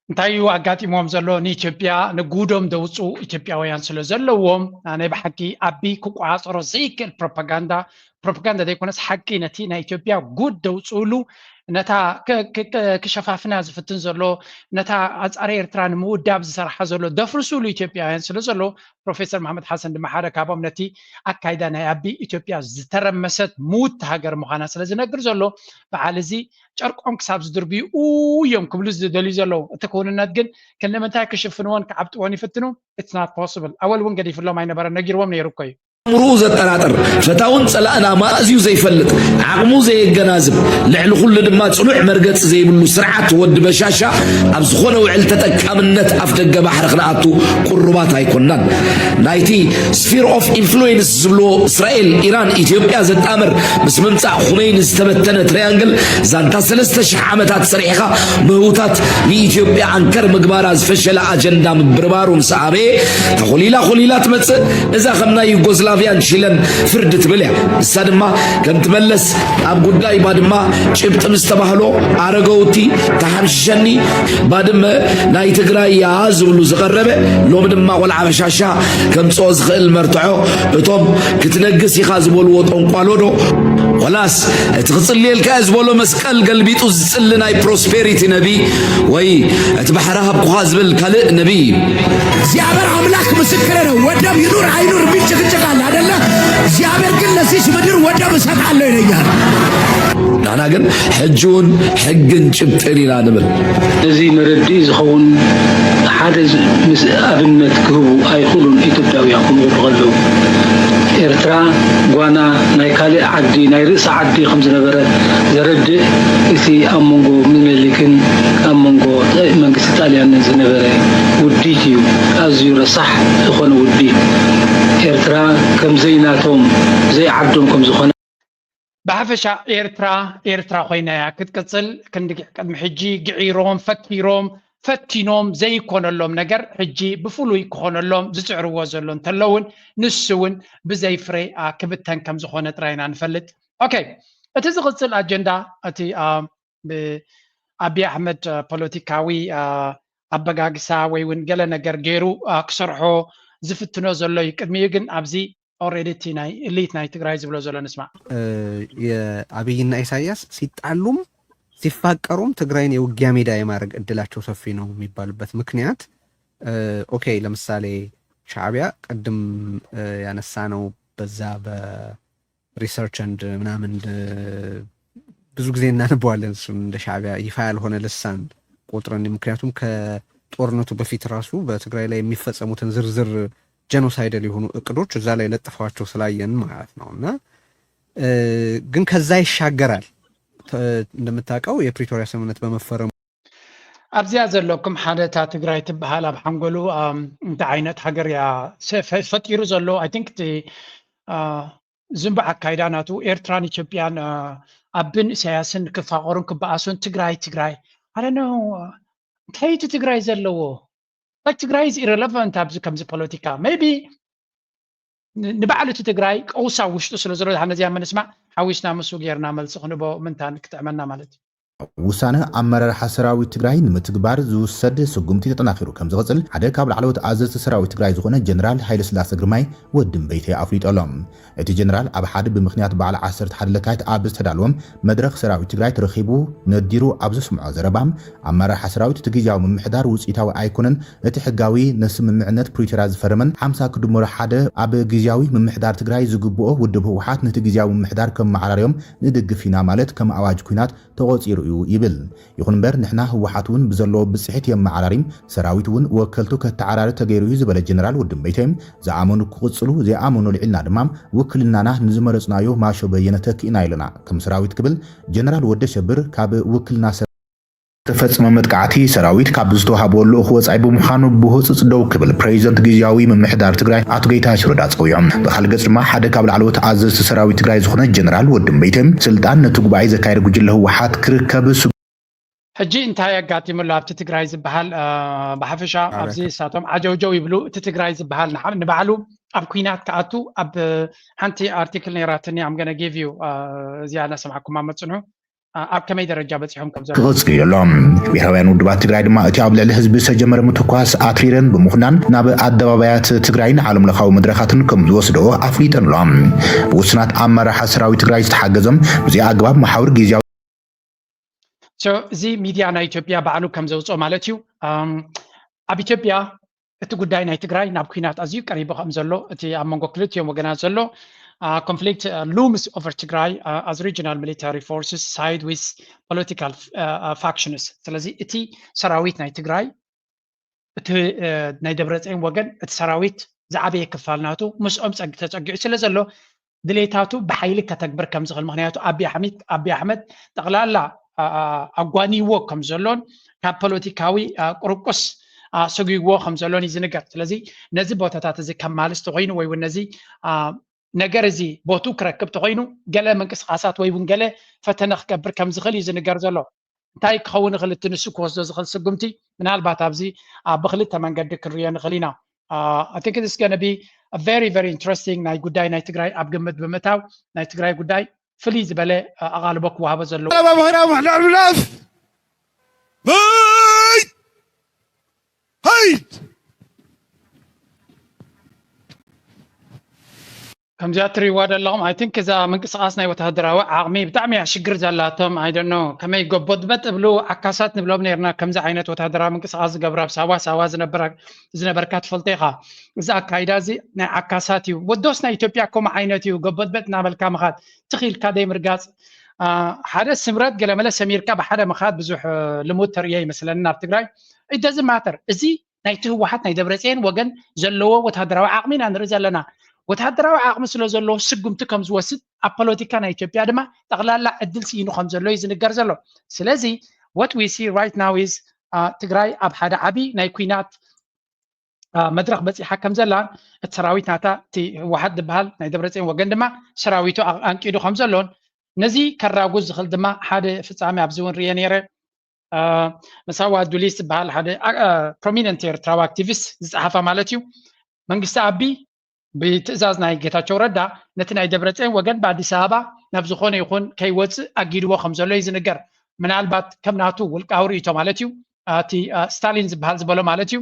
እንታይ እዩ ኣጋጢሞም ዘሎ? ንኢትዮጵያ ንጉዶም ደውፅኡ ኢትዮጵያውያን ስለ ዘለዎም ናይ ብሓቂ ኣቢ ክቋፀሮ ዘይክእል ፕሮፓጋንዳ ፕሮፓጋንዳ ዘይኮነስ ሓቂ ነቲ ናይ ኢትዮጵያ ጉድ ደውፅእሉ ነታ ክሸፋፍና ዝፍትን ዘሎ ነታ ኣፃሪ ኤርትራ ንምውዳብ ዝሰርሓ ዘሎ ደፍርሱሉ ኢትዮጵያውያን ስለ ዘሎ ፕሮፌሰር መሓመድ ሓሰን ድማ ሓደ ካብኦም ነቲ ኣካይዳ ናይ ኣቢ ኢትዮጵያ ዝተረመሰት ምውት ሃገር ምዃና ስለ ዝነግር ዘሎ በዓል እዚ ጨርቆም ክሳብ ዝድርብዩ እዮም ክብሉ ዝደልዩ ዘለዉ። እቲ ክውንነት ግን ክንደምንታይ ክሽፍንዎን ክዓብጥዎን ይፍትኑ? It's not possible። ኣወል እውን ገዲፍሎም ኣይነበረን፣ ነጊርዎም ነይሩ እኮ እዩ። ኣእምርኡ ዘጠራጥር፣ ፈታውን ጸላእን ኣማእዝዩ ዘይፈልጥ፣ ዓቕሙ ዘየገናዝብ፣ ልዕሊ ኩሉ ድማ ጽኑዕ መርገጺ ዘይብሉ ስርዓት ወዲ በሻሻ ኣብ ዝኾነ ውዕል ተጠቃምነት ኣፍደገ ባሕሪ ክንኣቱ ቁሩባት ኣይኮናን። ናይቲ ስፊር ኦፍ ኢንፍሉዌንስ ዝብልዎ እስራኤል፣ ኢራን፣ ኢትዮጵያ ዘጣምር ምስ ምምጻእ ኹመይኒ ዝተበተነ ትሪያንግል ዛንታ ሰለስተ ሽሕ ዓመታት ሰሪሕኻ ምህውታት ንኢትዮጵያ ዓንከር ምግባራ ዝፈሸለ ኣጀንዳ ምብርባሩ ምስ ኣበየ ተኾሊላ ኾሊላ ትመጽእ እዛ ከም ናይ ዩጎዝላቪያን ቺለን ፍርድ ትብል እያ። ንሳ ድማ ከምቲ መለስ ኣብ ጉዳይ ባድማ ጭብጢ ምስ ተባህሎ ኣረገውቲ ተሓምሽሸኒ ባድመ ናይ ትግራይ እያ ዝብሉ ዝቐረበ ሎሚ ድማ ቆልዓ በሻሻ ከምፅኦ ዝኽእል መርትዖ እቶም ክትነግስ ኢኻ ዝበልዎ ጠንቋሎ ዶ ወላስ እቲ ክፅልየልካ እየ ዝበሎ መስቀል ገልቢጡ ዝፅሊ ናይ ፕሮስፔሪቲ ነቢ ወይ እቲ ባሕሪ ሃብኩኻ ዝብል ካልእ ነቢ እዩ። እግዚአብሔር አምላክ ምስክሬ ነው። ወደብ ይኑር አይኑር የሚል ጭቅጭቅ አለ አይደለ? እግዚአብሔር ግን ለዚች ምድር ወደብ እሰጣለሁ ይለኛል። ንሕና ግን ሕጂ እውን ሕግን ጭብጥን ኢና ንብል። ነዚ መረድኢ ዝኸውን ሓደ ምስ ኣብነት ክህቡ ኣይኽእሉን ኢትዮጵያውያን ክምቕሉ ከለዉ። ኤርትራ ጓና ናይ ካልእ ዓዲ ናይ ርእሲ ዓዲ ከም ዝነበረ ዘረድእ እቲ ኣብ መንጎ ምኒልክን ኣብ መንጎ መንግስቲ ጣልያንን ዝነበረ ውዲት እዩ። ኣዝዩ ረሳሕ ዝኾነ ውዲት። ኤርትራ ከም ዘይናቶም ዘይዓዶም ከም ዝኾነ ብሓፈሻ ኤርትራ ኤርትራ ኮይና እያ ክትቅፅል። ክንዲ ቅድሚ ሕጂ ግዒሮም ፈኪሮም ፈቲኖም ዘይኮነሎም ነገር ሕጂ ብፍሉይ ክኾነሎም ዝፅዕርዎ ዘሎ እንተለውን ንሱ እውን ብዘይ ፍሬ ክብተን ከም ዝኾነ ጥራይ ኢና ንፈልጥ። ኦኬ፣ እቲ ዝቕፅል ኣጀንዳ እቲ ብኣቢ ኣሕመድ ፖለቲካዊ ኣበጋግሳ ወይ እውን ገለ ነገር ገይሩ ክሰርሖ ዝፍትኖ ዘሎ እዩ። ቅድሚኡ ግን ኣብዚ ኦሬዲ እቲ ናይ እሊት ናይ ትግራይ ዝብሎ ዘሎ ንስማዕ። የአብይና ኢሳያስ ሲጣሉም ሲፋቀሩም ትግራይን የውጊያ ሜዳ የማድረግ እድላቸው ሰፊ ነው የሚባልበት ምክንያት ኦኬ፣ ለምሳሌ ሻዕቢያ ቅድም ያነሳ ነው በዛ በሪሰርች ንድ ምናምን ብዙ ጊዜ እናንበዋለን እሱን እንደ ሻዕቢያ ይፋ ያልሆነ ልሳን ቁጥርን ምክንያቱም ከጦርነቱ በፊት ራሱ በትግራይ ላይ የሚፈጸሙትን ዝርዝር ጀኖሳይደል የሆኑ እቅዶች እዛ ላይ ለጥፈዋቸው ስላየን ማለት ነው። እና ግን ከዛ ይሻገራል። እንደምታውቀው የፕሪቶሪያ ስምምነት በመፈረሙ ኣብዚኣ ዘለኩም ሓደ እታ ትግራይ ትበሃል ኣብ ሓንጎሉ እንታይ ዓይነት ሃገር እያ ፈጢሩ ዘሎ? I think ዝንባዕ ኣካይዳ ናቱ ኤርትራን ኢትዮጵያን ኣብን ኢሳያስን ክፋቐሩን ክበኣሱን ትግራይ ትግራይ ኣነ እንታይ እቲ ትግራይ ዘለዎ ትግራይ is irrelevant ኣብዚ ከምዚ ፖለቲካ maybe ንባዕሉ እቲ ትግራይ ቀውሳ ውሽጡ ስለ ዘሎ ነዚኣ ምንስማዕ ሓዊስና ምስኡ ጌርና መልሲ ክንቦ ምንታን ክጥዕመና ማለት እዩ። ውሳነ ኣመራርሓ ሰራዊት ትግራይ ንምትግባር ዝውሰድ ስጉምቲ ተጠናኺሩ ከም ዝቕፅል ሓደ ካብ ላዕለዎት ኣዘዝቲ ሰራዊት ትግራይ ዝኾነ ጀነራል ሃይለስላሰ ግርማይ ወዲ እምበይተይ ኣፍሊጡ ኣሎ። እቲ ጀነራል ኣብ ሓደ ብምኽንያት በዓል ዓሰርተ ሓደ ለካቲት ኣብ ዝተዳለወ መድረኽ ሰራዊት ትግራይ ተረኺቡ ነዲሩ ኣብ ዘስምዖ ዘረባ፣ ኣመራርሓ ሰራዊት እቲ ግዝያዊ ምምሕዳር ውፅኢታዊ ኣይኮነን፣ እቲ ሕጋዊ ንስምምዕነት ፕሪቶርያ ዝፈረመን ሓምሳ ክድምሮ ሓደ ኣብ ግዝያዊ ምምሕዳር ትግራይ ዝግብኦ ውድብ ህወሓት ነቲ ግዝያዊ ምምሕዳር ከመዓራርዮም ንድግፍ ኢና ማለት ከም ኣዋጅ ኲናት ተቖፂሩ እዩ ይብል። ይኹን እምበር ንሕና ህወሓት እውን ብዘለዎ ብፅሒት የመዓራሪም፣ ሰራዊት እውን ወከልቱ ከተዓራሪ ተገይሩ እዩ ዝበለ ጀነራል ወዲ እምበይተይ፣ ዝኣመኑ ክቕፅሉ፣ ዘይኣመኑ ልዒልና ድማ ውክልናና ንዝመረፅናዮ ማሾ በየነ ተኪእና ኣለና ከም ሰራዊት ክብል ጀነራል ወዲ ኣሸብር ካብ ውክልና ዝተፈጸመ መጥቃዕቲ ሰራዊት ካብ ዝተዋህበዎ ልኡኽ ወጻኢ ብምዃኑ ብህጹጽ ደው ክብል ፕሬዚደንት ግዝያዊ ምምሕዳር ትግራይ ኣቶ ጌታቸው ረዳ ጸዊዖም። ብኻልእ ገጽ ድማ ሓደ ካብ ላዕለዎት ኣዘዝቲ ሰራዊት ትግራይ ዝኾነ ጀነራል ወዲ እምበይተ ስልጣን ነቲ ጉባኤ ዘካየደ ጉጅለ ህወሓት ክርከብ ስ- ሕጂ እንታይ ኣጋጢሙ ኣሎ ኣብቲ ትግራይ ዝበሃል፣ አ፣ ብሓፈሻ ኣብዚ እሳቶም ዓጀውጀው ይብሉ። እቲ ትግራይ ዝበሃል ንዓ-፣ ንባዕሉ ኣብ ኲናት ክኣቱ ኣብ ሓንቲ ኣርቲክል ነይራትኒ፣ I'm gonna give you፣ አ፣ እዚኣ እናሰማዕኩም ኣብ መጽንሑ። ኣ-፣ ኣብ ከመይ ደረጃ በጺሖም ከም ዘለዉ ክቕጽል እዩ ኣሎ። ብሄራውያን ውድባት ትግራይ ድማ እቲ ኣብ ልዕሊ ህዝቢ ዝተጀመረ ምትኳስ ኣትሪረን ብምኹናን ናብ ኣደባባያት ትግራይን ዓለም ለኻዊ መድረኻትን ከም ዝወስደኦ ኣፍሊጠን ኣሎ። ብውሱናት ኣመራርሓ ሰራዊት ትግራይ ዝተሓገዘም ብዚ ኣግባብ መሓውር ግዝያዊ So፣ እዚ ሚድያ ናይ ኢትዮጵያ ባዕሉ ከም ዘውፅኦ ማለት እዩ። ኣም፣ ኣብ ኢትዮጵያ እቲ ጉዳይ ናይ ትግራይ ናብ ኲናት ኣዝዩ ቀሪቡ ከም ዘሎ፣ እቲ ኣብ መንጎ ክልቲኦም ወገናት ዘሎ ኮንፍሊክት looms over ትግራይ as regional military forces side with political factions። ስለዚ እቲ ሰራዊት ናይ ትግራይ እቲ ናይ ደብረፅዮን ወገን እቲ ሰራዊት ዝዓበየ ክፋል ናቱ ምስኦም ተፀጊዑ ስለ ዘሎ ድሌታቱ ብሓይሊ ከተግብር ከም ዝኽእል፣ ምክንያቱ ኣቢ ኣሕመድ ጠቕላላ ኣጓንይዎ ከም ዘሎን ካብ ፖለቲካዊ ቁርቁስ ሰጒግዎ ከም ዘሎን እዩ ዝንገር። ስለዚ ነዚ ቦታታት እዚ ከማልስ ተኮይኑ ወይ እውን ነዚ ነገር እዚ ቦትኡ ክረክብ ተኮይኑ ገለ ምንቅስቃሳት ወይ እውን ገለ ፈተነ ክገብር ከም ዝኽእል እዩ ዝንገር ዘሎ። እንታይ ክኸውን ይኽእል እቲ ንሱ ክወስዶ ዝኽእል ስጉምቲ? ምናልባት ኣብዚ ብክልተ መንገዲ ክንሪኦ ንኽእል ኢና። I think it's gonna be a very very interesting ናይ ጉዳይ ናይ ትግራይ ኣብ ግምት ብምእታው ናይ ትግራይ ጉዳይ ፍልይ ዝበለ ኣቓልቦ ክወሃቦ ዘለዎ። ከምዚኣ ትሪእዋ ዘለኹም I think እዛ ምንቅስቃስ ናይ ወታደራዊ ዓቕሚ ብጣዕሚ እያ ሽግር ዘላቶም። I don't know ከመይ ጎቦጥበጥ እብሉ ዓካሳት ንብሎም ነርና ከምዚ ዓይነት ወታደራዊ ምንቅስቃስ ዝገብሩ ኣብ ሳዋ ሳዋ ዝነበርካ ትፈልጦ ኢኻ። እዚ ኣካይዳ እዚ ናይ ዓካሳት እዩ። ወዶስ ናይ ኢትዮጵያ ከምኡ ዓይነት እዩ። ጎቦጥበጥ እናበልካ ምኻድ ትኺልካ ደይ ምርጋፅ ሓደ ስምረት ገለመለ ሰሚርካ ብሓደ ምኻድ ብዙሕ ልሙድ ተርእዮ ይመስለኒ ናብ ትግራይ። It doesn't matter እዚ ናይቲ ህወሓት ናይ ደብረፅየን ወገን ዘለዎ ወታደራዊ ዓቕሚ ኢና ንርኢ ዘለና። ወታደራዊ ዓቕሚ ስለ ዘለዎ ስጉምቲ ከም ዝወስድ ኣብ ፖለቲካ ናይ ኢትዮጵያ ድማ ጠቕላላ ዕድል ስኢኑ ከም ዘሎ እዩ ዝንገር ዘሎ። ስለዚ what we see right now is ትግራይ ኣብ ሓደ ዓብዪ ናይ ኲናት መድረኽ በፂሓ ከም ዘላን እቲ ሰራዊት ናታ እቲ ህወሓት ዝበሃል ናይ ደብረፅየን ወገን ድማ ሰራዊቱ ኣንቂዱ ከም ዘሎን ነዚ ከራጉዝ ዝኽእል ድማ ሓደ ፍፃሜ ኣብዚ እውን ርየ ነይረ። መሳዋ ዱሊስ ዝበሃል ሓደ ፕሮሚነንት ኤርትራዊ ኣክቲቪስት ዝፀሓፋ ማለት እዩ። መንግስቲ ኣቢ ብትእዛዝ ናይ ጌታቸው ረዳ ነቲ ናይ ደብረፅዮን ወገን ብኣዲስ ኣበባ ናብ ዝኾነ ይኹን ከይወፅእ ኣጊድዎ ከም ዘሎ እዩ ዝንገር። ምናልባት ከም ናቱ ውልቃዊ ርእይቶ ማለት እዩ። እቲ ስታሊን ዝበሃል ዝበሎ ማለት እዩ።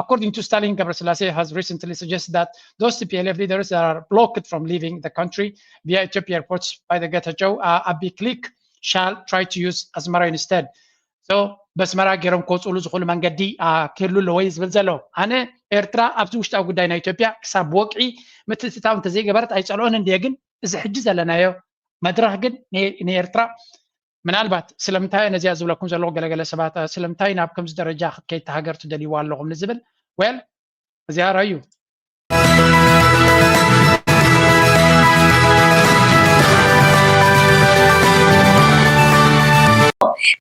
According to Stalin, Gabrassilase has recently suggested that those T P L F leaders that are blocked from leaving the country via Ethiopia airports by the Getachew uh, Abiy clique shall try to use Asmara instead. So በስመራ ገይሮም ክወፅሉ ዝኽእሉ መንገዲ ክህሉ ኣለዎ እዩ ዝብል ዘሎ። ኣነ ኤርትራ ኣብዚ ውሽጣዊ ጉዳይ ናይ ኢትዮጵያ ክሳብ ወቅዒ ምትእትታው እንተዘይገበረት ኣይፀልኦን እንድየ። ግን እዚ ሕጂ ዘለናዮ መድረኽ ግን ንኤርትራ ምናልባት ስለምንታይ ነዚኣ ዝብለኩም ዘለኹ ገለገለ ሰባት ስለምንታይ ናብ ከምዚ ደረጃ ክትከይድ ሃገር ትደልይዋ ኣለኹም ንዝብል well እዚኣ ራዩ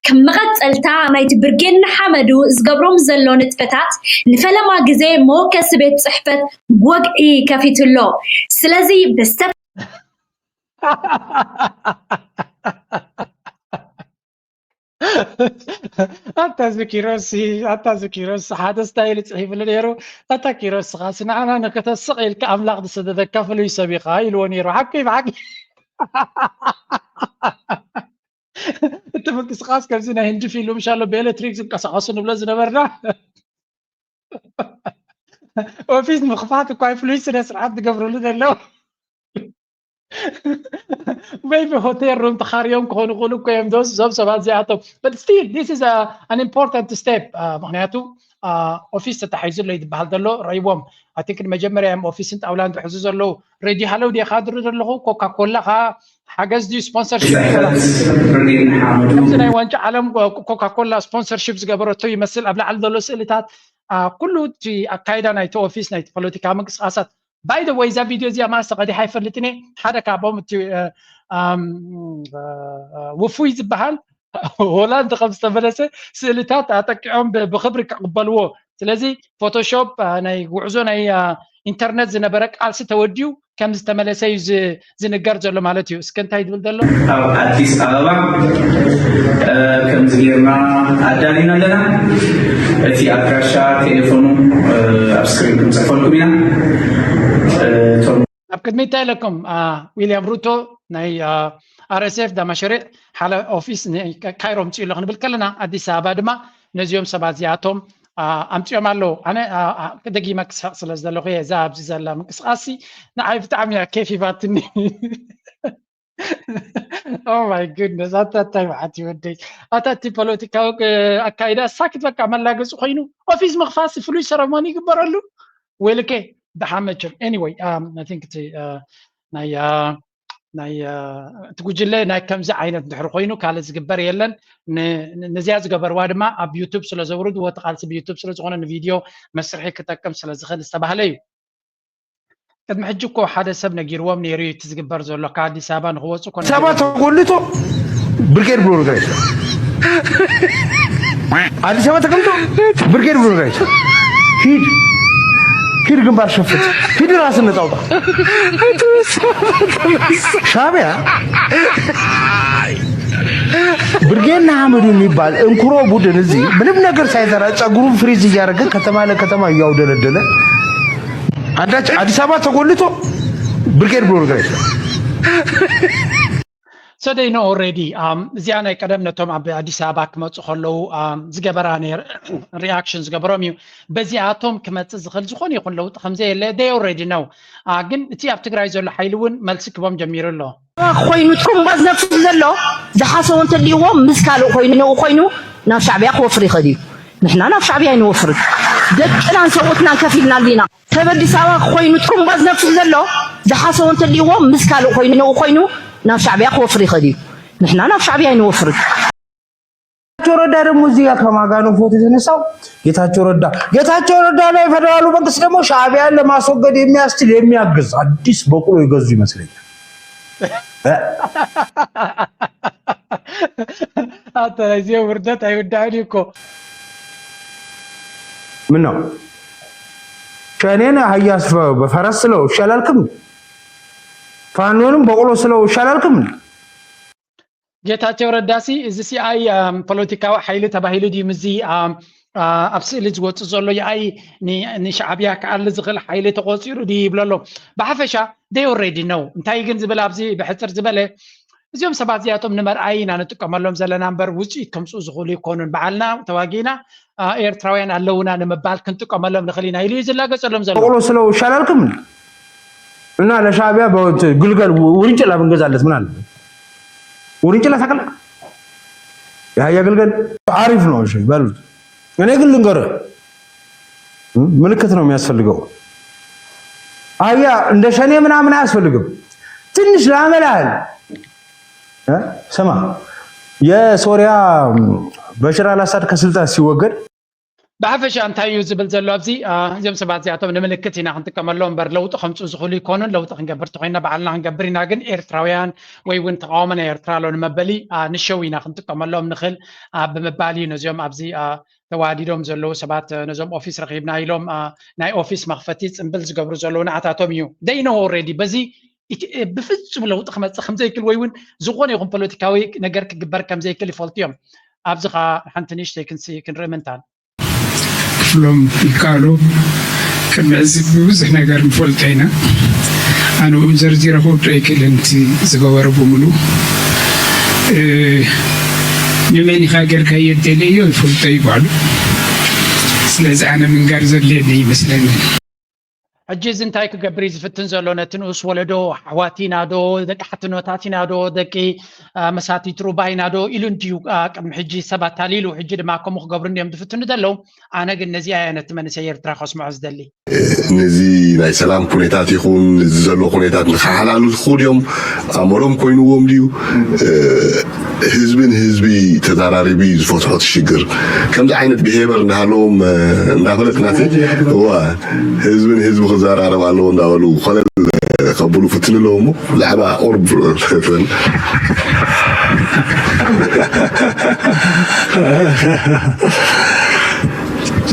ከም መቐፀልታ ናይቲ ብርጌድ ንሓመዱ ዝገብሮም ዘሎ ንጥፈታት ንፈለማ ግዜ መወከሲ ቤት ፅሕፈት ወግዒ ከፊቱ ኣሎ። ስለዚ ብዝተ ኣታ እዚ ኪሮስ ኣታ እዚ ኪሮስ ሓደ ስታይል ይፅሒፍሉ ነይሩ። ኣታ ኪሮስ ስኻሲ ንዓና ንክተስቕ ኢልካ ኣምላኽ ዝሰደደካ ፍሉይ ሰብ ኢኻ ኢልዎ ነይሩ። ሓቂ ብሓቂ እቲ እቲ ምንቅስቃስ ከምዚ ናይ ህንዲ ፊልም ሻሎ ብኤሌክትሪክ ዝንቀሳቀሱ ንብሎ ዝነበርና ኦፊስ ምኽፋት እኳ ፍሉይ ስነ ስርዓት ዝገብርሉ ዘለዉ ወይ ብሆቴል ሩም ተኻርዮም ክኾኑ ይኽእሉ እኮ እዮም ዞም ሰባት እዚኣቶም። But still this is an important step። ምክንያቱ ኦፊስ ተታሒዙ ኣሎ እዩ ዝበሃል ዘሎ ረይዎም። ኣይ ቲንክ ንመጀመርያ እዮም ኦፊስን ጣውላን ዝሕዙ ዘለዉ። ሬድዮ ሃለው ድየ ካድሪ ዘለኹ? ኮካ ኮላ ከዓ ሓገዝ ድዩ? ስፖንሰርሽፕ ከምዚ ናይ ዋንጫ ዓለም ኮካ ኮላ ስፖንሰርሽፕ ዝገበረቶ ይመስል ኣብ ላዕሊ ዘሎ ስእልታት። ኩሉ እቲ ኣካይዳ ናይቲ ኦፊስ ናይቲ ፖለቲካ ምንቅስቃሳት። ባይ ወይ እዛ ቪድዮ እዚኣ ማስ ተቐዲሓ ይፈልጥን እየ። ሓደ ካብኦም እቲ ውፉይ ዝበሃል ሆላንድ ከም ዝተመለሰ ስእልታት ኣጠቂዖም ብክብሪ ክቕበልዎ። ስለዚ ፎቶሾፕ ናይ ጉዕዞ ናይ ኢንተርነት ዝነበረ ቃልሲ ተወዲኡ ከም ዝተመለሰ እዩ ዝንገር ዘሎ ማለት እዩ። እስከ እንታይ ዝብል ዘሎ? ኣብ ኣዲስ ኣበባ ከምዚ ጌርና ኣዳሊና ኣለና። እቲ ኣድራሻ ቴሌፎኑ ኣብ ስክሪን ክንፅሕፈልኩም ኢና። ኣብ ቅድሚ እንታይ ኢለኩም ዊልያም ሩቶ ናይ ኣር ኤስ ኤፍ ዳማሸሪዕ ሓደ ኦፊስ ካይሮ ምፅኡ ኣሎ ክንብል ከለና ኣዲስ ኣበባ ድማ ነዚኦም ሰባት እዚኣቶም ኣምፅኦም ኣለዉ። ኣነ ደጊመ ክስሕቕ ስለ ዝደለኹ እየ እዛ ኣብዚ ዘላ ምንቅስቃስ ንዓይ ብጣዕሚ እያ ኬፍ ሂባትኒ። Oh my goodness ኣታ እንታይ መዓት ይወደይ ኣታ እቲ ፖለቲካዊ ኣካይዳ ሳክት በቃ መላገፂ ኮይኑ ኦፊስ ምኽፋት ፍሉይ ሰረሞኒ ይግበረሉ። ወይልከ ደሓመቸም anyway I think ናይ ናይ እቲ ጉጅለ ናይ ከምዚ ዓይነት ድሕሪ ኮይኑ ካልእ ዝግበር የለን። ነዚኣ ዝገበርዋ ድማ ኣብ ዩቱብ ስለ ዘውርድዎ እቲ ቃልሲ ብዩቱብ ስለ ዝኾነ ንቪድዮ መስርሒ ክጠቅም ስለ ዝኽእል ዝተባህለ እዩ። ቅድሚ ሕጂ እኮ ሓደ ሰብ ነጊርዎም ነይሩ እዩ እቲ ዝግበር ዘሎ ካብ ኣዲስ ኣበባ ንክወፁ እኮ ኣዲስ ኣበባ ተጎልቶ ብርጌድ ብሎ ነገር የለም። ኣዲስ ኣበባ ተቀምጦ ብርጌድ ብሎ ነገር የለም። ሂድ ሂድ ግንባር ሸፍት ሂድ ራስን ነፃ አውጣ። ሻዕቢያ ብርጌድ ንሓመዱ የሚባል እንኩሮ ቡድን እዚህ ምንም ነገር ሳይሰራ ጸጉሩን ፍሪዝ እያደረገ ከተማ ለከተማ እያውደለደለ አንዳች አዲስ አበባ ተጎልቶ ብርጌድ ብሎ ነገር የለም። So they know already እዚኣ ናይ ቀደም ነቶም ኣብ ኣዲስ ኣበባ ክመፁ ከለዉ ዝገበራ reaction ዝገበሮም እዩ። በዚኣቶም ክመፅእ ዝኽእል ዝኾነ ይኹን ለውጢ ከምዘየለ they already know። ግን እቲ ኣብ ትግራይ ዘሎ ሓይሊ እውን መልሲ ክቦም ጀሚሩ ኣሎ። ኮይኑ ጥሩምባ ዝነፍስ ዘሎ ዝሓሰቦ እንተልይዎ ምስ ካልእ ኮይኑ ኮይኑ ናብ ሻዕቢያ ክወፍር ይኽእል እዩ። ንሕና ናብ ሻዕቢያ ኣይንወፍርን። ደቅናን ሰውእትናን ከፊልና ኣሊና። ሰብ ኣዲስ ኣበባ ኮይኑ ጥሩምባ ዝነፍስ ዘሎ ዝሓሰቦ እንተልይዎ ምስ ካልእ ኮይኑ ኮይኑ ናብ ሻዕቢያ ክወፍር ይኽእል እዩ። ንሕና ናብ ሻዕቢያ ኣይንወፍርን። ጌታቸው ረዳ ደግሞ እዚህ ጋር ከማጋነን ፎቶ የተነሳው ጌታቸው ረዳ ጌታቸው ረዳ ላይ ፌደራሉ መንግስት ደግሞ ሻዕቢያን ለማስወገድ የሚያስችል የሚያግዝ አዲስ በቅሎ ይገዙ ይመስለኛል። ኣታ ናይዚኦም ውርደት ኣይውዳእን እዩ እኮ። ምን ነው ሸኔን አህያ በፈረስ ስለው ይሻላልክም? ፋኖንም በቅሎ ስለው ይሻላልክም? ጌታቸው ረዳሲ እዚ ሲኣይ ፖለቲካዊ ሓይሊ ተባሂሉ ድዩ ምዚ ኣብ ስእሊ ዝወፅእ ዘሎ ይኣይ ንሻዕብያ ክኣሊ ዝኽእል ሓይሊ ተቆፂሩ ድዩ ይብሎ ኣሎ። ብሓፈሻ they already know እንታይ ግን ዝብል ኣብዚ ብሕፅር ዝበለ እዚኦም ሰባት እዚኣቶም ንመርኣይ ኢና ንጥቀመሎም ዘለና እምበር ውፅኢት ከምፅኡ ዝኽእሉ ይኮኑን። በዓልና ተዋጊእና ኤርትራውያን ኣለውና ንምባል ክንጥቀመሎም ንኽእል ኢና ኢሉ እዩ ዝላገፀሎም ዘሎ። በቅሎ ስለው ይሻላልክም እና ለሻዕቢያ ግልገል ውርንጭላ ብንገዛለት ምን አለ? ውርንጭላ ታውቃለህ? የአህያ ግልገል አሪፍ ነው። እሺ በሉት። እኔ ግን ልንገርህ ምልክት ነው የሚያስፈልገው። አህያ እንደ ሸኔ ምናምን አያስፈልግም። ትንሽ ለአመል ያህል ስማ፣ የሶሪያ በሽር አልአሳድ ከስልጣን ሲወገድ ብሓፈሻ እንታይ እዩ ዝብል ዘሎ ኣብዚ እዚኦም ሰባት እዚኣቶም ንምልክት ኢና ክንጥቀመሎም እምበር ለውጢ ከምፅኡ ዝኽእሉ ይኮኑን። ለውጢ ክንገብር ተኮይና ባዕልና ክንገብር ኢና። ግን ኤርትራውያን ወይ እውን ተቃዋሚ ናይ ኤርትራ ኣሎ ንመበሊ ንሸው ኢና ክንጥቀመሎም ንኽእል ብምባል እዩ ነዚኦም ኣብዚ ተዋዲዶም ዘለዉ ሰባት ነዞም ኦፊስ ረኺብና ኢሎም ናይ ኦፊስ መኽፈቲ ፅምብል ዝገብሩ ዘለዉ ንዓታቶም እዩ። They know already በዚ ብፍፁም ለውጢ ክመፅእ ከምዘይክል ወይ እውን ዝኾነ ይኹን ፖለቲካዊ ነገር ክግበር ከምዘይክል ይፈልጡ እዮም። ኣብዚ ከዓ ሓንቲ ንእሽተይ ክንርኢ ምንታን ክፍሎም ይከኣሉ። ቅድሚ ሕዚ ብዙሕ ነገር ንፈልጦ ኢና። ኣነ እውን ዘርዚረ ክወዶ ኣይክእልን እቲ ዝገበረ ብምሉ። ንመን ኢኻ ጌርካዮ እንተለዮ ይፈልጦ እዩ ባዕሉ። ስለዚ ኣነ ምንጋር ዘድልየኒ ይመስለኒ። ሕጂ እዚ እንታይ ክገብር እዩ ዝፍትን ዘሎ? ነቲ ንኡስ ወለዶ ኣሕዋት ኢና ዶ፣ ደቂ ሓትኖታት ኢና ዶ፣ ደቂ መሳቲት ሩባ ኢና ዶ ኢሉ እንድዩ ቅድሚ ሕጂ ሰብ ኣታሊሉ። ሕጂ ድማ ከምኡ ክገብሩ እንድዮም ዝፍትኑ ዘለዉ። ኣነ ግን ነዚ ኣየ ነቲ መንእሰይ ኤርትራ ከስምዖ ዝደሊ። ነዚ ናይ ሰላም ኩነታት ይኹን እዚ ዘሎ ኩነታት ንክሓላልልኩ ድዮም ኣመሎም ኮይንዎም ድዩ? ህዝቢ ንህዝቢ ተዘራሪቡ እዩ ዝፈትሖ እቲ ሽግር። ከምዚ ዓይነት ብሄበር እንዳሃለዎም እንዳፈለጥና ዋ ህዝቢ ንህዝቢ ክዘራረብ ኣለዎ እንዳበሉ ኮለል ከብሉ ፍትኑ ኣለዎ እሞ ብዛዕባ ቁርብ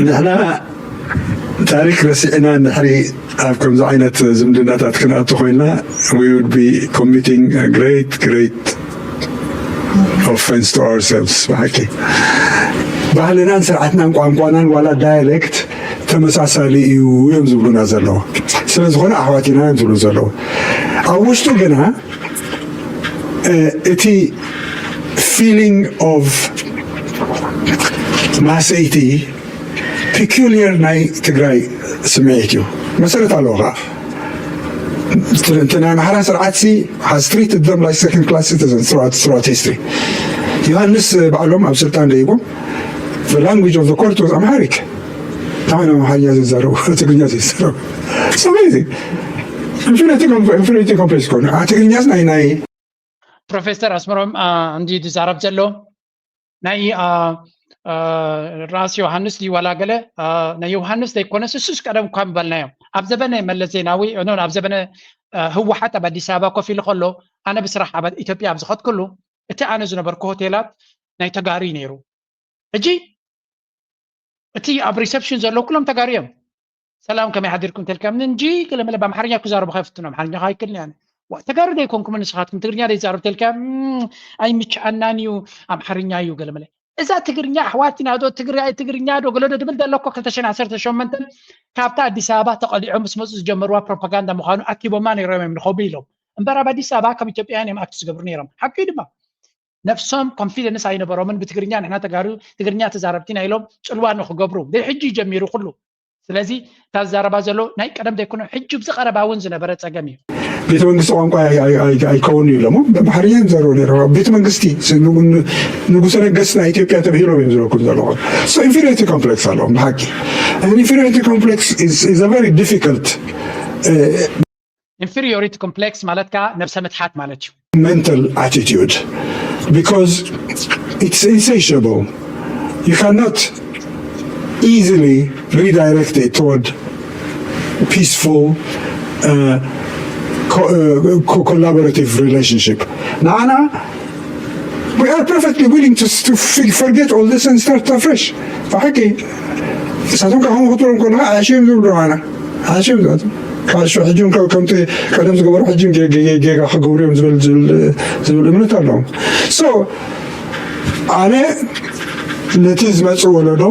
ንሕና ታሪክ ረሲዕና እንድሕሪ ኣብ ከምዚ ዓይነት ዝምድናታት ክንኣቱ ኮይና we would be committing a great great offense to ourselves ብሓቂ ባህልናን ስርዓትናን ቋንቋናን ዋላ dialect ተመሳሳሊ እዩ እዮም ዝብሉና ዘለዉ ስለ ዝኾነ ኣሕዋት ኢና እዮም ዝብሉ ዘለዉ ኣብ ውሽጡ ግና እቲ feeling of ማሰይቲ peculiar ናይ ትግራይ ስምዒት እዩ መሰረት ኣለዎ ከዓ እቲ ናይ ኣምሓራ ስርዓት ሲ has treated them like second class citizens throughout, throughout history ዮሃንስ ባዕሎም ኣብ ስልጣን ደይቦም the language of the court was Amharic ታን ኣምሓርኛ ዘይዛረቡ ትግርኛ ዘይዛረቡ it's amazing inferiority complex ኮነ ትግርኛስ ናይ ናይ ፕሮፌሰር ኣስመሮም እንዲ ዝዛረብ ዘሎ ናይ ራስ ዮሃንስ ድዩ ዋላ ገለ ናይ ዮሃንስ ዘይኮነስ እሱስ ቀደም እኳ ምበልናዮ ኣብ ዘበነ መለስ ዜናዊ ኖ ኣብ ዘበነ ህወሓት ኣብ ኣዲስ ኣበባ ኮፍ ኢሉ ከሎ ኣነ ብስራሕ ኣብ ኢትዮጵያ ኣብ ዝኸድክሉ እቲ ኣነ ዝነበርኩ ሆቴላት ናይ ተጋሩ እዩ ነይሩ ሕጂ እቲ ኣብ reception ዘለዉ ኩሎም ተጋሩ እዮም ሰላም ከመይ ሓዲርኩም ተልካ እንጂ ገለመለ ብኣምሓርኛ ክዛረቡ ከፍትኖ ኣምሓርኛ ኣይክልን ያነ ተጋሩ ዘይኮንኩም ንስኻትኩም ትግርኛ ዘይዛረብ ተልካ ኣይምችኣናን እዩ ኣምሓርኛ እዩ ገለመለ እዛ ትግርኛ ኣሕዋትና ዶ ትግራይ ትግርኛ ዶ ገለዶ ድብል ዘለኮ ክልተ ሽሕን ዓሰርተ ሸሞንተን ካብታ ኣዲስ ኣበባ ተቐሊዖም ምስ መፁ ዝጀመርዋ ፕሮፓጋንዳ ምዃኑ ኣኪቦማ ነይሮም እዮም ንኸቡ ኢሎም እምበር ኣብ ኣዲስ ኣበባ ከም ኢትዮጵያውያን እዮም ኣክት ዝገብሩ ነይሮም ሓቂ ድማ ነብሶም confidence ኣይነበሮምን ብትግርኛ ንሕና ተጋሩ ትግርኛ ተዛረብቲ ኢና ኢሎም ፅልዋ ንክገብሩ ደይ ሕጂ ጀሚሩ ኩሉ ስለዚ እታ ዝዛረባ ዘሎ ናይ ቀደም ዘይኮነ ሕጂ ብዚ ቀረባ እውን ዝነበረ ፀገም እዩ ቤተ መንግስቲ ቋንቋ ኣይከውን እዩ ለሞ በምሓርኛ ይዛረቡ ነይሮም ቤተ መንግስቲ ንጉሰ ነገስት ናይ ኢትዮጵያ ተብሂሎም እዮም ዝረኩም ዘለኹም inferiority complex ኣለዎም ብሓቂ inferiority complex is a very difficult inferiority complex ማለት ከዓ ነብሰ ምትሓት ማለት እዩ mental attitude because it's insatiable you cannot easily redirect it toward peaceful uh, co- uh, co- collaborative relationship نعنا we are perfectly willing to, to f- forget all this and start afresh فحكي ساتون كهون خطورهم كلها عايشين دول معنا ሓሽም ካብ ሕጂ ከምቲ ቀደም ዝገበሩ ሕጂ ጌጋ ክገብሩ እዮም ዝብል ዝብል እምነት ኣለዎም so ኣነ ነቲ ዝመፅእ ወለዶ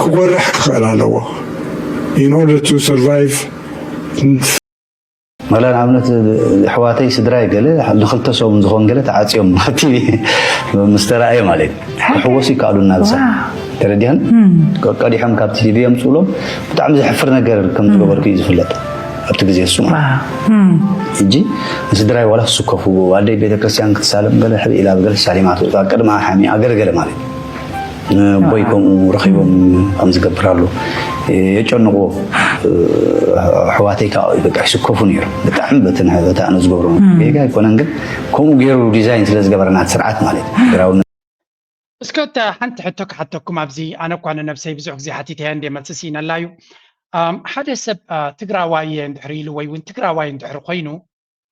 ክጎርሕ ክኽእል ኣለዎ in order to survive መላ ንኣብነት ኣሕዋተይ ስድራይ ገለ ንክልተ ሰሙን ዝኸውን ገለ ተዓፅዮም ኣብቲ ምስ ተረኣየ ማለት እዩ ክሕወሱ ይከኣሉ እናብሳ ተረዲኣን ቀዲሖም ካብ ቲቪ የምፅእሎም ብጣዕሚ ዘሕፍር ነገር ከም ዝገበርኩ እዩ ዝፍለጥ ኣብቲ ግዜ እሱ ማለት ሕጂ ንስድራይ ዋላ ክስከፉ ኣደይ ቤተክርስትያን ክትሳለም ገለ ሕብ ኢላ ገለ ሳሊማ ትወፅኣ ቅድማ ሓሚኣ ገለ ገለ ማለት እዩ ንቦይ ከምኡ ረኺቦም ከም ዝገብር ኣሎ የጨንቕዎ ኣሕዋተይ ከዓ በቃ ይስከፉ ነይሩ ብጣዕሚ በቲ ንሕበታ ኣነ ዝገብሮ ጌጋ ኣይኮነን ግን ከምኡ ገይሩ ዲዛይን ስለ ዝገበረና ስርዓት ማለት ትግራዊ እስከ እታ ሓንቲ ሕቶ ክሓተኩም ኣብዚ ኣነ እኳ ንነብሰይ ብዙሕ ግዜ ሓቲተያ እንደ መልሲ ስኢነላ እዩ ሓደ ሰብ ትግራዋይ እንድሕር ኢሉ ወይ እውን ትግራዋይ እንድሕር ኮይኑ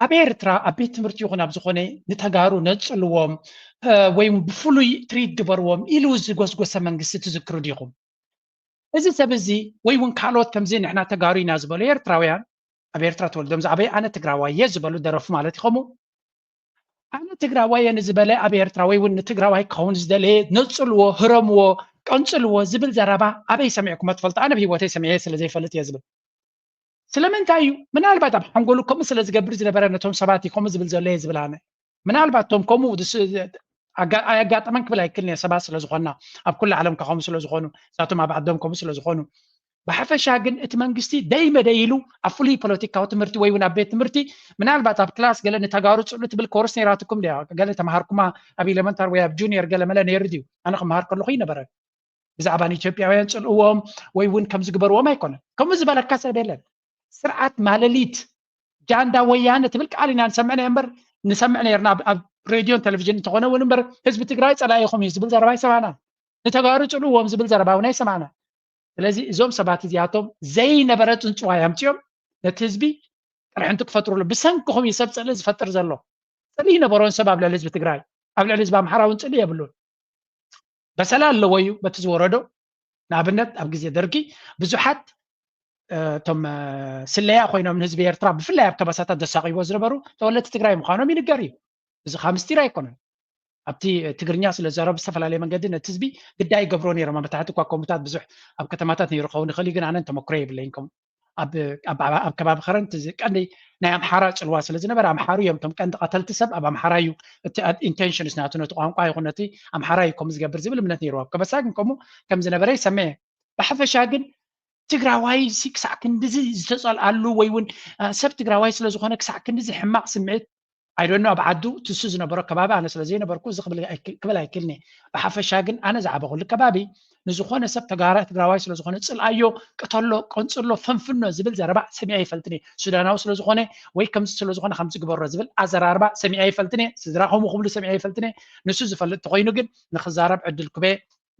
ኣብ ኤርትራ ኣብ ቤት ትምህርቲ ይኹን ኣብ ዝኾነ ንተጋሩ ነፅልዎም ወይ ብፍሉይ ትሪት ግበርዎም ኢሉ ዝጎስጎሰ መንግስቲ ትዝክሩ ዲኹም? እዚ ሰብ እዚ ወይ እውን ካልኦት ከምዚ ንሕና ተጋሩ ኢና ዝበሉ ኤርትራውያን ኣብ ኤርትራ ተወልዶም ዝዓበየ ኣነ ትግራዋይ እየ ዝበሉ ደረፉ ማለት ይኸሙ ኣነ ትግራዋይ እየ ንዝበለ ኣብ ኤርትራ ወይ እውን ንትግራዋይ ክኸውን ዝደለየ ነፅልዎ ህረምዎ ቀንፅልዎ ዝብል ዘረባ ኣበይ ሰሚዕኩሞ ትፈልጡ ኣነ ብሂወተይ ሰሚዐ ስለ ዘይፈልጥ እየ ዝብል ስለምንታይ እዩ ምናልባት ኣብ ሓንጎሉ ከምኡ ስለ ዝገብር ዝነበረ ነቶም ሰባት እዩ ከምኡ ዝብል ዘሎ እየ ዝብል ኣነ ምናልባት እቶም ከምኡ ኣጋጠመን ክብል ኣይክልኒ ሰባት ስለዝኾና ኣብ ኩሉ ዓለም ከምኡ ስለዝኾኑ እሳቶም ኣብ ዓዶም ከምኡ ስለዝኾኑ ብሓፈሻ ግን እቲ መንግስቲ ደይ መደይ ኢሉ ኣብ ፍሉይ ፖለቲካዊ ትምህርቲ ወይ እውን ኣብ ቤት ትምህርቲ ምናልባት ኣብ ክላስ ገለ ንተጋሩ ፅሉ ትብል ኮርስ ነይራትኩም ድያ ገለ ተምሃርኩማ ኣብ ኤሌመንታር ወይ ኣብ ጁኒየር ገለ መለ ነይሩ ድዩ ኣነ ክምሃር ከለኹ ይነበረ ብዛዕባ ንኢትዮጵያውያን ፅልእዎም ወይ እውን ከም ዝግበርዎም ኣይኮነን ከምኡ ዝበለካ ሰብ የለን ስርዓት ማለሊት ጃንዳ ወያነ ትብል ቃል ኢና ንሰምዕ እምበር ንሰምዕ ነርና ኣብ ሬድዮን ቴሌቪዥን እንተኾነ እውን እምበር ህዝቢ ትግራይ ፀላኢኹም እዩ ዝብል ዘረባ ይሰማና ንተጋሩ ፅልእዎም ዝብል ዘረባ እውን ኣይሰማና ስለዚ እዞም ሰባት እዚኣቶም ዘይነበረ ፅንፅዋይ ኣምፅኦም ነቲ ህዝቢ ቅርሕንቲ ክፈጥሩሉ ብሰንክኹም እዩ ሰብ ፅልኢ ዝፈጥር ዘሎ ፅልኢ ነበሮን ሰብ ኣብ ልዕሊ ህዝቢ ትግራይ ኣብ ልዕሊ ህዝቢ ኣምሓራ እውን ፅልኢ የብሉን በሰላ ኣለዎ እዩ በቲ ዝወረዶ ንኣብነት ኣብ ግዜ ደርጊ ብዙሓት እቶም ስለያ ኮይኖም ንህዝቢ ኤርትራ ብፍላይ ኣብ ከበሳታት ዘሳቂዎ ዝነበሩ ተወለድቲ ትግራይ ምዃኖም ይንገር እዩ እዚ ካብ ምስጢር ኣይኮነን ኣብቲ ትግርኛ ስለ ዘረብ ዝተፈላለየ መንገዲ ነቲ ህዝቢ ግዳይ ይገብሮ ነይሮም ኣብ ታሕቲ እኳ ከምኡታት ብዙሕ ኣብ ከተማታት ነይሩ ክኸውን ይኽእል ግን ኣነን ተመክሮ የብለይን ከም ኣብ ከባቢ ከረን ቀንዲ ናይ ኣምሓራ ፅልዋ ስለ ዝነበረ ኣምሓሩ እዮም እቶም ቀንዲ ቀተልቲ ሰብ ኣብ ኣምሓራ እዩ እቲ ኢንቴንሽንስ ናቱ ነቲ ቋንቋ ይኹን ነቲ ኣምሓራ እዩ ከምኡ ዝገብር ዝብል እምነት ነይሩ ኣብ ከበሳ ግን ከምኡ ከም ዝነበረ ይሰምዐ ብሓፈሻ ግን ትግራዋይ ክሳዕ ክንድዚ ዝተፀልኣሉ ወይ እውን ሰብ ትግራዋይ ስለ ዝኾነ ክሳዕ ክንድዚ ሕማቕ ስምዒት ኣይደኖ ኣብ ዓዱ ትሱ ዝነበሮ ከባቢ ኣነ ስለ ዘይነበርኩ እዚ ክብል ኣይክልኒ ብሓፈሻ ግን ኣነ ዝዓበኹሉ ከባቢ ንዝኾነ ሰብ ተጋራ ትግራዋይ ስለ ዝኾነ ፅልኣዮ ቅተሎ ቀንፅሎ ፈንፍኖ ዝብል ዘረባ ሰሚዐ ይፈልጥኒ ሱዳናዊ ስለ ዝኾነ ወይ ከምዚ ስለ ዝኾነ ከምዚ ግበሮ ዝብል ኣዘራርባ ሰሚዐ ይፈልጥኒ ስድራ ከምኡ ክብሉ ሰሚዐ ይፈልጥኒ ንሱ ዝፈልጥ ተኮይኑ ግን ንክዛረብ ዕድል ክበ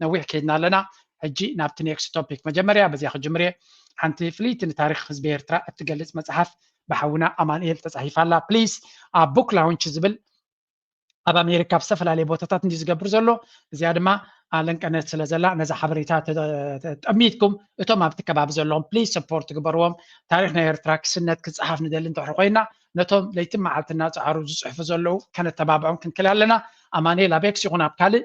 ነዊሕ ከይድና ኣለና ሕጂ ናብቲ ኔክስት ቶፒክ መጀመርያ በዚያ ክጅምር እየ ሓንቲ ፍልይቲ ንታሪክ ህዝቢ ኤርትራ እትገልፅ መፅሓፍ ብሓውና ኣማንኤል ተፃሒፋ ኣላ ፕሊስ ኣብ ቡክ ላውንች ዝብል ኣብ ኣሜሪካ ኣብ ዝተፈላለየ ቦታታት እንዲ ዝገብር ዘሎ እዚኣ ድማ ለንቀነት ስለ ዘላ ነዛ ሓበሬታ ጠሚትኩም እቶም ኣብቲ ከባቢ ዘለዎም ፕሊስ ሰፖርት ግበርዎም ታሪክ ናይ ኤርትራ ክስነት ክፀሓፍ ንደሊ እንተሕር ኮይና ነቶም ለይትን መዓልቲ እናፀዓሩ ዝፅሕፉ ዘለዉ ከነተባብዖም ክንክል ኣለና ኣማንኤል ኣብ ኤክስ ይኹን ኣብ ካልእ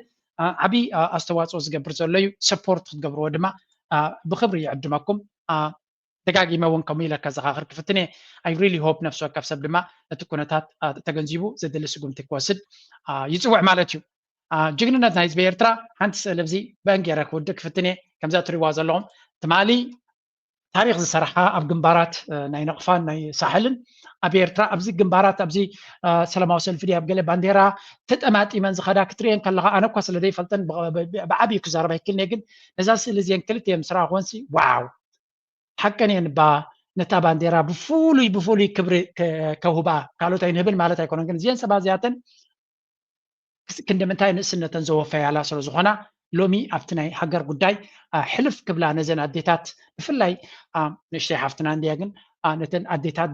ዓብዪ ኣስተዋፅኦ ዝገብር ዘሎ እዩ ሰፖርት ክትገብርዎ ድማ ብክብሪ ይዕድመኩም ደጋጊመ እውን ከምኡ ኢለ ከዘኻኽር ክፍትን እየ I really hope ነፍሲ ወከፍ ሰብ ድማ እቲ ኩነታት ተገንዚቡ ዘድሊ ስጉምቲ ክወስድ ይፅውዕ ማለት እዩ ጅግንነት ናይ ህዝቢ ኤርትራ ሓንቲ ስእሊ ኣብዚ በእንጌረ ክውድእ ክፍትን እየ ከምዛ ትሪዋ ዘለኹም ትማሊ ታሪክ ዝሰራሓ ኣብ ግንባራት ናይ ነቕፋን ናይ ሳሕልን ኣብ ኤርትራ ኣብዚ ግንባራት ኣብዚ ሰላማዊ ሰልፊ ድያ ኣብ ገለ ባንዴራ ተጠማጢመን ዝኸዳ ክትሪኤን ከለካ ኣነ እኳ ስለ ዘይፈልጠን ብዓብዩ ክዛረብ ኣይክልኒ ግን ነዛ ስእሊ እዚአን ክልተ እዮም ስራ ኮንሲ ዋው ሓቀን እየን ባ ነታ ባንዴራ ብፍሉይ ብፍሉይ ክብሪ ከውህባ ካልኦት ኣይንህብን ማለት ኣይኮነን ግን እዚአን ሰባ እዚኣተን ክንዲ ምንታይ ንእስነተን ዘወፈያላ ስለ ዝኾና ሎሚ ኣብቲ ናይ ሃገር ጉዳይ ሕልፍ ክብላ ነዘን ኣዴታት ብፍላይ ንእሽተይ ሓፍትና እንድያ ግን ነተን ኣዴታት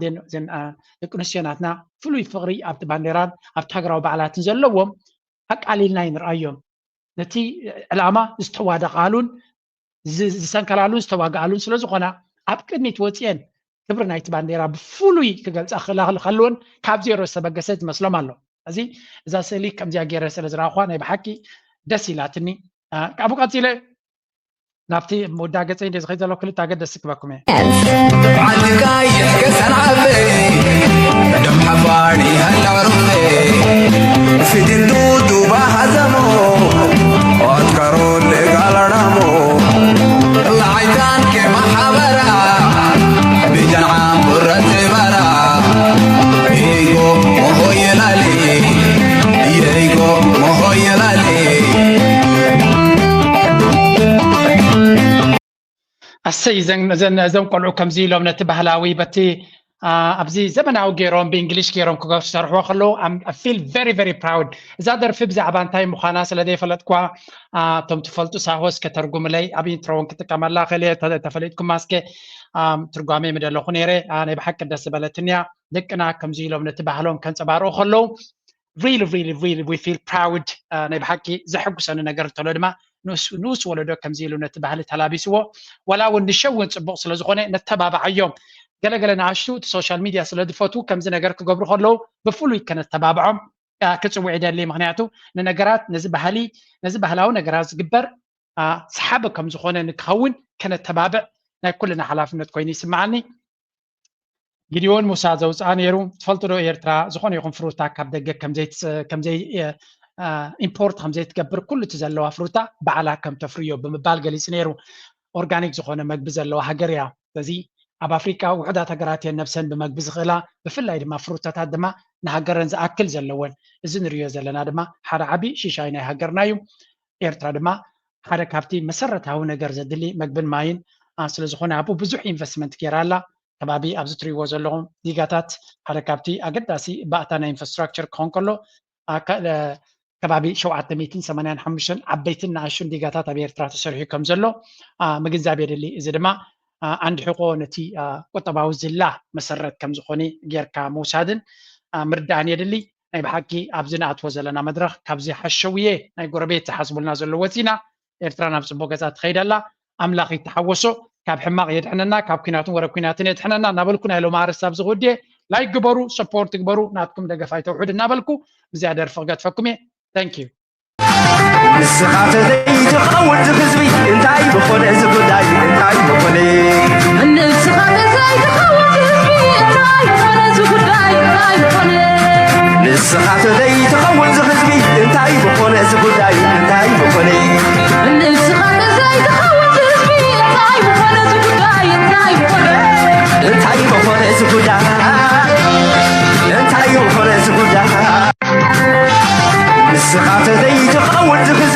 ደቂ ኣንስትዮ ናትና ፍሉይ ፍቕሪ ኣብቲ ባንዴራን ኣብቲ ሃገራዊ በዓላትን ዘለዎም ኣቃሊልና ይንርኣዮም ነቲ ዕላማ ዝተዋደቓሉን ዝሰንከላሉን ዝተዋግኣሉን ስለ ዝኾና ኣብ ቅድሚት ወፅአን ክብሪ ናይቲ ባንዴራ ብፍሉይ ክገልፃ ክላኽል ከልወን ካብ ዜሮ ዝተበገሰ ዝመስሎም ኣሎ እዚ እዛ ስእሊ ከምዚኣ ገይረ ስለ ዝረኣኹዋ ናይ ብሓቂ ደስ ኢላትኒ ካብኡ ቀፂለ ናብቲ መወዳእ ገፀይ እንደ ዝኸይ ዘሎ ክልተ ኣገደስ ክበኩም እየ ዓዲ ቀይሕ ከሰን ዓበይ ደም ሓፋን ይሃላ ሩፌ ፊድንዱ ዱባ ሃዘሞ ኣትካሮ ልጋላዳሞ ላዓይታን ኬማ ሓበራ ቢጃን ዓምቡረት በራ ኢጎ ሞሆየላሊ የኢጎ ሞሆየላሊ ኣሰይ እዘን ቆልዑ ከምዚ ኢሎም ነቲ ባህላዊ በቲ ኣብዚ ዘመናዊ ገይሮም ብእንግሊሽ ገይሮም ክሰርሕዎ ከለዉ feel very very proud እዛ ደርፊ ብዛዕባ እንታይ ምዃና ስለ ዘይፈለጥኳ እቶም ትፈልጡ ሳሆስ ከተርጉምለይ ኣብ ኢንትሮውን ክጥቀመላ ክእል ተፈሊጥኩም ማስከ ትርጓሜ ምደለኹ ነይረ ናይ ብሓቂ ደስ ዝበለትንያ ደቅና ከምዚ ኢሎም ነቲ ባህሎም ከንፀባርቑ ከለዉ really really really we feel proud ናይ ብሓቂ ዘሐጉሰኒ ነገር እንተሎ ድማ ንኡስ ወለዶ ከምዚ ኢሉ ነቲ ባህሊ ተላቢስዎ ዋላ እውን ንሸው እውን ፅቡቕ ስለ ዝኾነ ነተባብዓዮም ገለገለ ንኣሽቱ እቲ ሶሻል ሚድያ ስለ ዝፈትዉ ከምዚ ነገር ክገብሩ ከለዉ ብፍሉይ ከነተባብዖም ክፅውዕ ይደሊ ምክንያቱ ንነገራት ነዚ ባህሊ ነዚ ባህላዊ ነገራት ዝግበር ሰሓቢ ከም ዝኾነ ንክኸውን ከነተባብዕ ናይ ኩልና ሓላፍነት ኮይኑ ይስምዓኒ ጊዲዮን ሙሳ ዘውፅኣ ነይሩ። ትፈልጡ ዶ ኤርትራ ዝኾነ ይኹን ፍሩታ ካብ ደገ ከምዘይ ኢምፖርት ከምዘይትገብር፣ ኩሉ እቲ ዘለዋ ፍሩታ ባዕላ ከም ተፍርዮ ብምባል ገሊፁ ነይሩ። ኦርጋኒክ ዝኾነ መግቢ ዘለዋ ሃገር እያ። ስለዚ ኣብ ኣፍሪቃ ውሑዳት ሃገራት እየን ነብሰን ብመግቢ ዝኽእላ፣ ብፍላይ ድማ ፍሩታታት ድማ ንሃገረን ዝኣክል ዘለወን። እዚ ንሪዮ ዘለና ድማ ሓደ ዓቢ ሽሻይ ናይ ሃገርና እዩ። ኤርትራ ድማ ሓደ ካብቲ መሰረታዊ ነገር ዘድሊ መግብን ማይን ስለዝኾነ ኣብኡ ብዙሕ ኢንቨስትመንት ገይራ ኣላ። ከባቢ ኣብዚ ትሪእዎ ዘለኹም ዲጋታት ሓደ ካብቲ ኣገዳሲ ባእታ ናይ ኢንፍራስትራክቸር ክኸውን ከሎ ከባቢ ሸውዓተ ሚእትን ሰማንያን ሓሙሽተን ዓበይትን ንኣሽቱን ዲጋታት ኣብ ኤርትራ ተሰሪሑ ከም ዘሎ ምግንዛብ የድሊ። እዚ ድማ ኣንድሕቆ ነቲ ቁጠባዊ ዝላ መሰረት ከም ዝኾነ ጌርካ ምውሳድን ምርዳእን የድሊ። ናይ ብሓቂ ኣብዚ ንኣትዎ ዘለና መድረኽ ካብዚ ሓሸውየ ናይ ጎረቤት ዝሓስቡልና ዘሎ ወፂና ኤርትራ ናብ ፅቡቅ ገፃ ትኸይድ ኣላ። ኣምላኽ ይተሓወሶ፣ ካብ ሕማቕ የድሕነና፣ ካብ ኲናትን ወረ ኲናትን የድሕነና እናበልኩ ናይ ሎማዓርስ ኣብዚ ክውድየ። ላይክ ግበሩ፣ ሰፖርት ግበሩ፣ ናትኩም ደገፍ ኣይተውሕዱ እናበልኩ ብዚኣ ደርፊ ክገድፈኩም እየ። Thank you። ንስኻ ተዘይትኸውን ዝህዝቢ እንታይ ብኾነ እዚ ጉዳይ እንታይ ብኾነ? ንስኻ ተዘይትኸውን ዝህዝቢ እንታይ ብኾነ እዚ ጉዳይ እንታይ ብኾነ? ንስኻ ተዘይትኸውን ዝህዝቢ እንታይ ብኾነ እዚ ጉዳይ እንታይ ብኾነ? ንስኻ ተዘይትኸውን ዝህዝቢ እንታይ ብኾነ እዚ ጉዳይ እንታይ ብኾነ? እንታይ ብኾነ እዚ ጉዳይ እንታይ ብኾነ እዚ ጉዳይ? ንስኻ ተዘይትኸውን ዝህዝቢ